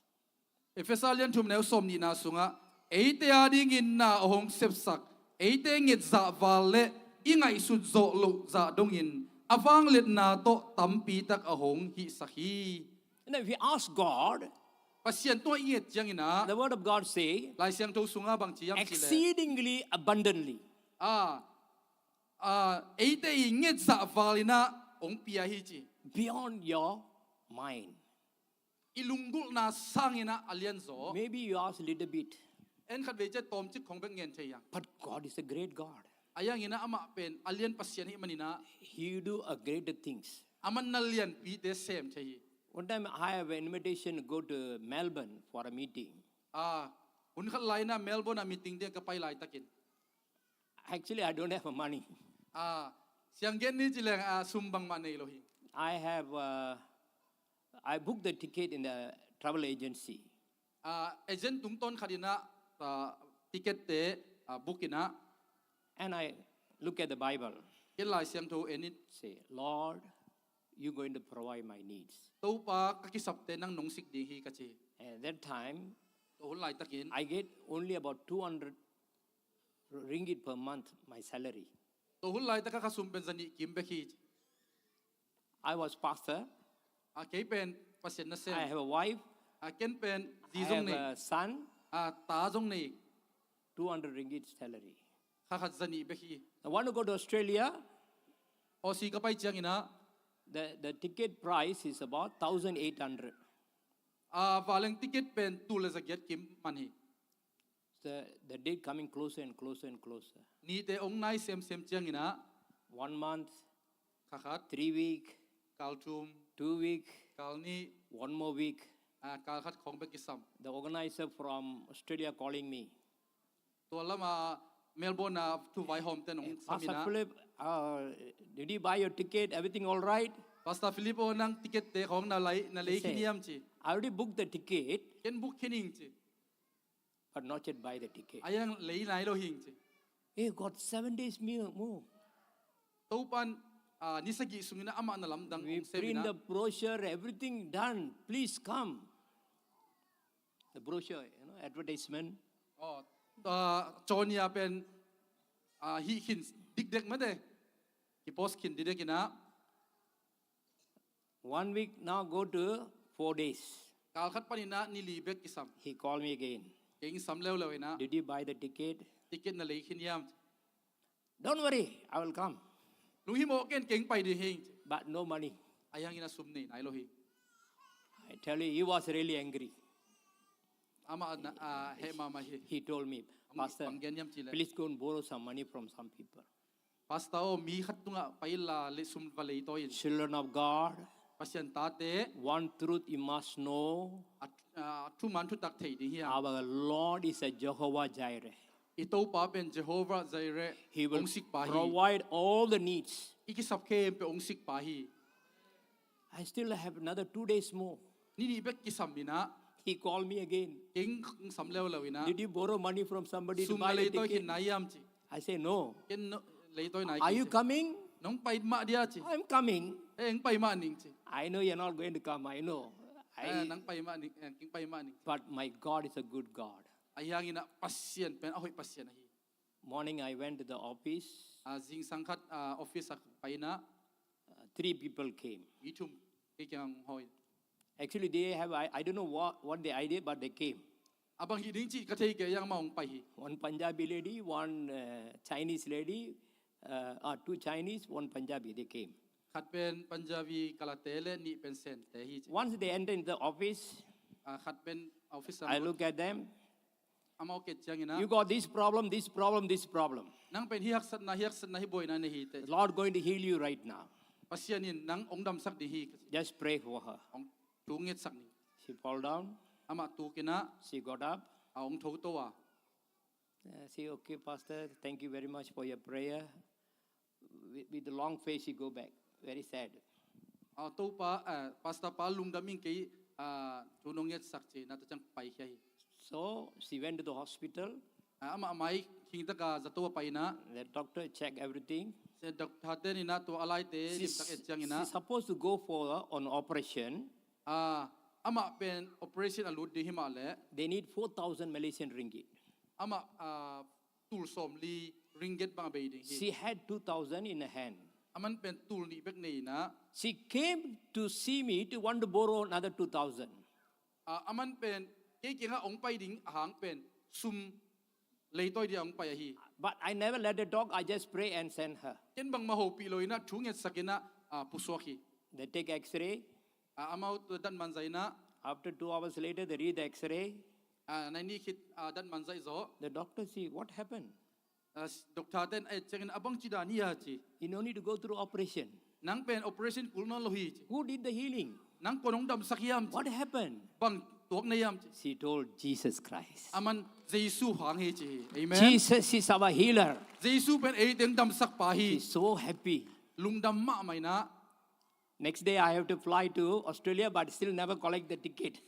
Efesa lian thum neu sawm nihna sungah eite a dingin na a hong sepsak, eite ngetzah val le i ngaihsut zawh loh zah dongin a vangliatna tawh tampi tak a hong hihsak hi. And if we ask God, Pasian tungah i nget ciangin ah, the word of God say, Lai Siangtho sungah bang ci hiam cih leh, exceedingly abundantly. Ah, ah, eite i ngetzah val in ah hong pia hi ci. Beyond your mind. I lunggulhna sangin ah a lianzaw. Maybe you ask a little bit. En khat vei ciah tawmcik khong bek ngen thei hi hang. But God is a great God. Ahi hangin ah amah pen a lian Pasian ahih manin ah. He do a greater things. Aman na lianpite sem thei hi. One time I have an invitation to go to Melbourne for a meeting. Ah, hun khat lai-in ah Melbourne ah meeting dingin ka pai laitakin. Actually, I don't have money. Ah, siang gen ni ci leng ah sum bangmah nei lo hi. I have, uh, I booked the ticket in the travel agency. Ah, agent tungtawn khat in ah, ah, ticket te, ah, book in ah. And I look at the Bible. Ken Lai Siangtho en in. Say, Lord, you going to provide my needs. Topa, ka kisapte nang nong sik ding hi ka ci. And that time, tua hun laitakin, I get only about two hundred ringgit per month, my salary. Tua hun laitak ah ka sum pen zanih kim bek hi. I was pastor. Ah, kei pen Pasian nasem. I have a wife. Ah, ken pen zi zong nei. I have a son. Ah, ta zong nei. Two hundred ringgit salary. Kha khat zanih bek hi. I want to go to Australia. Aussie ka pai ciangin ah. The, the ticket price is about thousand eight hundred. Ah, va leng ticket pen tul le zagiat kim man hi. The, the date coming closer and closer and closer. Nite ong nai semsem ciangin ah. One month, Kha khat, three week, kal thum, two week, kal nih, one more week. ah, kal khat khawng bek kisam. The organizer from Australia calling me. Tua lama Melbourne a thu vaihawmte nong Pastor samina. Philip, uh, did you buy your ticket? Everything all right? Pastor Philip aw, nang ticket te khawng na lei, na lei He said, khin hiam ci. I already booked the ticket, Ken book khin ing ci. but not yet buy the ticket. A yang lei nai lo hing ci. Hey, got seven days meal more. Topan, ah, ni sagih sungina amah na lamdang We ong sem print ina. The brochure, everything done. Please come. The brochure, you know, advertisement. Oh, ah, Jonia pen, ah, hi khin dikdek mate. Hi post khin dikdek ina. One week now go to four days. Kal khat pan ina ni li bek kisam. He called me again. Keng sam leuleu ina. Did you buy the ticket? Ticket na lei khin hiam. Don't worry, I will come. Lunghimawh, ken keng pai ding hing. But no money. A yang ina sum nei nai lo hing. I tell you, he was really angry. Amah na, ah, heh mahmah hi. He told me, Pastor, Bang gen hiam ci le. Please go and borrow some money from some people. Pastor aw, mi khat tungah pai la le sum va lei tawi in. Children of God, Pasian tate, one truth you must know. a, ah, thuman thutak thei ding hiam. Our Lord is a Jehovah Jireh. I Topa pen Jehovah Jireh, He will ong sik pa hi. Provide all the needs. I kisap khempeuh ong sik pa hi. I still have another two days more. Ni nih bek kisam ina. He called me again. Keng ong sam leuleu ina. Did you borrow money from somebody to Sum na buy the lei tawi khin ticket? nai hiam ci. I say, no. Ken no, lei tawi nai Are khin you ci. Coming? Nong pai mah dia ci. I'm coming. Eh, ong pai mah ning ci. I know you're not going to come. I know. Eh, I, nang pai mah ning, eh, keng pai mah ning. but my God is a good God. A yang ina Pasian pen a hoih Pasian ahi. Morning, I went to the office. Ah, zingsang khat, ah, office a pai ina. Uh, three people came. Mi thum kei kiang hoi. Actually, they have, I, I don't know what, what the idea, but they came. A bang hi ding ci ka thei kei, a yang mah ong pai hi. One Punjabi lady, one uh, Chinese lady, uh, uh, two Chinese, one Punjabi, they came. Khat pen Punjabi kalate le nih pen Sente hi ci. Once they enter into the office, Ah, khat pen office a I lut. Look at them. Amau ket ciang ina. You got this problem, this problem, this problem. Nang pen hi haksatna, hi haksatna, hi buaina nei hi te. The Lord going to heal you right now. Pasian in nang ong damsak ding hi. Just pray for her. Ong tu ngetsak ning. She fall down. Amah tuk ina. She got up. A ong tho to a. Uh, say, okay, Pastor, thank you very much for your prayer. With, with the long face, she go back. Very sad. A Topa, eh, Pastor pa lungdam ing kei, ah, thu nong ngetsak ci na, tua ciang pai khia hi. So she went to the hospital. Ah, amah mai khing taka zato a pai ina. The doctor checked everything. Se doctor te ina tua a laite She's, limtak et ciang ina. She's supposed to go for an operation. Ah, amah pen operation a lut ding hi mah le. They need four thousand Malaysian ringgit. Amah, ah, tul sawmli ringgit bang a bei ding hi. She had two thousand in her hand. Aman pen tul nih bek nei ina. She came to see me to want to borrow another two thousand. Ah, aman pen kei kiangah ong pai ding ahang pen sum leitawi dia ong pai ahi. But I never let her talk. I just pray and send her. Ken bangmah hopih lo ina thu ngetsak ina, ah, pusuak hi. They take X-ray. Ah, amau tua dat manzai ina. After two hours later, they read the X-ray. Ah, nai nih khit, ah, dat manzai zaw. The doctor see what happened. Ah, s-, doctor ten a et ciangin a bang ci dan hi a ci. You no need to go through operation. Nang pen operation kul nawn lo hi ci. Who did the healing? Nang kua nong damsak hiam ci. What happened? Bang tuak na hiam ci. She told Jesus Christ. Aman Jesu hang hi ci hi. Amen. Jesus is our healer. Jesu pen ei teng damsak pa hi. She's so happy. Lungdam mahmah ina. Next day, I have to fly to Australia, but still never collect the ticket.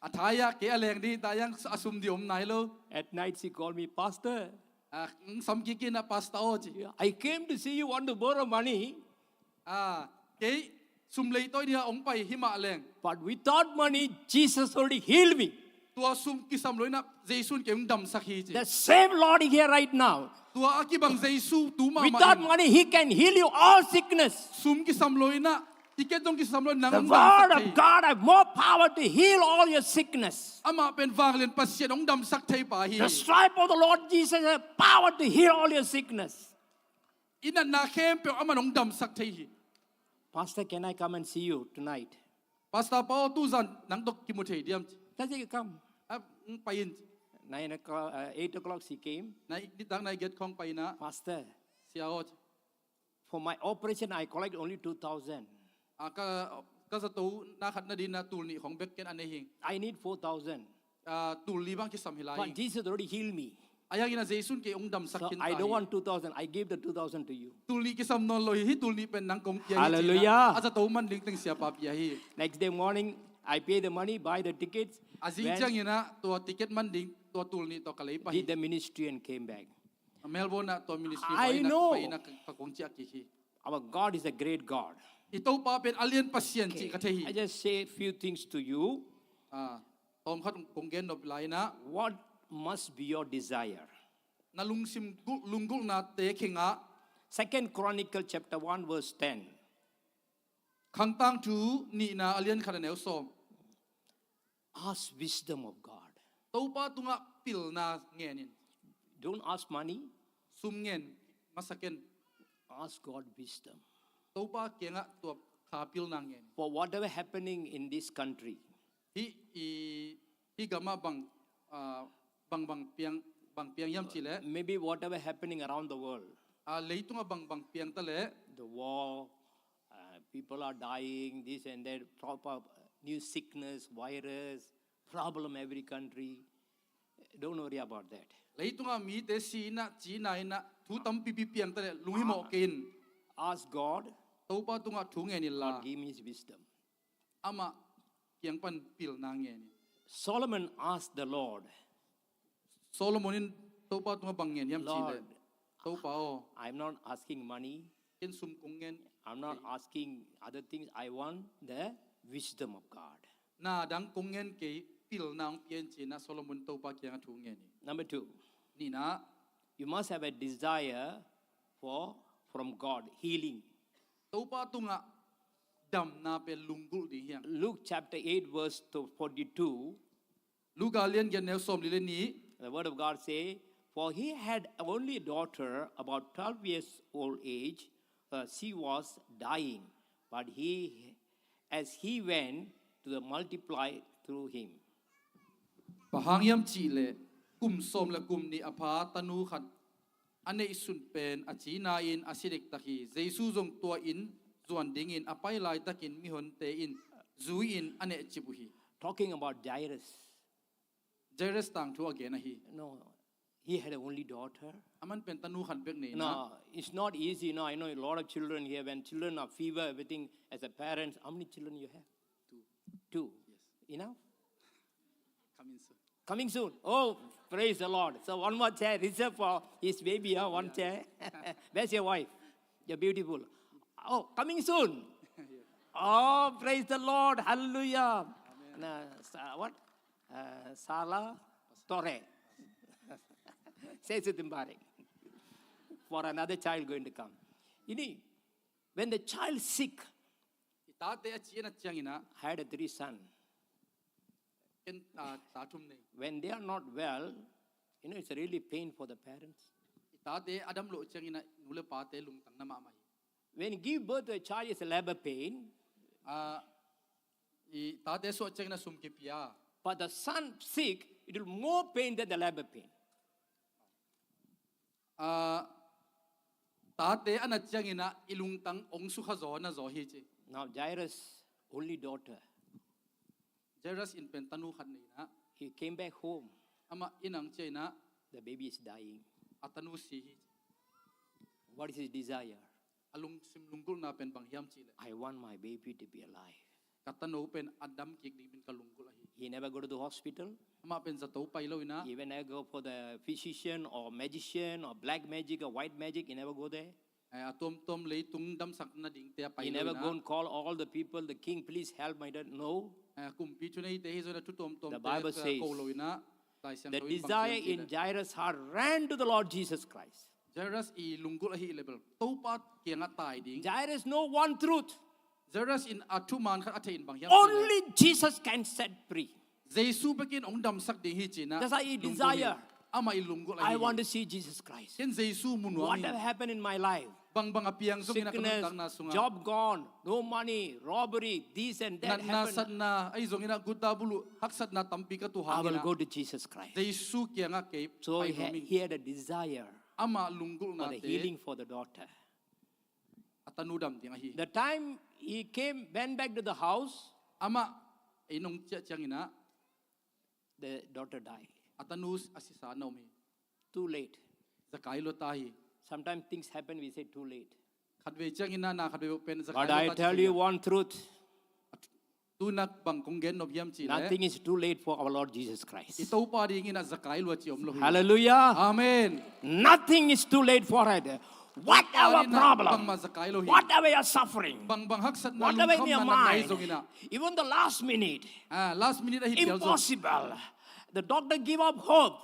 A thai ah kei a leng ding ta yang a sum ding om nai lo. At night, she called me, Pastor, Ah, ong sam kik ina, Pastor aw ci. I came to see you, want to borrow money. Ah, kei sum leitawi dia ong pai hi mah leng. But without money, Jesus already healed me. Tua sum kisam lo ina Jesu in kei ong damsak hi ci. The same Lord here right now. Tua a kibang Jesu tu mahmah Without in. Money, he can heal you all sickness. Sum kisam lo ina, ticket zong kisam lo ina, The ong word damsak of thei. God have more power to heal all your sickness. Amah pen vanglian Pasian ong damsak thei pa hi. The stripe of the Lord Jesus have power to heal all your sickness. I natna khempeuh amah in ong damsak thei hi. Pastor, can I come and see you tonight? Pastor pa aw, tuzan nang tawh kimu thei diam ci. That's it, come. Ah, ong pai in ci. Nine o'clock, uh, eight o'clock she came. Nai, nitak nai get khawng pai ina. Pastor, Sia aw ci. For my operation, I collect only two thousand. Ah, ka, ka zato na khat nading ah tul nih khong bek ken a nei hing. I need four thousand. Ah, tul li bang kisam hi lai. But Jesus already healed me. A yang in a Jesu in kei ong damsak. So khin I ta don't hi. Want two thousand. I give the two thousand to you. Tul nih kisam nawn lo hi, hi tul nih pen nang kong pia hi. Hallelujah. Cina a zato man ding teng Siapa pia hi. Next day morning, I pay the money, buy the tickets. A zing ciang in a tua ticket man ding, tua tul nih tua ka lei pah hi. Did the ministry and came back. Melbourne ah tua ministry I know. Pai in a ka, ka kong ciah kik hi. Our God is a great God. I Topa pen a lian Pasian cih ka thei hi. I just say a few things to you. Ah, tawm khat kong gen nop lai in a. What must be your desire? Na lungsim gul-, lunggulhnate khengah. Second Chronicle chapter one verse ten. Khangtangthu nihna a lian khat a neu sawm. Ask wisdom of God. Topa tungah pilna ngen in. Don't ask money. Sum ngen masa ken. Ask God wisdom. Topa kiangah tua kha pilna ngen. For whatever happening in this country. Hi, i, hi gamah bang, ah, bang, bang piang, bang piang hiam cih leh. Maybe whatever happening around the world. Ah, leitungah bang, bang piang ta leh. The war, uh, people are dying, this and that, proper new sickness, virus, problem every country. Don't worry about that. Leitungah mite si in a, cina in a, thu tampipi piang ta leh lunghimawh kei in. Ask God. Topa tungah thu ngen inla. God, give me his wisdom. Amah kiang pan pilna ngen in. Solomon asked the Lord. Solomon in Topa tungah bang ngen hiam cih leh. Lord, Topa aw. I'm not asking money. Ken sum kong ngen. I'm not asking other things. I want the wisdom of God. Na dang kong ngen kei, pilna ong pia in cina Solomon Topa kiangah thu ngen hi. Number two. Nihna. You must have a desire for, from God, healing. Topa tungah damna pen lunggulh ding hi hang. Luke chapter eight verse forty-two. Luka lian giat neu sawmli le nih. The word of God say, for he had only daughter about twelve years old age, uh, she was dying, but he, as he went to the multiply through him. Bang hang hiam cih leh kum sawm le kum nih a pha tanu khat a neihsun pen a cina in a si dektak hi. Jesu zong tua inn zuan dingin a pai laitakin mihonte in zui-in a nehcip uh hi. Talking about Jairus. Jairus tangthu a gen ahi. No, he had an only daughter. Aman pen tanu khat bek nei na. No, it's not easy. No, I know a lot of children here. When children are fever, everything, as a parents, how many children you have? Two. Two. Yes. Enough? Coming soon. Coming soon. Oh, praise the Lord. So one more chair reserved for his baby, huh? One chair. Where's your wife? You're beautiful. Oh, coming soon. Oh, praise the Lord. Hallelujah. Amen. Nah, sa-, what? Uh, Sala Torre. Say something about it. For another child going to come. Ini, when the child sick, i tate a ci a na ciangin ah, had a three son. Ken, ah, ta thum nei. When they are not well, you know, it's really pain for the parents. I tate a dam loh ciangin ah nu le pate lungtang na mahmah hi. When you give birth to a child, it's a labor pain. Ah, i tate suah ciangin ah sum kipia. But the son sick, it will more pain than the labor pain. Ah, tate a na ciangin ah i lungtang ong sukha zaw na zaw hi ci. Now Jairus, only daughter. Jairus in pen tanu khat nei na. He came back home. Amah inn ang ciah in ah. The baby is dying. A tanu si hi. What is his desire? A lungsim lunggulhna pen bang hiam cih leh. I want my baby to be alive. Ka tanu pen a dam kik ding pen ka lunggulh ahi. He never go to the hospital. Amah pen zato pai lo in ah. He even never go for the physician or magician or black magic or white magic. He never go there. Eh, a tuamtuam leitung damsak nadingte a pai lo in ah. He never go and call all the people, the king, please help my dad. No. Eh, kumpi thuneite hi zong in ah thu tuamtuamte ko lo in ah. The Bible says, the desire in Jairus' heart ran to the Lord Jesus Christ. Jairus i lunggulh ahi level Topa kiangah tai ding. Jairus know one truth. Jairus in a thuman khat a thei in bang hiam cih leh. Only Jesus can set free. Jesu bekin ong damsak ding hi ci in ah. That's why he desire. Amah i lunggulh ahi. I want to see Jesus Christ. Ken Jesu mu nuam hi. Whatever happened in my life. Bangbang a piang zong in ah ka nuntakna sungah. Sickness, job gone, no money, robbery, this and that happened. Natna satna ahi zong in ah gutta bulu haksatna tampi ka tuh hangin ah. I will go to Jesus Christ. Jesu kiangah kei pai nuam ing. So he had a desire. Amah lunggulhnate. For the healing for the daughter. tanu dam ding ahi. The time he came, went back to the house, Amah inn hong ciah ciangin ah the daughter died. a tanu a sisa na om hi. Too late. Zakai lua ta hi. Sometimes things happen, we say too late. Khatvei ciangin ah na khatvei pen zakai But lua I ta tell ci you hi. One truth. Tu nak bang kong gen nop hiam ci le. Nothing is too late for our Lord Jesus Christ. I Topa dingin ah zakai lua ci om lo hi. Hallelujah. Amen. Nothing is too late for it. Whatever Topa dingin ah problem, bangmah zakai lo hi. Whatever you're suffering, Bang bang haksatna whatever in your lungkhamna nai mind, zongin ah. Even the last minute, Ah, last minute ahi pial zong. Impossible. The doctor give up hope.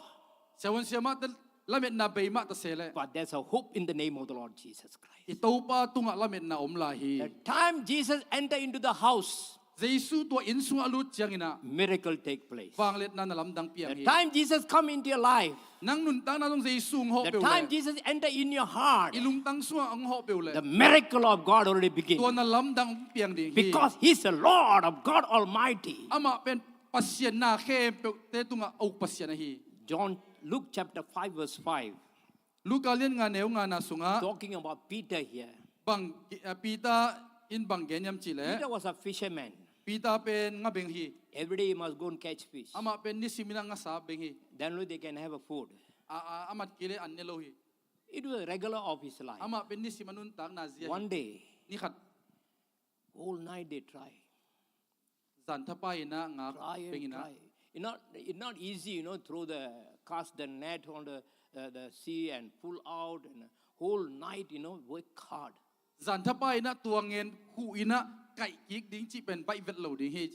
Siavuan siamah te lametna bei mah ta se le. But there's a hope in the name of the Lord Jesus Christ. I Topa tungah lametna om lai hi. The time Jesus entered into the house, Jesu tua inn sungah a lut ciangin ah miracle take place. Vangliatna na lamdang piang The hi. Time Jesus come into your life, Nang nuntakna zong Jesu hong hawh the peuh time le. Jesus enter in your heart, I lungtang sungah hong hawh peuh le. The miracle of God already begin. Tua na lamdang piang ding hi. Because he's the Lord of God Almighty. Amah pen Pasian na khempeuhte tungah a uk Pasian ahi. John, Luke chapter five verse five. Luka lian nga neu nga na sungah Talking about Peter here. Bang, eh, Peter in bang gen hiam ci le. Peter was a fisherman. Peter pen nga beng hi. Every day he must go and catch fish. Amah pen nisim in ah ngasa beng hi. Then only they can have a food. A, a, a mat kei le an ne lo hi. It was a regular of his life. Amah pen nisim a nuntakna zia hi. One day, Ni khat whole night they try. zan thapai in ah ngak Try beng and in ah. Try. It's not, it's not easy, you know, throw the, cast the net on the, uh, the sea and pull out and whole night, you know, work hard. Zan thapai in ah tua ngen khuh in ah kaih kik ding cih pen baih vet lo ding hi.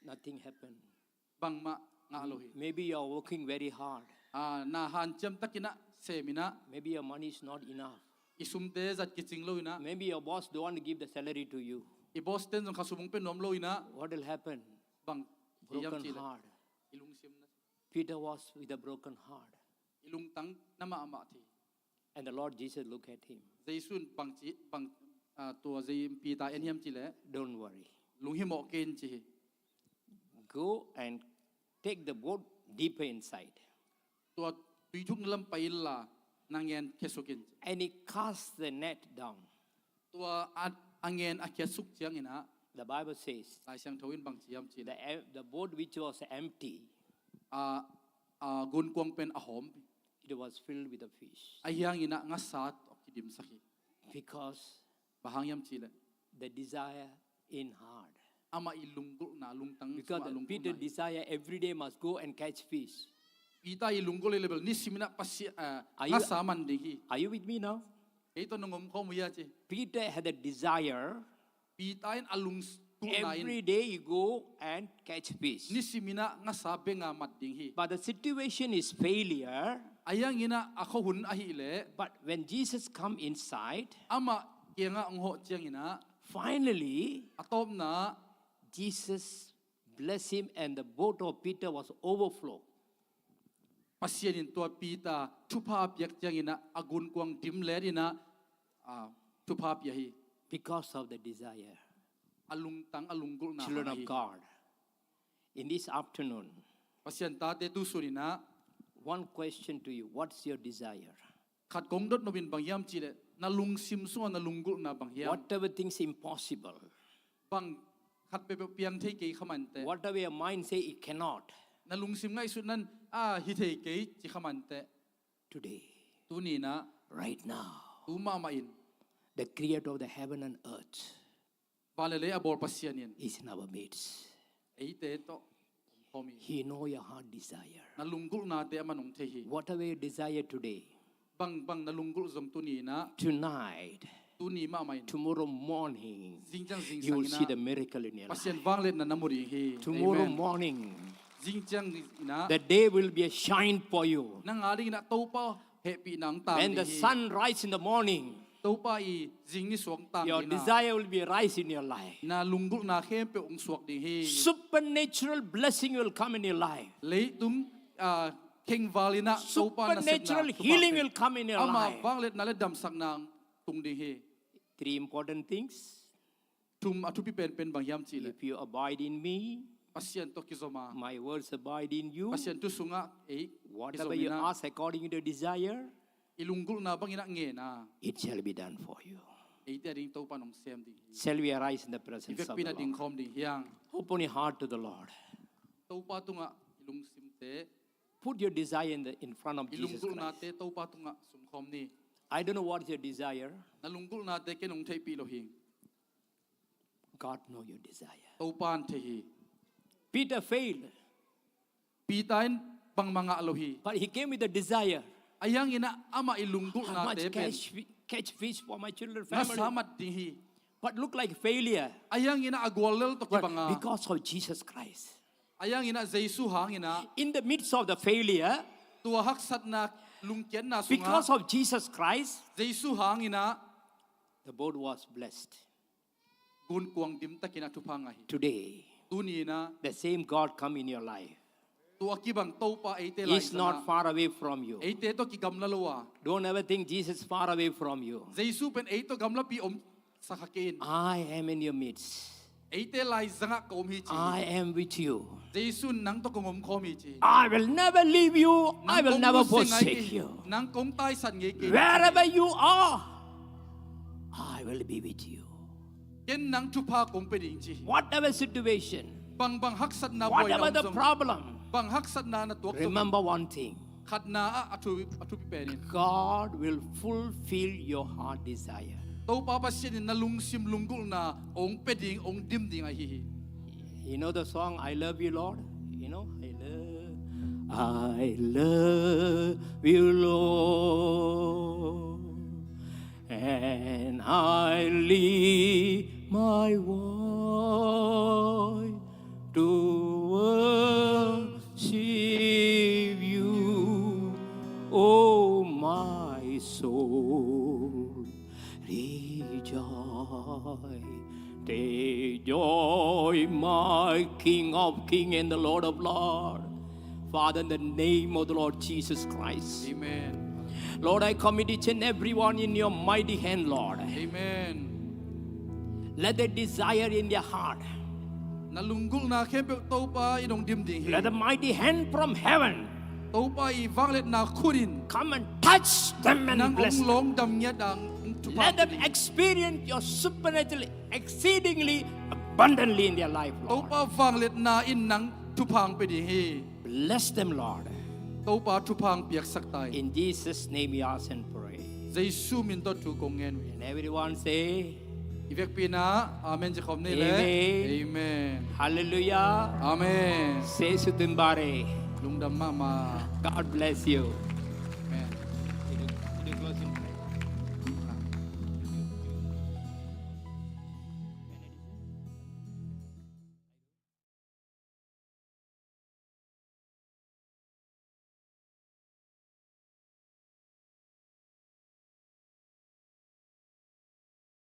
Nothing happened. Bangmah ngah lo hi. Maybe you are working very hard. Ah, na hanciam takin ah sem in ah. Maybe your money is not enough. I sumte zat kicing lo in ah. Maybe your boss don't want to give the salary to you. I boss ten zong kha sum hong pe nuam lo in ah. What will happen? Bang hi hiam Broken ci le. Heart. I lungsim na. Peter was with a broken heart. I lungtang na mahmah thei. And the Lord Jesus looked at him. Jesu in bang ci, bang, ah, tua Peter en hiam ci le. Don't worry. Lunghimawh kei in ci hi. Go and take the boat deeper inside. Tua tuithuk na lam pai inla na ngen khesuk in. And he cast the net down. Tua a, a ngen a khesuk ciangin ah. The Bible says Lai Siangtho in bang ci hiam ci le. The, em- the boat which was empty, A, a gunkuang pen a hawm. It was filled with the fish. A hiangin ah ngasa tawh kidimsak hi. Because Bang hang hiam ci le. The desire in heart. Amah i lunggulhna lungtang. Because Amah the lunggulhna Peter hi. Desire every day must go and catch fish. Peter i lunggulh i level nisim in ah Pasian, ah, Are you- ngasa man ding hi. Are you with me now? Ei tawh nong om khawm uh hia ci. Peter had a desire. Peter in a lunggulhna in. Every day you go and catch fish. Nisim in ah ngasa benga mat ding hi. But the situation is failure. A hiangin ah a khuahun ahih leh. But when Jesus come inside, Amah kiangah hong hawh ciangin ah. Finally, A tawpna. Jesus bless him and the boat of Peter was overflow. Pasian in tua Peter thupha piak ciangin ah a gunkuang dim let in ah, ah, thupha pia hi. Because of the desire. A lungtang a lunggulhna Children hang of ahi. God, in this afternoon, Pasian tate tu sun in ah. One question to you. What's your desire? Khat kong dot nop in bang hiam ci le. Na lungsim sungah na lunggulhna bang hiam. Whatever things impossible. Bang khat peuhpeuh piang thei kei kha manteh. Whatever your mind say it cannot. Na lungsim ngaihsut nan a hi thei kei ci kha manteh. Today, Tuni in ah. Right now, Tu mahmah in. The creator of the heaven and earth Van le lei a bawl Pasian in. Is in our midst. Eite tawh. Hawm hi. He know your heart desire. Na lunggulhnate a man hong thei hi. Whatever your desire today, Bang bang na lunggulh zong tuni in ah. Tonight, Tuni mahmah in. Tomorrow morning, Zingciang zingsang you will in ah. See the miracle in your life. Pasian vangliatna na mu ding hi. Tomorrow Amen. Morning, Zingciang in ah. The day will be a shine for you. Nang a dingin ah Topa hehpihna hong tang ding hi. When the sun rise in the morning, Topa i zing nisuak tang your ding ah. Desire will be rise in your life. Na lunggulhna khempeuh hong suak ding hi. Supernatural blessing will come in your life. Leitung, ah, khengval in ah Topa nasepna Supernatural healing will come in your life. Amah vangliatna le damsakna tung ding hi. Three important things. Thum a thupi penpen bang hiam ci le. If you abide in me, Pasian tawh kizom a. My words abide in you. Pasian thu sungah ei Whatever kizom you in ah. Ask according to your desire, I lunggulhna bangin ah ngen a. It shall be done for you. eite ading Topa in hong sem ding hi. Shall we arise in the I presence of vekpi-in the a ding Lord? Khawm ding hi hang. Open your heart to the Lord. Topa tungah i lungsimte Put your desire in the, in front of I Jesus Christ. Lunggulhnate Topa tungah sumkhawm ni. I don't know what is your desire. Na lunggulhnate ken hong theihpih lo hi. God know your desire. Topa in thei hi. Peter failed. Peter in bangmah ngah lo hi. But he came with a desire. Ahi hangin ah amah i lunggulhnate pen. How much catch, catch fish for my children, family? Ngasa mat ding hi. But look like failure. Ahi hangin ah a guallel tawh kibang a. But because of Jesus Christ. Ahi hangin ah Jesu hangin ah. In the midst of the failure, tua haksatna lungkiatna sungah, because of Jesus Christ, Jesu hangin ah, the boat was blessed. Gunkuang dimtakin a thupha ngah hi. Today, tuni-in ah, the same God come in your life. Tua kibang Topa eite lai zangah. He's not far away from you. Eite tawh kigamla lo a. Don't ever think Jesus is far away from you. Jesu pen ei tawh gamlapi om sa kha kei in. I am in your midst. Eite lai zangah ka om hi ci. I am with you. Jesu in nang tawh kong omkhawm hi ci. I will never leave you. I will never forsake you. Nang kong nusia ngei kei. Nang kong taisan ngei kei. Wherever you are, I will be with you. Ken nang thupha kong pia ding ci hi. Whatever situation, bangbang haksatna buaina om zong, whatever the problem, bang haksatna na tuak zong, remember one thing. Khatna ah a thu, a thupi pen in, God will fulfill your heart desire. Topa Pasian in na lungsim lunggulhna hong pia ding, hong dim ding ahi hi. You know the song, I Love You, Lord? You know, I love, I love you, Lord. And I lift my voice to worship you, oh my soul, rejoice. Take joy, my King of kings and the Lord of lords. Father, in the name of the Lord Jesus Christ. Amen. Lord, I commit each and every one in your mighty hand, Lord. Amen. Let the desire in their heart. Na lunggulhna khempeuh Topa in hong dim ding hi. Let the mighty hand from heaven. Topa i vangliatna khut in. Come and touch them and bless them. Nang hong lawngdam ngiat a, hong thupha pia ding. Let them experience your supernatural, exceedingly abundantly in their life, Lord. Topa vangliatna in nang thupha hong pia ding hi. Bless them, Lord. Topa thupha hong piaksak ta in. In Jesus' name we ask and pray. Jesu min tawh thu kong ngen uh hi. And everyone say, i vekpi-in ah amen ci khawm ni le. Amen. Amen. Hallelujah. Amen. Jesu tuin bare. Lungdam mahmah. God bless you.